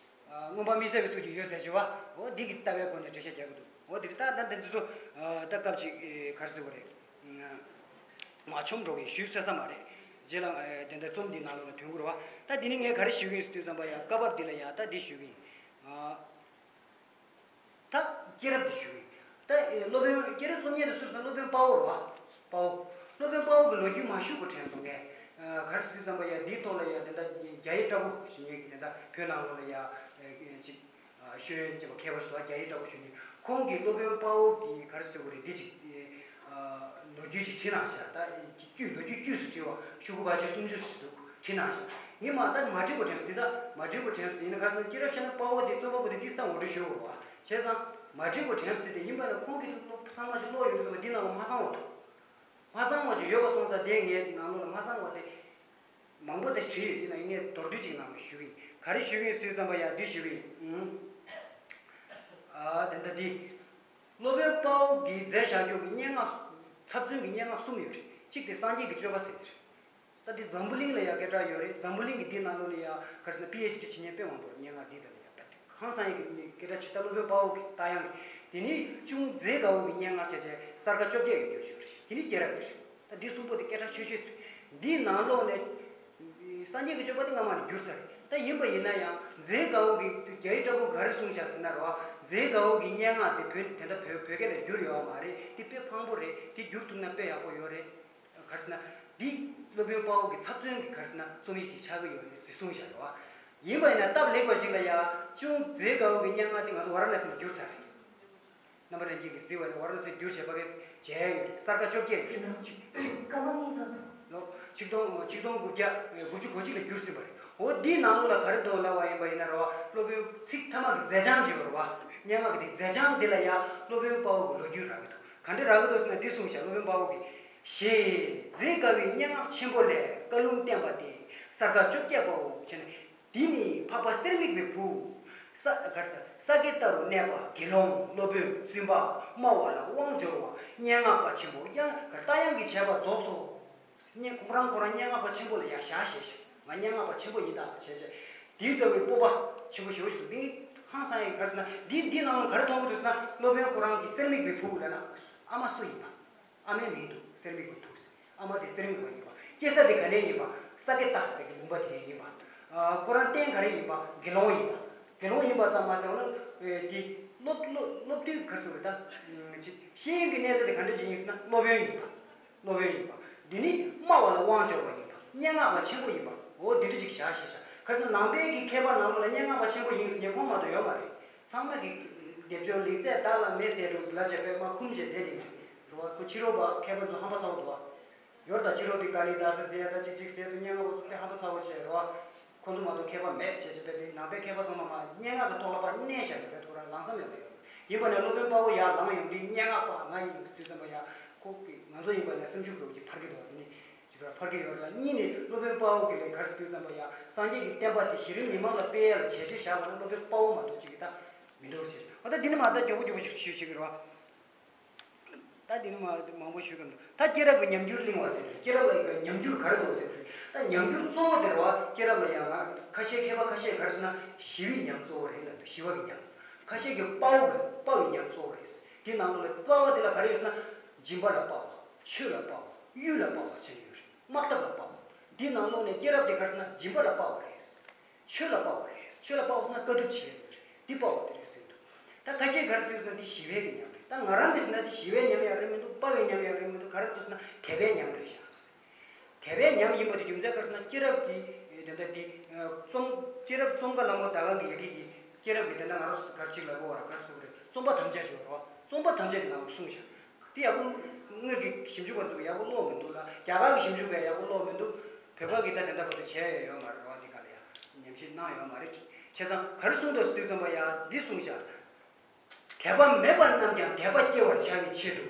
མངོན་པ་མི་གསལ་བའི་ཚུལ་གྱིས་ཡོད་ཟེར་བྱས་པ་འོ་འདི་གི་ལྟ་བའི་སྒོ་ནས་འགྲེལ་བཤད་རྒྱག་གི་འདུག་འོ་དེ་ད་ད་འདི་ཚོ་ད་སྐབས་ཅིག་ག་རེ་ཟེར་དགོས་རེད། མ་ཆོམ་འགྲོ་གི་ཞུས་ཟེར་ས་མ་རེད། རྗེས་ལ་དེ་འདྲ་རྩོམ་འདི་ནང་ལོགས་ལ་ཐོན་གི་རེད་བ། ད་འདི་ནི་ངས་ག་རེ་ཞུ་གི་ཡིན་ཟེར་དུས་ཙམ་པ་ཡ་སྐབས་བབ་འདི་ལ་ཡ་ད་འདི་ཞུ་གི་ཡིན། ད་སྐྱེས་རབས་འདི་ཞུ་གི་ཡིན། ད་སློབ་དཔོན་སྐྱེས་རབས་སློབ་གཉེར་དུ་ཟུར་ཟ་སློབ་དཔོན་དཔའ་བོ་རེད་བ། དཔའ་བོ། སློབ་དཔོན་དཔའ་བོ་གི་ལོ་རྒྱུས་མ་ཞུ་གི་དྲན་སོང་ངས། ག་རེ་ཟེར་དུས་ཙམ་པ་ཡ་འདིའི་ཐོག་ལ་ཡ་དེ་འདྲ་རྒྱ་ཡེ་བཀྲ་བྷོ་ཞུ་མཁན་གྱི་དེ་འདྲ་བོད་ནང་ལོགས་ལ་ཡ་ཅིག་ཤེས་ཡོན་ཅན་པ་མཁས་པ་ཞིག་འདུག་རྒྱ་ཡེ་བཀྲ་བྷོ་ཞུ་མཁན། ཁོང་གིས་སློབ་དཔོན་དཔའ་བོ་གི་ག་རེ་ཟེར་དགོས་རེད། འདི་ཅིག་ལོ་རྒྱུས་ཅིག་བྲིས་གནང་ཤག་ད་དཀྱུས་ལོ་རྒྱུས་དཀྱུས་སུ་བྲིས་པ་ཤོག་གུ་པར་ཆས་སུམ་ཅུ་ཞིག་འདུག་བྲིས་གནང་ཤག་ངས་མ་ད་མ་བྲིས་གོ་དྲན་སོང་། འདི་ད་མ་བྲིས་གོ་དྲན་སོང་། དེ་ཡིན་ན་ག་རེ་ཟེར་ན་སྐྱེས་རབས་བཤད་ན་དཔའ་བོ་དེ་རྩོམ་པ་པོ་དེ་ཏིས་ད་ངོ་སྤྲོད་ཞུ་དགོས་པ་བྱས་ཙང་མ་བྲིས་གོ་དྲན་སོང་། དེ་དེ་ཡིན་པ་ན་ཁོང་གིས་ཚང་མ་ཅིག་ཀློག་ཡོང་དུས་ཙམ་པ་འདི་ནང་ལ་མ་ཚང་བ་འདུག་མ་ཚང་བ་ཅིག་ཡོད་པ་སོང་ཙང་དེ་ངས་ནང་ལོགས་ལ་མ་ཚང་བ་དེ། མང་པོ་དེ་བྲིས་ཡོད། དེ་ན་ངས་མདོར་བསྡུས་ཅིག་ནང་ལ་ཞུ་གི་ཡིན། ག་རེ་ཞུ་གི་ཡིན་ཟེར་དུས་ཙམ་པ་ཡ་འདི་ཞུ་གི་ཡིན། ཨ་དེ་འདྲ་འདི། སློབ་དཔོན་དཔའ་བོ་གིས་མཛད་བཞག་རྒྱུ་གི་སྙན་ངག་ཚབ་མཚོན་གྱི་སྙན་ངག་གསུམ་ཡོད་རེད། གཅིག་དེ་སངས་རྒྱས་ཀྱི་སྤྱོད་པ་ཟེར་དེ་རེད། ད་འདི་འཛམ་བུ་གླིང་ལ་ཡ་སྐད་གྲགས་ཡོད་རེད། འཛམ་བུ་གླིང་གི་འདི་ནང་ལོགས་ལ་ཡ་ག་རེ་ཟེར་ན་པི་ཨེཆ་ཌི་བྱེད་མཁན་དཔེ་མང་པོ་སྙན་ངག་འདི་དང་ལ་ཡ་ད་དེ། ཧང་སང་ཡིན་གྱི་སྐད་གྲགས་ཆེ་ད་སློབ་དཔོན་དཔའ་བོ་གི་རྟ་དབྱངས་ཀྱི། དེ་ནི་ཅུང་མཛེས་དགའ་བོ་གི་སྙན་ངག་བྱས་བྱས་གསར་ཁ་བཅོ་བརྒྱད་ཡོད་རྒྱུ་ཞིག་རེད། དེ་ནི་སྐྱེས་རབས་དེ་རེད། ད་འདི་གསུམ་པོ་དེ་སྐད་གྲགས་ཆེ་ཤོས་དེ་རེད། འདིའི་ནང་ལོགས་ནས་སངས་རྒྱས་ཀྱི་སྤྱོད་པ་དེ་སྔ་མ་ནས་བསྒྱུར་ཚར་རེད། ད་ཡིན་པ་ཡིན་ན་ཡང་མཛེས་དགའ་བོ་གི་རྒྱ་ཡེ་བཀྲ་བྷོ་ག་རེ་གསུངས་བཞག་ཟེར་ན་རེད་བ། མཛེས་དགའ་བོ་གི་སྙན་ངག་དེ་བོད་དེ་འདྲ་བོད་བོད་སྐད་ལ་བསྒྱུར་ཡོད་མ་རེད། དེ་དཔེ་ཕངས་པོ་རེད། དེ་བསྒྱུར་ཐུབ་ན་དཔེ་ཡག་པོ་ཡོད་རེད། ག་རེ་ཟེར་ན། འདི་སློབ་དཔོན་དཔའ་བོ་གི་ཚབ་མཚོན་གྱི་ག་རེ་ཟེར་ན་རྩོམ་ཡིག་ཅིག་ཆགས་ཀྱི་ཡོད་རེད་ཟེར་གསུངས་བཞག་རེད་བ། ཡིན་པ་ཡིན་ན་སྟབས་ལེགས་པ་ཞིག་ལ་ཡ་ཅུང་མཛེས་དགའ་བོ་གི་སྙན་ངག་དེ་ང་ཚོ་ཝ་ར་ཎ་སི་ནས་བསྒྱུར་ཚར་རེད། རྣམ་པ་རང་རྒྱལ་གྱིས་གཟིགས་པ་ནས་ཝ་ར་ཎ་སི་བསྒྱུར་བྱས་པ་གི་མཇལ་ཡོད་རེད། གསར་ཁ་བཅོ་བརྒྱད་ཡོད་རེད། ཅིག་ཅིག་ལོ་ཆིག་སྟོང་ཆིག་སྟོང་དགུ་བརྒྱ་དགུ་བཅུ་གོ་གཅིག་ལ་བསྒྱུར་ཟིན་པ་རེད། འོ་འདིའི་ནང་ལོགས་ལ་ག་རེ་འདུག་ལབ་པ་ཡིན་པ་ཡིན་ན་རེད་བ། སློབ་དཔོན་ཚིག་ཐ་མ་གི་མཛད་བྱང་ཅིག་ཡོད་རེད་བ། སྙན་ངག་གི་དེ་མཛད་བྱང་འདི་ལ་ཡ་སློབ་དཔོན་དཔའ་བོ་གི་ལོ་རྒྱུས་རག་གི་འདུག་ག་འདྲ་རག་གི་འདུག་ཟེར་ན་འདི་གསུངས་ཤག་སློབ་དཔོན་དཔའ་བོ་གིས། ཞེས་མཛེས་དགའ་བའི་སྙན་ངག་ཆེན་པོ་ལས་བཀའ་ལུང་བསྟན་པ་སྟེ་གསར་ཁ་བཅོ་བརྒྱད་པའོ་ཞེ་ན། འདི་ནི་འཕགས་པ་གསེར་མིག་པའི་བུ། ས་གར་ས་ས་དགེ་ལྟ་རུ་གནས་པ་དགེ་སློང་སློབ་དཔོན་བཙུན་པ་སྨྲ་བ་ལ་དབང་འབྱོར་བ་སྙན་ངག་པ་ཆེན་པོ་ཡང་གར་རྟ་དབྱངས་ཀྱི་བྱེད་པ་རྫོགས་སོ། སྙན་ཁོང་རང་ཁོ་རང་སྙན་ངག་པ་ཆེན་པོ་ལ་ཡང་ཞག་བཞེས་ཤག་ང་སྙན་ངག་པ་ཆེན་པོ་ཡིན་ད་ཞེས་བྱས། དེའི་རྩ་བའི་སྤོབས་པ་ཆེན་པོ་ཞེ་པོ་ཞིག་འདུག་འདི་ངས་ཧང་སང་ཡིན་ག་རེ་ཟེར་ན་འདི་འདི་ནང་ལ་ག་རེ་མཐོང་གི་འདུག་ཟེར་ན་སློབ་དཔོན་ཁོ་རང་གི་གསེར་མིག་པའི་བུ་ལབ་ན་ཨ་མ་སུ་ཡིན་པ། ཨ་མའི་མིང་འདུག་གསེར་མིག་པའི་བུ་ཟེར། ཨ་མ་དེ་གསེར་མིག་པ་ཡིན་པ། སྐྱེ་ས་དེ་ག་ནས་ཡིན་པ། ས་དགེ་ལྟ་ཟེར་གི་ལུང་པ་དེ་ནས་ཡིན་པ། ཨ་ཁོ་རང་རྟེན་ག་རེ་ཡིན་པ། དགེ་སློང་ཡིན་པ། དགེ་སློང་ཡིན་པ་ཙམ་མ་ཟད་འོ་ན་དེ་སློབ་སློབ་སློབ་དུས་ག་རེ་ཟེར་བ་ད། ཅིག་ཤེས་ཡོན་གྱི་གནས་ཚད་དེ་ག་འདྲ་ཅིག་ཡིན་ཟེར་ན་སློབ་དཔོན་ཡིན་པ། སློབ་དཔོན་ཡིན་པ། འདི་ནི་སྨྲ་བ་ལ་དབང་འབྱོར་བ་ཡིན་པ། སྙན་ངག་པ་ཆེན་པོ་ཡིན་པ། འོ་འདི་འདྲ་ཅིག་བཞག་ཤེས་བྱ། ག་རེ་ཟེར་ན་ནང་པའི་གི་མཁས་པ་ནང་ལོགས་ལ་སྙན་ངག་པ་ཆེན་པོ་ཡིན་ཟེར་མཁན་ཁོང་མ་གཏོགས་ཡོད་མ་རེད། ཚང་མ་གི་སྡེབ་སྦྱོར་ལེགས་ཚད་དག་ལ་མེད་ཟེར་འགྲོ་ལ་བྱས་པས་མ་ཁུམ་བྱས་བསྡད་དེ་ལ་རེད་བ། ཁོ་ཕྱི་རོལ་པ་མཁས་པ་ཚོ་ཧམ་པ་ཚ་བོ་འདུག་བ། ཡོར་དང་ཕྱི་རོལ་པའི་ཀཱ་ལི་དཱ་སི་ཟེར་ཡ་ད་ཅིག་ཅིག་ཟེར་དུས་སྙན་ངག་པ་ཚོ་དཔེ་ཧམ་པ་ཚ་བོ་བྱས་རེད་བ། ཁོ་ཚོ་མ་གཏོགས་མཁས་པ་མེད་ཟེར་བྱས་བྱས་པས་དེ་ནང་པའི་མཁས་པ་ཚང་མ་མ་སྙན་ངག་གི་ཐོག་ལ་ཕར་གནས་བཞག་ཡོད་པས་ཁོ་རང་ལངས་ས་མེད་པ་ཡོད། ཡིན་པ་ནས་སློབ་དཔོན་དཔའ་བོ་ཡར་ལངས་ཡོང་དུས་སྙན་ངག་པ་ང་ཡིན་ཟེར་དུས་ཙམ་པ་ཡ་ཁོ་གི་ང་ཚོ་ཡིན་པ་ནས་སེམས་ཤུགས་འགྲོ་གི་ཅིག་འཕར་གི་འདུག་དེ་ནི། གཅིག་ར་ཕར་གི་ཡོད་ར་ལ་གཉིས་ནི་སློབ་དཔོན་དཔའ་བོ་གི་ལས་ག་རེ་ཟེར་དུས་ཙམ་པ་ཡ་སངས་རྒྱས་ཀྱི་བསྟན་པ་དེ་གཞི་རིམ་མི་མང་ལ་སྤེལ་ཡ་ལ་བྱས་རྗེས་བཞག་པ་ན་སློབ་དཔོན་དཔའ་བོ་མ་གཏོགས་གཅིག་གི་ད་མི་འདུག་ཟེར། འོ་ད་འདི་ནི་མ་ད་མགྱོགས་པོ་མགྱོགས་པོ་ཞིག་ཞུ་ཞིག་གི་ར། ད་འདི་ནི་མ་མང་པོ་ཞུ་གི་མི་འདུག་ད་སྐྱེས་རབས་ཀྱི་ཉམས་འགྱུར་གླེང་བ་ཟེར་དུས་སྐྱེས་རབས་ལ་ཉམས་འགྱུར་ག་རེ་འདུག་ཟེར་དུས་ད་ཉམས་འགྱུར་གཙོ་བོ་དེ་རེད་བ། སྐྱེས་རབས་ལ་ཡང་ང་ཁ་ཤས་མཁས་པ་ཁ་ཤས་ག་རེ་ཟེར་ན་ཞི་བའི་ཉམས་གཙོ་བོ་རེད་ལབ་འདུག་ཞི་བ་གི་ཉམས། ཁ་ཤས་ཀྱིས་དཔའ་བོ་གི་དཔའ་བའི་ཉམས་གཙོ་བོ་རེད། དེ་ནང་ལོགས་ལ་དཔའ་བ་དེ་ལ་ག་རེ་ཡོད་ཟེར་ན་སྦྱིན་པ་ལ་དཔའ་བ། ཆོས་ལ་དཔའ་བ། གཡུལ་ལ་དཔའ་བ་ཟེར་ཡོད་རེད། དམག་འཐབ་ལ་དཔའ་བ། འདི་ནང་ལོགས་ནས་སྐྱེས་རབས་དེ་ག་རེ་ཟེར་ན་སྦྱིན་པ་ལ་དཔའ་བ་རེད། ཆོས་ལ་དཔའ་བ་རེད། ཆོས་ལ་དཔའ་བ་ཟེར་ན་དཀའ་ཐུབ་བྱེད་ཡོད་རེད། འདི་དཔའ་བ་དེ་རེད་ཟེར་འདུག་ད་ཁ་ཤས་ག་རེ་ཟེར་ཟེར་ན་འདི་ཞི་བའི་གི་ཉམས་རེད། ད་ང་རང་གིས་ཟེར་ན་འདི་ཞི་བའི་ཉམས་ཡང་རེད་མི་འདུག་དཔའ་བའི་ཉམས་ཡང་རེད་མི་འདུག་ག་རེ་འདུག་ཟེར་ན་དད་པའི་ཉམས་རེད་ཤག་དད་པའི་ཉམས་ཡིན་པ་དེ་རྒྱུ་མཚན་ག་རེ་ཟེར་ན་སྐྱེས་རབས་ཀྱི་དེ་འདྲ་དེ་རྩོམ་སྐྱེས་རབས་རྩོམ་ཀ་ལ་མོ་ད་ག་གི་ཡ་གི་གི་སྐྱེས་རབས་ཀྱི་དེ་འདྲ་ང་རང་ཚོ་ག་རེ་ཅིག་ལ་གོ་བ་ར་ག་རེ་ཟེར་དགོས་རེད། རྩོམ་པ་དམ་བཅའ་ཞུ་བ་རོ། རྩོམ་པ་དམ་བཅའ་དེ་ནང་ལ་གསུངས་ཤག་དེ་ཡག་པོ་དངོས་ཀྱི་ཞིབ་འཇུག་པ་ཚོས་ཡག་པོ་ཀློག་མི་འདུག་ལ། རྒྱ་གར་གྱི་ཞིབ་འཇུག་པས་ཡག་པོ་ཀློག་མི་འདུག་བོད་པ་གིས་ད་དེ་འདྲ་བར་དུ་བྱས་ཡོད་མ་རེད་རོ། འདི་ག་ལ་ཡང་ཉམས་ཞིབ་གནང་ཡོད་མ་རེད། བྱས་ཙང་ག་རེ་གསུངས་འདུག་ཟེར་དུས་ཙམ་པ་ཡ་འདི་གསུངས་ཤག་དད་པ་མེད་པ་རྣམས་ཀྱང་དད་པ་སྐྱེ་བར་བྱ་བའི་ཆེད་དུ།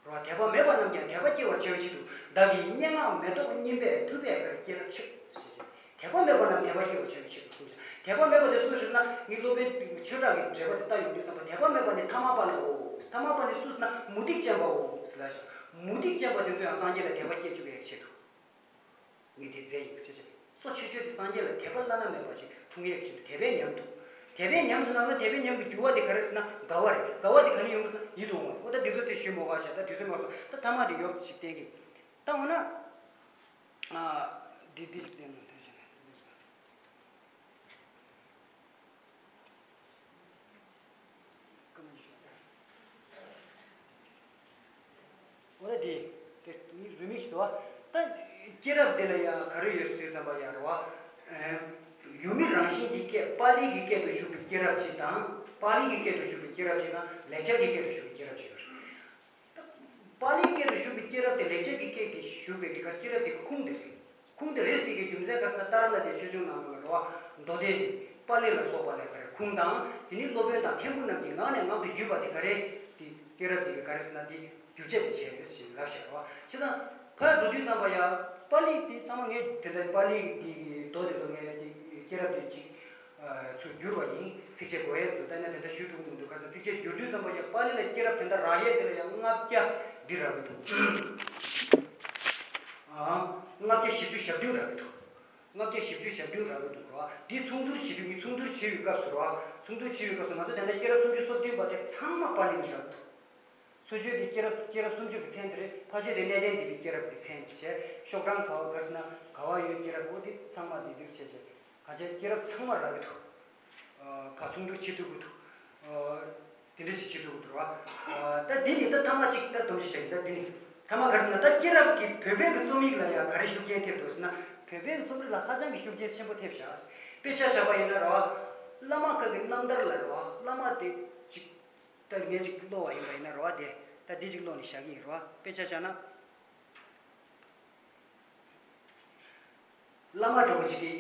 རོ། དད་པ་མེད་པ་རྣམས་ཀྱང་དད་པ་སྐྱེ་བར་བྱ་བའི་ཆེད་དུ། བདག་གིས་སྙན་ངག་མེ་ཏོག་སྙིམ་པས་ཐུབ་པའི་གར་སྐྱེས་རབས་ཆེ། ཞེས་བྱ། དད་པ་མེད་པ་རྣམས་དད་པ་སྐྱེ་བར་བྱ་བའི་ཆེད་དུ་གསུངས་ཤག་དད་པ་མེད་པ་དེ་སུ་ཞེ་ན་ངས་སློབ་དཔོན་ཆོས་གྲགས་ཀྱི་འགྲེལ་པ་དེ་ལྟ་ཡོང་དུས་ཙམ་པ་དད་པ་མེད་པ་ནི་ཐ་མལ་པ་ལའོ། ཐ་མལ་པ་ནི་སུ་ཟེར་ན་མུ་སྟེགས་ཅན་པའོ་ཟེར་ལ་ཤག་མུ་སྟེགས་ཅན་པ་དེ་ཚོ་ཡང་སངས་རྒྱས་ལ་དད་པ་སྐྱེ་བཅུག་ཡའི་ཆེད་དུ། ངས་དེ་མཛད་ཡིན་ཟེར་བྱས། གཙོ་ཆེ་ཤོས་དེ་སངས་རྒྱས་ལ་དད་པ་བླ་ན་མེད་པ་ཞིག་འཁྲུངས་ཡས་ཀྱི་ཆེད་དུ་དད་པའི་ཉམས་འདུག་དད་པས་ཉམས་སུ་བླངས་ན་དད་པས་ཉམས་ཀྱི་འགྱུར་བ་དེ་ག་རེ་ཟེར་ན་དགའ་བ་རེད། དགའ་བ་དེ་ག་ནས་ཡོང་གི་ཟེར་ན་ཡིད་དུ་འོང་བ་རེད། འོ་ད་འདི་ཚོ་དེ་ཞུས་མོ་ག་ཤ་ད་དུས་ཚོད་མ་སོང་། ད་ཐ་མ་དེ་ཡོད་ཅིག་བསྟན་གི། ད་འོ་ན། ཨ། འདི་འདི་ཞིག་བསྟན་ན་འདི་ཞིག་འོ་ན་འདི། དེ་རུ་མིག་ཞིག་འདུག་བ། ད། སྐྱེས་རབས་འདི་ལ་ཡང་ག་རེ་ཡོད་ཟེར་དུས་ཙམ་པ་ཡང་རེད་བ། ཡུལ་མི་རང་བཞིན་གྱི་སྐད། པཱ་ལིའི་གི་སྐད་དུ་ཞུགས་པའི་སྐྱེས་རབས་གཅིག་དང་། པཱ་ལིའི་གི་སྐད་དུ་ཞུགས་པའི་སྐྱེས་རབས་གཅིག་དང་། ལེགས་སྦྱར་གྱི་སྐད་དུ་ཞུགས་པའི་སྐྱེས་རབས་གཅིག་ཡོད་རེད། པཱ་ལིའི་སྐད་དུ་ཞུགས་པའི་སྐྱེས་རབས་དེ་ལེགས་སྦྱར་གྱི་སྐད་ཀྱིས་ཞུགས་པའི་གི་གར་སྐྱེས་རབས་དེ་གི་ཁུངས་དེ་རེད། ཁུངས་དེ་རེད་ཟེར་གི་རྒྱུ་མཚན་ག་རེ་ཟེར་ན། ཏཱ་ར་ནཱ་ཐའི་ཆོས་འབྱུང་ནང་ལ་རེད་བ། མདོ་སྡེ་པཱ་ལི་ལ་སོགས་པ་ལ་ག་རེ་ཁུངས་དང་། དེ་ནི་སློབ་དཔོན་དང་ཐིམ་ཕུ་རྣམས་ཀྱི་ངག་ནས་ངག་ཏུ་བརྒྱུད་པ་དེ་ག་རེ། དེ་སྐྱེས་རབས་དེ་གི་ག་རེ་ཟེར་ན་དེ་བསྒྱུར་བཅོས་དེ་བྱས་ཡོད་ཟེར་ལབ་བཞག་རེད་བ། བྱས་ཙང་ཕར་འགྲོ་དུས་ཙམ་པ་ཡ་པཱ་ལི་དེ་ཚང་མ་ངས་དེ་འདྲ་པཱ་ལི་གི་དེ་གི་མདོ་དེ་ཚོ་ངས་དེ་སྐྱེས་རབས་དེ་གཅིག་ཚུར་བསྒྱུར་བ་ཡིན། ཚིགས་བཅད་གོ་ཡས་ཚོ་ད་ནི་དེ་འདྲ་ཞུ་ཐུབ་ཀྱི་མི་འདུག་ག་ཟེར། ཚིགས་བཅད་བསྒྱུར་དུས་ཙམ་པ་ཡང་པཱ་ལི་ལ་སྐྱེས་རབས་དེ་འདྲ་རག་ཡས་དེ་ལ་ཡང་ལྔ་བརྒྱ་འདི་རག་གི་འདུག་ཨ། ལྔ་བརྒྱ་བཞི་བཅུ་ཞེ་བདུན་རག་གི་འདུག་ལྔ་བརྒྱ་བཞི་བཅུ་ཞེ་བདུན་རག་གི་འདུག་ར། འདི་ཚོགས་འདུར་བྱེད་དུས་ངས་ཚོགས་འདུར་བྱེད་པའི་སྐབས་སུ་ར། ཚོགས་འདུར་བྱེད་པའི་སྐབས་སུ་ང་ཚོ་དེ་འདྲ་སྐྱེས་རབས་སུམ་ཅུ་སོ་བདུན་པ་དེ་ཚང་མ་པཱ་ལི་ནས་རག་གི་འདུག་ཚུར་བརྗོད་དེ་སྐྱེས་རབས་སྐྱེས་རབས་སུམ་ཅུ་གི་མཚན་དེ་རེད། ཕལ་ཆེར་དེ་གནས་བརྟན་སྡེ་པའི་སྐྱེས་རབས་ཀྱི་མཚན་དེ་བྱས། ཤོག་གྲངས་ག་བ་ག་རེ་ཟེར་ན་ག་བ་ཡོད་སྐྱེས་རབས། འོ་དེ་ཚང་མ་དེ་འདིར་བྱས་བྱས། ག་ཆེ་སྐྱེས་རབས་ཚང་མ་རག་གི་འདུག་ཨ། ཕར་ཚོགས་འདུར་བྱེད་ཐུབ་ཀྱི་འདུག་ཨ། དེ་འདྲ་ཞིག་བྱེད་ཐུབ་ཀྱི་འདུག་ར། ཨ། ད་འདི་ནི་ད་ཐ་མ་གཅིག་ད་སྡོམ་ཞིག་བྱ་གི། ད་འདི་ནི་ཐ་མ་ག་རེ་ཟེར་ན། ད་སྐྱེས་རབས་ཀྱི་བོད་པའི་གི་རྩོམ་ཡིག་ལ་ཡང་ག་རེ་ཤུགས་རྐྱེན་ཐེབས་འདུག་ཟེར་ན། བོད་པའི་གི་རྩོམ་རིག་ལ་ཧ་ཅང་གི་ཤུགས་རྐྱེན་ཆེན་པོ་ཐེབས་བཞག་དཔེ་ཆ་བཞག་པ་ཡིན་ན་ར། བླ་མ་ཁག་གི་རྣམ་ཐར་ལ་ར། བླ་མ་དེ་གཅིག་ད་ངས་གཅིག་ཀློག་པ་ཡིན་པ་ཡིན་ན་རེད་བ། དེ་ད་འདི་གཅིག་ཀློག་ནས་བཞག་གི་ཡིན་རེད་བ། དཔེ་ཆ་བཞག་ན། བླ་མ་འདྲ་བོ་གཅིག་གི་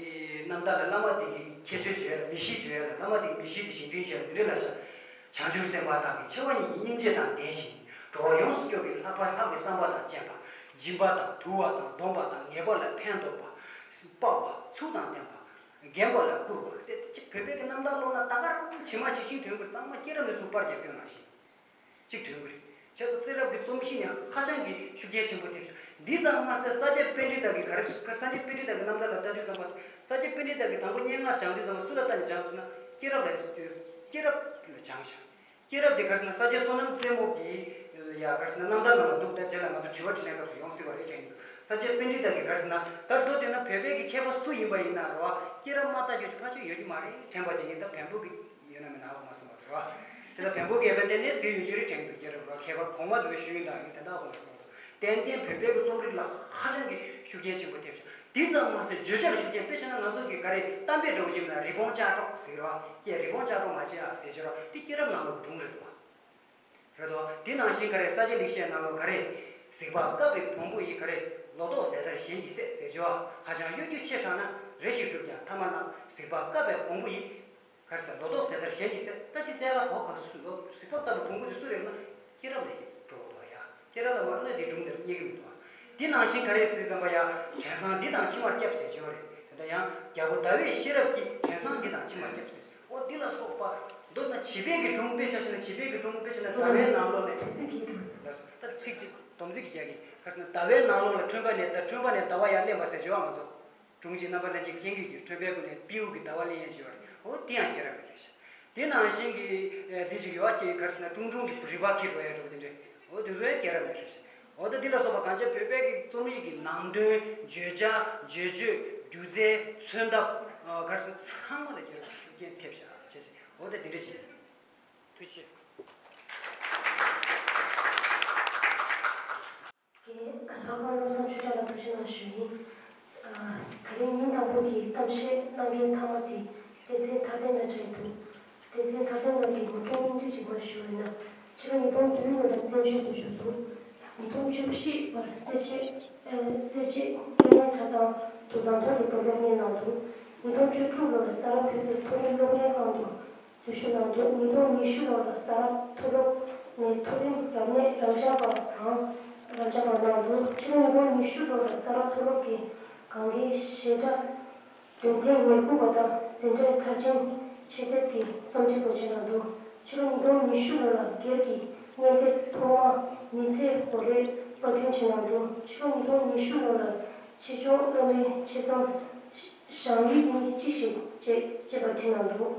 རྣམ་ཐར་ལ་བླ་མ་དེ་གི་ཁྱད་ཆོས་བརྗོད་ཡ་ལ། མི་གཤིས་བརྗོད་ཡ་ལ། བླ་མ་དེ་གི་མི་གཤིས་དེ་བཞེངས་སྐྲུན་བྱས་ལ་འདི་འདྲ་ལ་བཞག་བྱང་ཆུབ་སེམས་དཔའ་དག་གི་ཆེ་བ་ཉིད་ཀྱི་སྙིང་རྗེ་དང་ལྡན་ཞིང་། འགྲོ་བ་ཡོངས་སུ་སྐྱོབ་པའི་ལྷག་པ་ལྷག་པའི་བསམ་པ་དང་བཅས་པ། སྦྱིན་པ་དང་དུལ་བ་དང་སྡོམ་པ་དང་ངེས་པ་ལ་ཕན་འདོགས་པ། དཔའ་བ་ཚུལ་དང་ལྡན་པ། རྒན་པ་ལ་བཀུར་བ་ཟེར་ཏེ། གཅིག་བོད་པའི་གི་རྣམ་ཐར་ཀློག་ན་ད་ག་རང་ཇི་མ་ཇི་བཞིན་ཐོན་གི་རེད། ཚང་མ་སྐྱེས་རབས་ནས་ཚུར་པར་རྒྱབ་སྐྱོར་ནང་བཞིན་གཅིག་ཐོན་གི་རེད། བྱས་ཙང་རྩ་བའི་གི་རྩོམ་གཤིས་ནས་ཧ་ཅང་གི་ཤུགས་རྐྱེན་ཆེན་པོ་ཐེབས་ཤག་འདི་ཙམ་མ་ཟད་ས་སྐྱ་པཎྜི་ཏ་གི་ག་རེ་ཟེར། ས་སྐྱ་པཎྜི་ཏ་གི་རྣམ་ཐར་ལ་ལྟ་དུས་ཙམ་པ། ས་སྐྱ་པཎྜི་ཏ་གི་དང་པོ་སྙན་ངག་སྦྱང་དུས་ཙམ་པ་སུ་ལ་ལྟ་ནས་སྦྱངས་ཟེར་ན། སྐྱེས་རབས་ལ། སྐྱེས་རབས་ལ་སྦྱངས་ཤག་སྐྱེས་རབས་དེ་ག་རེ་ཟེར་ན་ས་སྐྱ་བསོད་ནམས་རྩེ་མོ་གི་ཡ་ག་རེ་ཟེར་ན་རྣམ་ཐར་ནང་ལ་འདུག་ད་རྗེས་ལ་ང་ཚོ་དྲི་བ་དྲིས་ལན་སྐབས་སུ་ཡོང་སྲིད་པ་རེད་དྲན་གྱི་འདུག་ས་སྐྱ་པཎྜི་ཏ་གི་ག་རེ་ཟེར་ན། ད་མདོར་བསྡུས་ན་བོད་པའི་གི་མཁས་པ་སུ་ཡིན་པ་ཡིན་ན་རེད་བ། སྐྱེས་རབས་མ་ལྟ་རྒྱུ་ཕལ་ཆེར་ཡོད་ཀྱི་མ་རེད་དྲན་པ་ཅིག་ཡིན། ད་བོན་པོ་གི་ཡོད་ན་མེད་ན་ཧ་གོ་མ་སོང་བ་རེད་བ། བྱས་ཙང་བོན་པོ་གི་ཡོད་པ་དེ་ནས་གཟིགས་ཡོང་རྒྱུ་རེད་དྲན་གྱི་འདུག་སྐྱེས་རབས་རེད་བ། མཁས་པ་གོང་མ་དེ་ཚོ་ཞུ་ཡོང་དང་ཡོང་དེ་འདྲ་ཧ་གོ་མ་སོང་བ་རེད། ཏན་ཏན་བོད་པའི་གི་རྩོམ་རིག་ལ་ཧ་ཅང་གི་ཤུགས་རྐྱེན་ཆེན་པོ་ཐེབས་ཤག་འདི་ཙམ་མ་ཟད་བརྗོད་བྱ་ལ་ཤུགས་རྐྱེན། དཔེ་བྱས་ན་ང་ཚོ་གི་ག་རེ་གཏམ་དཔེ་འདྲ་བོ་ཞིག་ལ་རི་བོང་ལྕགས་སྒྲོག་ཟེར་གི་རེད་བ། ཀྱེ་རི་བོང་ལྕགས་སྒྲོག་མ་བྱེད་ཨ་ཟེར་གྱི་རེད་བ། འདི་སྐྱེས་རབས་ནང་ལོགས་ཀྱི་སྒྲུང་རེད་འདུག་བ། རེད་དོ། འདི་ནང་བཞིན་ག་རེ་ས་སྐྱ་ལེགས་བཤད་ནང་ལོགས་ག་རེ། གཟིག་པ་བཀབ་པའི་བོང་བུ་ཡིས་ག་རེ། ལོ་ཏོག་ཟད་མཐར་གཞན་གྱིས་བསད་ཟེར་གྱི་བ། ཧ་ཅང་གཡོ་སྒྱུ་ཆེ་དྲགས་ན་རེ་ཞིག་བསྒྲུབས་ཀྱང་ཐ་མ་ན། གཟིག་པ་བཀབ་པའི་བོང་བུ་ཡིས། ག་རེ་ཟེར། ལོ་ཏོག་ཟད་མཐར་གཞན་གྱིས་བསད། ད་དེ་བཙལ་ག་གོ་ག་སུ་ལོ། གཟིག་པ་བཀབ་པའི་བོང་བུ་དེ་སུ་རེད་ན། སྐྱེས་རབས་ལ་ཡི་འགྲོ་གི་འདུག་ཡ། སྐྱེས་རབས་ལ་མ་འགྲོ་ན་དེ་སྒྲུང་འདིར་རྙེད་ཀྱི་མི་འདུག་འདི་ནང་བཞིན་ག་རེ་ཟེར་ཙམ་པ་ཡ། དྲན་བཟང་འདི་དང་ཕྱི་མར་སྐྱབས་ཟེར་གྱི་ཡོད་རེད། དེ་ལྟར་ཡང་རྒྱལ་པོ་ཟླ་བས་ཤེས་རབ་ཀྱིས། དྲན་བཟང་འདི་དང་ཕྱི་མར་སྐྱབས་ཟེར། འོ་འདི་ལ་སོགས་པ། མདོར་ན་བྱིས་པའི་གི་སྒྲུང་དཔེ་ཆ་བཞག་ན། བྱིས་པའི་གི་སྒྲུང་དཔེ་ཆ་ན་ཟླ་བའི་ནང་ལོགས་ནས། ལགས་སོ། ད་ཚིག་གཅིག་སྡོམ་ཚིག་གཅིག་རྒྱག་གི། ག་ཟེར་ན་ཟླ་བའི་ནང་ལོགས་ལ་ཁྲོན་པ་ནས། ད་ཁྲོན་པ་ནས་ཟླ་བ་ཡར་ལེན་པ་ཟེར་གྱི་ཡོད་ང་ཚོ། སྒྲུང་གཅིག་རྣམ་པ་ལྷན་རྒྱས་མཁྱེན་གྱི་ཀྱི་ཁྲོན་པའི་སྒོ་ནས་སྤྲེའུ་གི་ཟླ་བ་ལེན་ཡས་བྱས་པ་རེད། འོ་དེ་ཡང་སྐྱེས་རབས་མེད་རེད་ཤག་དེ་ནང་བཞིན་གྱི་ཨེ་འདི་ཅིག་ཡོད་ཀྱི། ག་རེ་ཟེར་ན་ཀྲུང་ཀྲུང་གི་རུས་པ་འཁྱེར་འགྲོ་ཡས་འགྲོ་གི་དེ་འདྲས། འོ་དེ་ཚོ་ཡང་སྐྱེས་རབས་མེད་རེད་ཤག་འོ་ད་འདི་ལ་སོགས་པ་གང་ཅི་བོད་པའི་གི་རྩོམ་ཡིག་གི་ནང་དོན། བརྗོད་བྱ། བརྗོད་བྱེད། སྒྱུ་རྩལ། མཚོན་ཐབས། ཨ་ག་རེ་ཟེར་ན་ཚང་མ་ལ་སྐྱེས་རབས་ཤུགས་རྐྱེན་ཐེབས་ཤག་བྱས་བྱས། འོ་ད་འདི་འདྲ་ཞིག་རེད། ཐུགས་རྗེ་ཆེ། ལྷག་པར་བློ་བཟང་ཆོས་གྲགས་ལ་ཐུགས་རྗེ་གནང་ཞུ་ཡིན། ཨ། ད་རིང་ཉིན་དང་པོ་གི་གཏམ་བཤད་གནང་མཁན་མཐའ་མ་དེ་སྡེ་ཚན་མཐའ་དོན་ལ་བཅར་འདུག་སྡེ་ཚན་མཐའ་དོན་ནང་གི་ངོ་སྤྲོད་སྙིང་བསྡུས་ཅིག་མར་ཞུ་བ་ཡིན་ན། ཕྱི་ལོ་ཉིས་སྟོང་བདུན་ལོ་ལ་བཙན་བྱོལ་དུ་བཞུགས་འདུག་ཉིས་སྟོང་བཅུ་བཞི་བར་སེར་བྱེས། ཨ། སེར་བྱེས་སྐད་ཡིག་ཆ་ཚང་དུ་ནང་དོན་རིག་པ་སློབ་གཉེར་གནང་འདུག་ཉིས་སྟོང་བཅུ་དྲུག་ལོ་ལ་ས་རཱ་བོད་ཀྱི་མཐོ་རིམ་སློབ་གཉེར་ཁང་དུ་འཛུལ་ཞུགས་གནང་འདུག་ཉིས་སྟོང་ཉི་ཤུ་ལོ་ལ་ས་རཱ་མཐོ་སློབ་ནས་མཐོ་རིམ་རབ་གནས་རབ་སྦྱངས་པ་དང་རབ་སྦྱངས་པ་གནང་འདུག་ཕྱི་ལོ་ཉིས་སྟོང་ཉི་ཤུ་ལོ་ལ་ས་རཱ་མཐོ་སློབ་ཀྱི་གང་གའི་བཤད་གྲྭ་འདོན་ཐེངས་ཉེར་དགུ་པ་དང་འཛིན་གྲྭའི་མཐར་ཕྱིན་ཆེད་དེབ་ཀྱི་རྩོམ་སྒྲིག་པ་ཆེད་གནང་འདུག་ཕྱི་ལོ་ཉིས་སྟོང་ཉི་ཤུ་ལོ་ལ་སྒེར་གྱི་སྙན་དེབ་ཐོག་མ་མི་ཚེའི་གོ་ལའི་པར་སྐྲུན་ཆེད་གནང་འདུག་ཕྱི་ལོ་ཉིས་སྟོང་ཉི་ཤུ་ལོ་ལ་ཆེད་སྦྱོང་སློབ་མའི་ཆེད་རྩོམ་ཞང་ཡུལ་ནི་ཅི་ཞིག་ཅེས་ཅེས་པ་བྲིས་གནང་འདུག་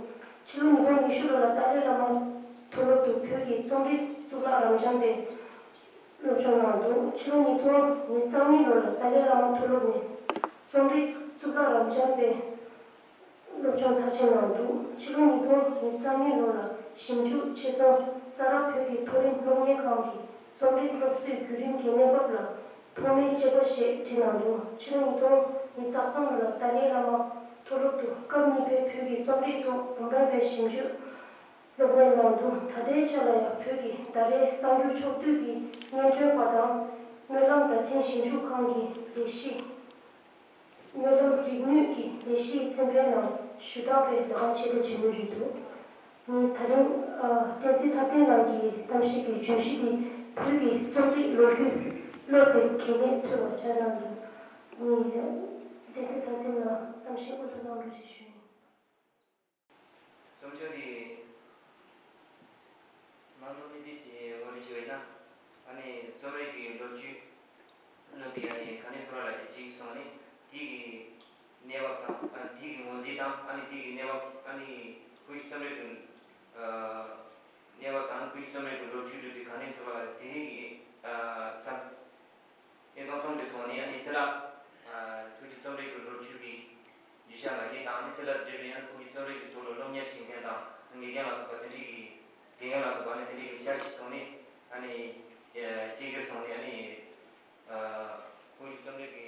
ཕྱི་ལོ་ཉིས་སྟོང་ཉི་ཤུ་ལོ་ལ་ཏཱ་ལའི་བླ་མ་མཐོ་སློབ་ཏུ་བོད་ཀྱི་རྩོམ་རིག་གཙུག་ལག་རབ་འབྱམས་པའི་སློབ་སྦྱོང་གནང་འདུག་ཕྱི་ལོ་ཉིས་སྟོང་ཉི་ཤུ་རྩ་གཉིས་ལོ་ལ་ཏཱ་ལའི་བླ་མ་མཐོ་སློབ་ནས་རྩོམ་རིག་གཙུག་ལག་རབ་འབྱམས་པའི་སློབ་སྦྱོང་མཐར་ཕྱིན་གནང་འདུག་ཕྱི་ལོ་ཉིས་སྟོང་ཉི་ཤུ་རྩ་གཉིས་ལོ་ལ་ཞིབ་འཇུག་ཆེད་རྩོམ་ས་རཱ་བོད་ཀྱི་མཐོ་རིམ་སློབ་གཉེར་ཁང་གི་རྩོམ་རིག་སློབ་གསོའི་བརྒྱུད་རིམ་གྱི་གནས་བབ་ལ་ཐོག་མའི་དཔྱད་པ་ཞེས་བྲིས་གནང་འདུག་ཕྱི་ལོ་ཉིས་སྟོང་ཉི་ཤུ་རྩ་གསུམ་ལོ་ལ་ཏཱ་ལའི་བླ་མ་མཐོ་སློབ་ཏུ་སྐབས་གཉིས་པའི་བོད་ཀྱི་རྩོམ་རིག་ཐོག་འབུམ་རམས་པའི་ཞིབ་འཇུག་སློབ་གཉེར་གནང་འདུག་ད་ལྟའི་ཆ་ལ་ཡང་བོད་ཀྱི་ཟླ་རེའི་གསར་འགྱུར་ཕྱོགས་བསྡུས་ཀྱི་སྙན་སྒྲོན་པ་དང་སྨོན་ལམ་བརྡ་འཕྲིན་ཞིབ་འཇུག་ཁང་གི་ལས་གཞི། སྨོན་ལམ་རིག་ནུས་ཀྱི་ལས་གཞིའི་ཚན་པའི་ནང་ཞུ་དག་པའི་ལས་ཀ་ཆེད་ལས་བྱེད་མུས་རེད་འདུག་ངས་ད་རིང་ཨ། བསྟན་འཛིན་ཐར་ལྡན་ལགས་ཀྱི་གཏམ་བཤད་ཀྱི་བརྗོད་གཞི་འདི་བོད་ཀྱི་རྩོམ་རིག་ལོ་རྒྱུས་སློབ་པའི་གལ་གནད་མཚོན་པར་བྱ་གནང་འདུག་ངས་བསྟན་འཛིན་ཐར་ལྡན་ལགས་གཏམ་བཤད་འགོ་འཛུགས་གནང་རོགས་ཞེས་ཞུ་ཡིན། རྩོམ་བྱང་འདི་མང་ཚོགས་སྣེ་ཁྲིད་ཀྱི་ངོ་སྤྲོད་བྱས་པ་ཡིན་ན། ཨ་ནི་རྩོམ་རིག་གི་ལོ་རྒྱུས་ནང་གི་ཨ་ནི་ག་ནས་བཟུང་ལ་ཅིག་སོང་ནས་དེ་གི་གནས་བབ་དང་། ཨ་ནི་དེ་གི་ངོས་འཛིན་དང་། ཨ་ནི་དེ་གི་གནས་བབ། ཨ་ནི་བོད་ཀྱི་རྩོམ་རིག་གི་ཨ་གནས་བབ་དང་། བོད་ཀྱི་རྩོམ་རིག་གི་ལོ་རྒྱུས་འདི་ག་ནས་བཟུང་ལ་དེ་གི་ཨ་བསམ། གནས་སྟངས་གསུམ་གྱི་ཐོག་ནས་ཨ་ནི་དེ་ལ་ཨ་བོད་ཀྱི་རྩོམ་རིག་གི་ལོ་རྒྱུས་ཀྱི་རྒྱུ་ཆ་ལ་ཡིན་དང་། ཨ་ནི་དེ་ལ་འབྲེལ་བའི་ཨ་ནི་བོད་ཀྱི་རྩོམ་རིག་གི་ཐོག་ལ་སློབ་གཉེར་བྱེད་མཁན་དང་། དགེ་རྒན་ལ་སོགས་པ་དེ་འདྲའི་གི་དགེ་རྒན་ལ་སོགས་པ་ཨ་ནི་དེ་འདྲའི་གི་འཆར་གཞི་ཐོག་ནས་ཨ་ནི་ཨ་སྐྱེས་སྒེར་ཚོགས་ནས་ཨ་ནི་ཨ་བོད་ཀྱི་རྩོམ་རིག་གི་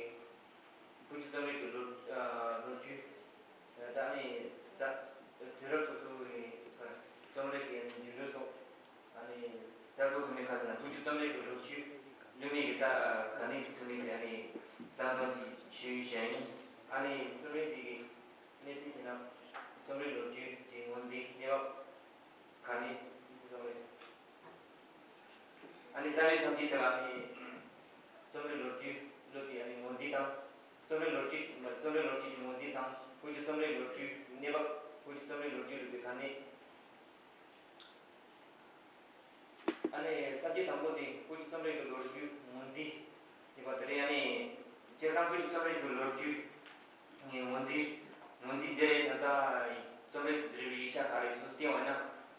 བོད་ཀྱི་རྩོམ་རིག་གི་ལོ་ཨ་ལོ་རྒྱུས། ད་ནི་ད་དུས་རབས་སོ་སོའི་རྩོམ་རིག་གི་འགྱུར་འགྲོས་སོགས། ཨ་ནི་གསར་འགོད་ཐོག་ནས་ཁ་ཟེར་ན་བོད་ཀྱི་རྩོམ་རིག་གི་ལོ་རྒྱུས་བསླབ་མི་གི་ད་ག་ནས་ཐུག་མིན་དེ་ཨ་ནི་བསམ་བློ་ཅིག་ཞུ་བཞིན་ཡིན། ཨ་ནི་རྩོམ་རིག་འདི་གི་གནས་ཚུལ་བྱས་ན་རྩོམ་རིག་ལོ་རྒྱུས་ཀྱི་ངོས་འཛིན་གནས་བབ་ག་ནས་བཟུང་རེད། ཨ་ནི་རྩ་བའི་བསམ་འཆར་དེ་ལ་ཨ་ནི་རྩོམ་རིག་ལོ་རྒྱུས་སློབ་པའི་ཨ་ནི་ངོས་འཛིན་དང་། རྩོམ་རིག་ལོ་རྒྱུས། རྩོམ་རིག་ལོ་རྒྱུས་ཀྱི་ངོས་འཛིན་དང་། བོད་ཀྱི་རྩོམ་རིག་ལོ་རྒྱུས་གནས་བབ། བོད་ཀྱི་རྩོམ་རིག་ལོ་རྒྱུས་སློབ་པའི་ག་ནས། ཨ་ནི་བསམ་འཆར་དང་པོ་དེ་བོད་ཀྱི་རྩོམ་རིག་གི་ལོ་རྒྱུས་ངོས་འཛིན་ཡིན་པ་དེ་རེད། ཨ་ནི་སྤྱིར་བཏང་བོད་ཀྱི་རྩོམ་རིག་གི་ལོ་རྒྱུས་ངོས་འཛིན། ངོས་འཛིན་འདི་རེད་ཟེར་ན། ད་རྩོམ་རིག་འདི་རིགས་ཡིག་ཆ་ག་རེ་ཚོ་བལྟས་པ་ན།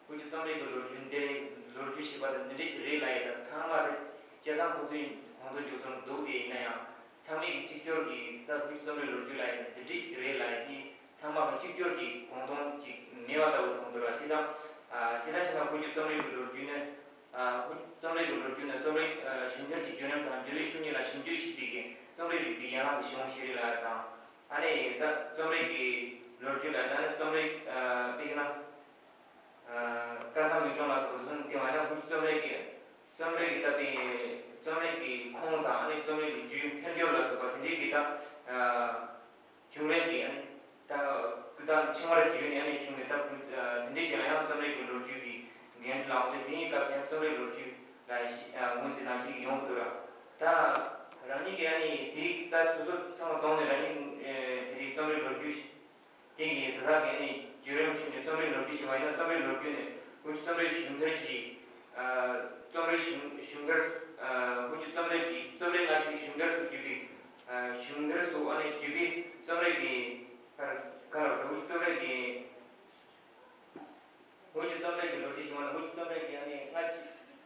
བོད་ཀྱི་རྩོམ་རིག་གི་ལོ་རྒྱུས་འདི་རེད། ལོ་རྒྱུས་ཞེས་པ་དེ་འདི་འདྲས་ཅིག་རེད་ལབ་ཡས་དང་། ཚང་མ་དེ་སྤྱིར་བཏང་ཁོ་ཚོའི་གོང་དུ་འགྱུར་ཚོར་འདུག་དེ་ཡིན་ན་ཡང་། ཚང་མས་ཀྱི་གཅིག་གྱུར་གྱི་ད་བོད་ཀྱི་རྩོམ་རིག་ལོ་རྒྱུས་ལབ་ཡས་འདི་འདྲས་ཅིག་རེད་ལབ་ཡས་དེ་ཚང་མ་གི་གཅིག་གྱུར་གྱི་གོ་དོན་ཅིག་མེད་པ་ལྟ་བུ་མཐོང་འདུག་ལ། དེ་དང་། ཨ་དེ་དང་ཕྱིན་ན་བོད་ཀྱི་རྩོམ་རིག་གི་ལོ་རྒྱུས་ནི། ཨ་བོད་རྩོམ་རིག་གི་ལོ་རྒྱུས་ནི་རྩོམ་རིག་ཨ་གཞུང་འབྲེལ་གྱི་བརྒྱུད་རིམ་དང་། འབྲེལ་ཡོད་ཆོས་ཉིད་ལ་ཞིབ་འཇུག་བྱེད་པའི་གི་རྩོམ་རིག་རིག་པའི་ཡན་ལག་གི་གཞུང་ཞིག་རེད་ལབ་ཡས་དང་། ཨ་ནི་ད་རྩོམ་རིག་གི་ལོ་རྒྱུས་ལ་ད་ནི་རྩོམ་རིག་ཨ་དཔེར་ན། ཨ་སྐལ་བཟང་མིག་སྒྲོན་ལ་སོགས་པ་དེ་ཚོ་ནས་བལྟས་པ་ན། བོད་ཀྱི་རྩོམ་རིག་གི་རྩོམ་རིག་གི་ད་དཔེ་རྩོམ་རིག་གི་ཁུངས་དང་། ཨ་ནི་རྩོམ་རིག་གི་རྒྱུན་འཕེལ་འགྱུར་ལ་སོགས་པ་དེ་འདྲའི་གི་ད་ཨ་བྱུང་རིམ་གྱི། ཨ་ནི་ད་སྐུ་དར་ཕྲེང་བར་བརྒྱུད་ནས། ཨ་ནི་བྱུང་བའི་ད་དེ་འདྲའི་རྗེས་ལ་ཡང་རྩོམ་རིག་གི་ལོ་རྒྱུས་ཀྱི་འགན་འཁྲི་ལ་འོང་སྟེ། དེ་ཡི་སྐབས་སུ་ཡང་རྩོམ་རིག་ལོ་རྒྱུས་ལ་ཞིབ་ཨ་ངོས་འཛིན་གནང་བྱེད་ཀྱི་ཡོང་གི་འདུག་ལ། ད་རང་ཉིད་ཀྱིས་ཨ་ནི་དེ་ད་དེ་ཚོ་ཚང་མ་བསྡོམས་ནས་རང་ཉིད་ཨེ་དེ་རིང་རྩོམ་རིག་ལོ་རྒྱུས་དེ་གི་དེ་དག་གི་ཨ་ནི་བརྒྱུད་རིམ་ཁྲོད་ནས་རྩོམ་རིག་ལོ་རྒྱུས་ཞེས་པ་ཡིན་ན། རྩོམ་རིག་ལོ་རྒྱུས་ནི་བོད་ཀྱི་རྩོམ་རིག་གཞུང་འབྲེལ་གྱི་ཨ་རྩོམ་རིག་གཞུང་གཞུང་སྒེར། ཨ་བོད་ཀྱི་རྩོམ་རིག་གི་རྩོམ་རིག་སྔ་ཕྱིའི་གཞུང་སྒེར་སུ་གྱུར་པའི། ཨ་གཞུང་སྒེར་སུ་ཨ་ནི་གྱུར་པའི་རྩོམ་རིག་གི་ག་རེ་ག་རེ་བོད་ཀྱི་རྩོམ་རིག་གི། བོད་ཀྱི་རྩོམ་རིག་གི་ལོ་རྒྱུས་ཀྱི་ངོས་ནས་བོད་ཀྱི་རྩོམ་རིག་གི་ཨ་ནི་སྔ་ཕྱི་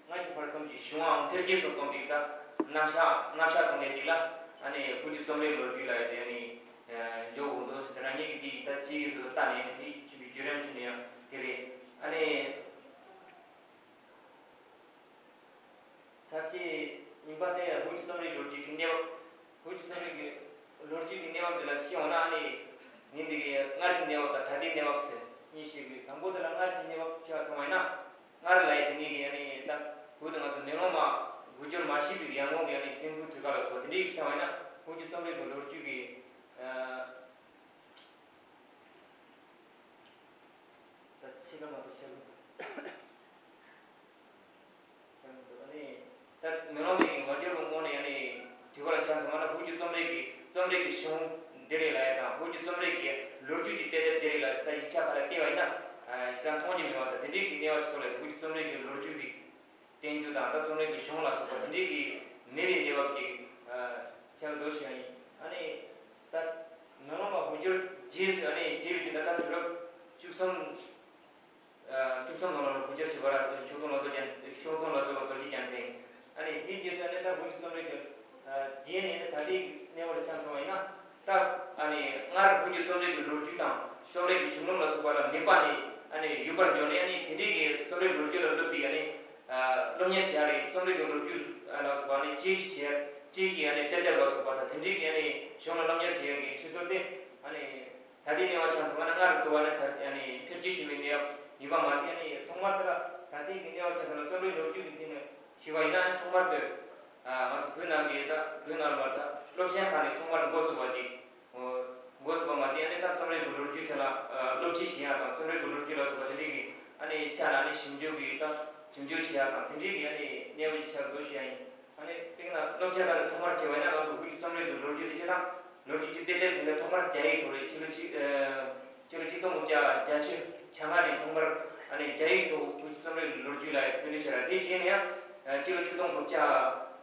སྔ་ཕྱི་བར་གསུམ་གྱི་གཞུང་ཨང་འཕེལ་རྒྱས་སུ་གཏོང་བའི་ད་རྣམ་གཞག་རྣམ་གཞག་གཏོང་ལས་དེ་ལ། ཨ་ནི་བོད་ཀྱི་རྩོམ་རིག་ལོ་རྒྱུས་ལབ་ཡས་དེ་ཨ་ནི་འཇོག་དགོས་འདུག་ཟེར་ཏེ། རང་ཉིད་ཀྱིས་དེ་ད་ཅིག་གི་ཚོད་ལྟ་ནས་དེ་བྱུང་བའི་བརྒྱུད་རིམ་ཁྲོད་ནས་ཡང་དེ་རེད། ཨ་ནི། ས་བཅད་གཉིས་པ་དེ་བོད་ཀྱི་རྩོམ་རིག་ལོ་རྒྱུས་ཀྱི་གནས་བབ། བོད་ཀྱི་རྩོམ་རིག་གི་ལོ་རྒྱུས་ཀྱི་གནས་བབ་དེ་ལ་ཕྱེ་འོང་ན། ཨ་ནི་ངས་འདི་གི་སྔར་གྱི་གནས་བབ་དང་ད་ལྟའི་གནས་བབ་ཟེར་གཉིས་ཤིག་གི། དང་པོ་དེ་ལ་སྔར་གྱི་གནས་བབ་ཕྱེ་བ་ཙམ་ཡིན་ན། སྔར་ལབ་ཡས་དེ་ངས་གི་ཨ་ནི་ད་བོད་དུ་ང་ཚོ་མེ་ལོང་མ་དགུ་འབྱོར་མ་ཤེས་པའི་ཡར་ངོ་གི་ཨ་ནི་བཙན་པོའི་དུས་སྐབས་ལ་གོ། དེ་འདྲའི་གི་ཕྱེ་བ་ཡིན་ན། བོད་ཀྱི་རྩོམ་རིག་གི་ལོ་རྒྱུས་ཀྱི་ཨ། ད་ཕྱེད་ཀ་མ་གཏོགས་ཤར་མི་འདུག་ཤར་མི་འདུག་ཨ་ནི་ད་མེ་ལོང་དེ་གི་ངོ་སྤྲོད་ལ་དངོས་གནས་ཨ་ནི་དུས་སྐབས་ལ་ཆ་མཚོན་པ་ན། བོད་ཀྱི་རྩོམ་རིག་གི་རྩོམ་རིག་གི་གཞུང་འདི་རེད་ལབ་ཡས་དང་། བོད་ཀྱི་རྩོམ་རིག་གི་ལོ་རྒྱུས་ཀྱི་དཔེ་དེབ་འདི་རེད་ལབ་ཟེར་ད་ཡིག་ཆ་ཁག་ལ་བལྟས་པ་ཡིན་ན། ཨ་ཞེ་དྲག་མཐོང་རྒྱུ་མེད་པ་དང་། དེ་འདྲའི་གི་གནས་བབ་ཅིག་ཐོག་ལ་བོད་ཀྱི་རྩོམ་རིག་གི་ལོ་རྒྱུས་ཀྱི་བསྟན་རྒྱུ་དང་། ད་རྩོམ་རིག་གི་གཞུང་ལ་སོགས་པ་དེ་འདྲའི་གི་མེད་པའི་གནས་བབ་ཅིག་ཨ་ཆགས་འདུག་ཞུ་ཡ་ཡིན། ཨ་ནི་ད་མེ་ལོང་མ་དགུ་འབྱོར་རྗེས་སུ་ཨ་ནི་དེ་བས་ཀྱི་ད་ལྟ་དུས་རབས་བཅུ་གསུམ་ ཁོང་གི་རྩོམ་རིག་གི་ལོ་རྒྱུས་དང་རྩོམ་རིག་གི་གཞུང་ལུགས་ལ་སོགས་པ་ལ་ནུས་པ་ནི་ཨ་ནི་ཡོད་པར་འགྱུར་ནས། ཨ་ནི་དེ་འདྲའི་གི་རྩོམ་རིག་ལོ་རྒྱུས་ལ་སློབ་པའི་ཨ་ནི་ཨ་སློབ་གཉེར་བྱེད་ཡ་རེད། རྩོམ་རིག་གི་ལོ་རྒྱུས་ལ་སོགས་པ་ནི་དཔྱད་ཞིབ་བྱེད་ཡ། དཔྱད་ཀྱི་ཨ་ནི་དཔེ་དེབ་ལ་སོགས་པ་དང་དེ་འདྲའི་གི་ཨ་ནི་གཞུང་ལ་སློབ་གཉེར་བྱེད་ཡ་གི་ཆུ་ཚད་དེ་ཨ་ནི་ད་ལྟའི་གནས་བབ་ཆ་ཚང་ན་སྔར་དུ་བ་ནི་ད་ཨ་ནི་འཕེལ་རྒྱས་ཕྱིན་པའི་གནས་བབ་ཡིན་པ་མ་ཟད། ཨ་ནི་ཐོག་མར་དེ་ལ་ད་ལྟའི་གི་གནས་བབ་ཆ་ཚང་ལ་རྩོམ་རིག་ལོ་རྒྱུས་ཀྱི་སྟེང་ནས་ཞུས་པ་ཡིན་ན། ཨ་ནི་ཐོག་མར་དུ་ཨ་ང་ཚོ་བོད་ནང་གི་ད་བོད་ནང་ལ་ད་སློབ་ཆེན་ཁག་ནས་ཐོག་མར་འགོ་བཙུགས་པ་དེ། འགོ་བཙུགས་པ་མ་ཟད། ཨ་ནི་ད་རྩོམ་རིག་གི་ལོ་རྒྱུས་ཐད་ལ་ཨ་སློབ་ཁྲིད་བྱེད་ཡ་དང་རྩོམ་རིག་གི་ལོ་རྒྱུས་ལ་སོགས་པ་དེ་འདྲའི་གི་ཨ་ནི་ཆ་ལ་ཨ་ནི་ཞིབ་འཇུག་གི་ད་ཞིབ་འཇུག་བྱེད་ཡ་དང་དེ་འདྲའི་གི་ཨ་ནི་གནས་བབ་ཅིག་ཆགས་འདུག་ཞུ་ཡ་ཡིན། ཨ་ནི་དཔེར་ན་སློབ་ཆེན་ཁག་ནས་ཐོག་མར་བྱས་པ་ཡིན་ན། ང་ཚོ་བོད་ཀྱི་རྩོམ་རིག་གི་ལོ་རྒྱུས་དེ་སྤྱིར་བཏང་ལོ་རྒྱུས་ཀྱི་དཔེ་དེབ་དེ་ལ་ཐོག་མར་རྒྱ་ཡིག་ཐོག་རེད། ཕྱི་ལོ་གཅིག་ཨ་ཕྱི་ལོ་གཅིག་སྟོང་དགུ་བརྒྱ་བརྒྱད་ཅུ་གྱ་ལྔ་ནས་ཐོག་མར་ཨ་ནི་རྒྱ་ཡིག་ཐོག་བོད་ཀྱི་རྩོམ་རིག་གི་ལོ་རྒྱུས་ལ་བཀོད་སྒྲིག་བྱས་ར། དེ་རྗེས་ནས་ཡང་ཨ་ཕྱི་ལོ་གཅིག་སྟོང་དགུ་བརྒྱ་ཨ་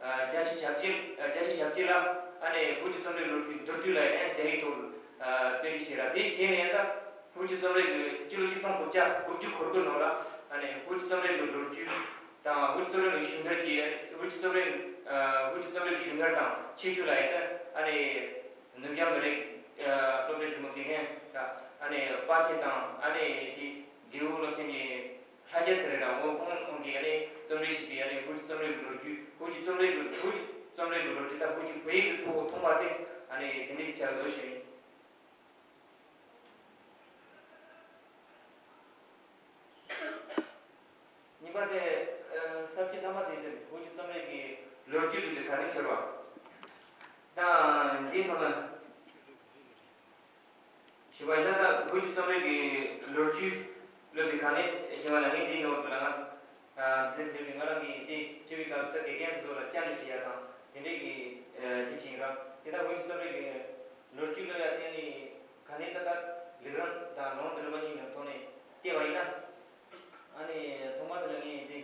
བརྒྱད་ཅུ་གྱ་གཅིག་ཨ་བརྒྱད་ཅུ་གྱ་གཅིག་ལ་ཨ་ནི་བོད་ཀྱི་རྩོམ་རིག་ལོ་རྒྱུས་མདོར་བསྡུས་ལ་ཡང་རྒྱ་ཡིག་ཐོག་ཨ་དཔེ་སྒྲིག་བྱས་ར། དེ་རྗེས་ནས་ཡང་ད་བོད་ཀྱི་རྩོམ་རིག་གི་ཕྱི་ལོ་གཅིག་སྟོང་དགུ་བརྒྱ་དགུ་བཅུ་གོ་དགུ་ནང་ལ་ཨ་ནི་བོད་ཀྱི་རྩོམ་རིག་གི་ལོ་རྒྱུས་དང་བོད་ཀྱི་རྩོམ་རིག་གི་བྱུང་འགྲོས་ཀྱི་བོད་ཀྱི་རྩོམ་རིག་ཨ་བོད་ཀྱི་རྩོམ་རིག་གི་བྱུང་འགྲོས་དང་ཁྱད་ཆོས་ལ་ཡང་ད་ཨ་ནི་ནུབ་བྱང་མི་རིགས་ཨ་སློབ་གྲྭའི་གཞོན་ནུ་དགེ་རྒན་དང་ཨ་ནི་དཔའ་ཚེ་དང་ཨ་ནི་དེ་རྒེད་འོག་སློབ་ཆེན་གྱི་ལྷ་རྒྱལ་ཚེ་རིང་རང་དབང་ཁོང་ཁོང་གིས་ཨ་ནི་རྩོམ་སྒྲིག་བྱས་པའི་ཨ་ནི་བོད་ཀྱི་རྩོམ་རིག་གི་ལོ་རྒྱུས། བོད་ཀྱི་རྩོམ་རིག་གི་བོད་ཀྱི་རྩོམ་རིག་གི་ལོ་རྒྱུས་དང་བོད་ཀྱི་བོད་ཡིག་གི་ཐོག་ཐོག་མ་དེ་ཨ་ནི་དེ་འདྲའི་ཆགས་འདུག་ཞུ་ཡིན། གཉིས་པ་དེ་ཨ་ས་བཅད་ཐ་མ་དེ་དེ་བོད་ཀྱི་རྩོམ་རིག་གི་ལོ་རྒྱུས་ལ་དེ་ག་རེ་ཟེར་བ་དང་། འདིའི་ཐོག་ལ་ཞུས་པ་ཡིན་ན། ད་བོད་ཀྱི་རྩོམ་རིག་གི་ལོ་རྒྱུས་ལབ་པའི་ག་ནས་ཞེས་པ་ལ་ངས་འདི་ནོར་དུ་ལ་ང་ཨ་འདིར་འཛུལ་བའི་ང་རང་གིས་དེ་བྲིས་པའི་སྐབས་སུ་དགེ་རྒན་ཚོ་ལ་བཅར་འདྲི་བྱེད་ཡ་དང་དེ་འདྲའི་གི་ཨ་དེ་བྱས་ཡིན་ར། དེ་ལྟར་བོད་ཀྱི་རྩོམ་རིག་གི་ལོ་རྒྱུས་ལབ་ཡ་དེ་ནི་ག་ནས་ད་ལྟ་ལེགས་རམ་དང་ལོང་དུ་ལུས་པ་གཉིས་ཀྱི་ཐོག་ནས་བལྟས་པ་ཡིན་ན། ཨ་ནི་ཐོག་མ་དེ་ལ་ངས་འདི་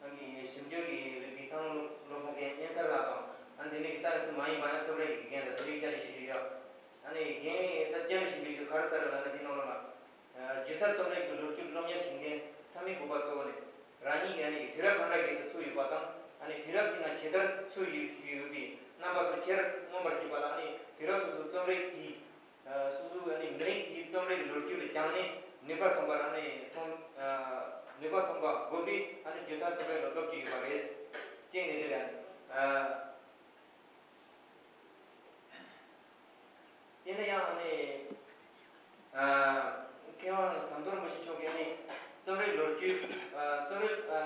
ང་གི་ཞིབ་འཇུག་གི་རིགས་ཐང་སློབ་སློབ་དཔོན་རྒན་གཉན་ཐར་ལགས་དང་། ཨ་ནི་དེ་ནས་ད་ལྟ་མ་ཡིན་པ་ཡང་རྩོམ་རིག་གི་རྒན་དང་དེ་རིགས་བཅར་འདྲི་བྱེད་ཀྱི་ཡོད། ཨ་ནི་རྒན་ད་བཅར་འདྲི་བྱེད་པའི་དུས་ག་རེ་ཟེར་ལབ་ན། དེ་ནང་ལོགས་ལ་སྒྱུ་རྩལ་རྩོམ་རིག་གི་ལོ་རྒྱུས་སློབ་གཉེར་བྱེད་མཁན་ཚང་མས་དགོངས་པ་གཙོ་བོ་ནི་རང་ཉིད་ཀྱིས་ཨ་ནི་དུས་རབས་གང་འདྲ་ཞིག་ཏུ་ཚུད་ཡོད་པ་དང་། ཨ་ནི་དུས་རབས་དེའི་ནང་ཇི་ལྟར་ཚུད་ཡོད་ཡོད་པའི་རྣམ་པ་སོགས་ཁྱེར་མངོན་པར་བྱེད་པ་ལ། ཨ་ནི་དུས་རབས་སོ་སོའི་རྩོམ་རིག་དེའི་ཨ་སོ་སོའི་ཨ་ནི་མི་རིགས་དེའི་རྩོམ་རིག་ལོ་རྒྱུས་ལ་སྦྱངས་ནས་ནུས་པ་ཐོན་པར་ཨ་ནི་ཐོན་ཨ་ནུས་པ་ཐོན་པ་དགོས་པའི་ཨ་ནི་སྒྱུ་རྩལ་རྩོམ་རིག་ལ་སློབ་ཀྱི་ཡོད་པ་རེད། གཅིག་ནས་དེ་ལ་ཨ་དེ་ནས་ཡང་ཨ་ནི་ཨ་མཁས་དབང་ཟམ་གདོང་རིན་པོ་ཆེ་མཆོག་གིས་ཨ་ནི་རྩོམ་རིག་ལོ་རྒྱུས་ཨ་རྩོམ་རིག་ཨ།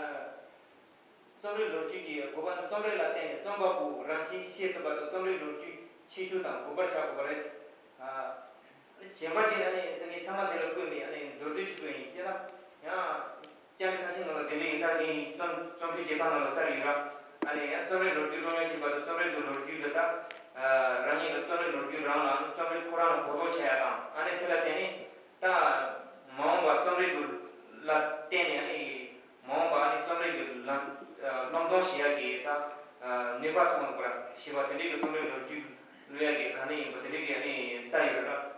རྩོམ་རིག་ལོ་རྒྱུས་ཀྱི་དགོས་པ་ནི། རྩོམ་རིག་ལ་བརྟེན་ནས་རྩོམ་པ་པོའི་རང་བཞིན་ཤེས་ཐུབ་པ་དང་། རྩོམ་རིག་ལོ་རྒྱུས་ཁྱད་ཆོས་དང་དགོས་པར་བཞག་དགོས་པ་རེད། ཨ་གཞན་པ་དེ་ཨ་ནི་ད་ངས་ཚང་མ་འདི་ལ་བཀོད་མེད། ཨ་ནི་མདོར་བསྡུས་ཤིག་བཀོད་ཡིན། དེ་ལ་ཡང་བཅར་འདྲི་ཁ་ཤས་ནང་ལ་དེ་འདྲ་ཡིན། ད་ངའི་རྩོམ་རྩོམ་ཞིབ་བྱེད་པ་ནང་ལ་གསལ་ཡོད་ར། ཨ་ནི་ཡང་རྩོམ་རིག་ལོ་རྒྱུས་སློབ་གཉེར་བྱེད་པ་དང་། རྩོམ་རིག་གི་ལོ་རྒྱུས་ལ་ད་ཨ་རང་ཉིད་ལ་རྩོམ་རིག་ལོ་རྒྱུས་རང་ལ་རྩོམ་རིག་ཁོ་རང་ལ་གོ་རྟོགས་ཆགས་ཡ་དང་། ཨ་ནི་དེ་ལ་བརྟེན་ནས། ད་མ་འོངས་པར་རྩོམ་རིག་ལ་བརྟེན་ནས་ཨ་ནི་མ་འོངས་པར་ཨ་ནི་རྩོམ་རིག་གི་ལམ་སློབ་སྦྱོང་བྱེད་ཡག་གི་ད་ནུས་པ་ཐོན་དགོས་པ་ཞེས་པ་དེ་འདྲའི་གི་རྩོམ་རིག་ལོ་རྒྱུས་བླུག་ཡག་གི་ག་ནས་ཡིན་པ་དེ་འདྲའི་གི་ཨ་ནི་ས་ཡོད་ར།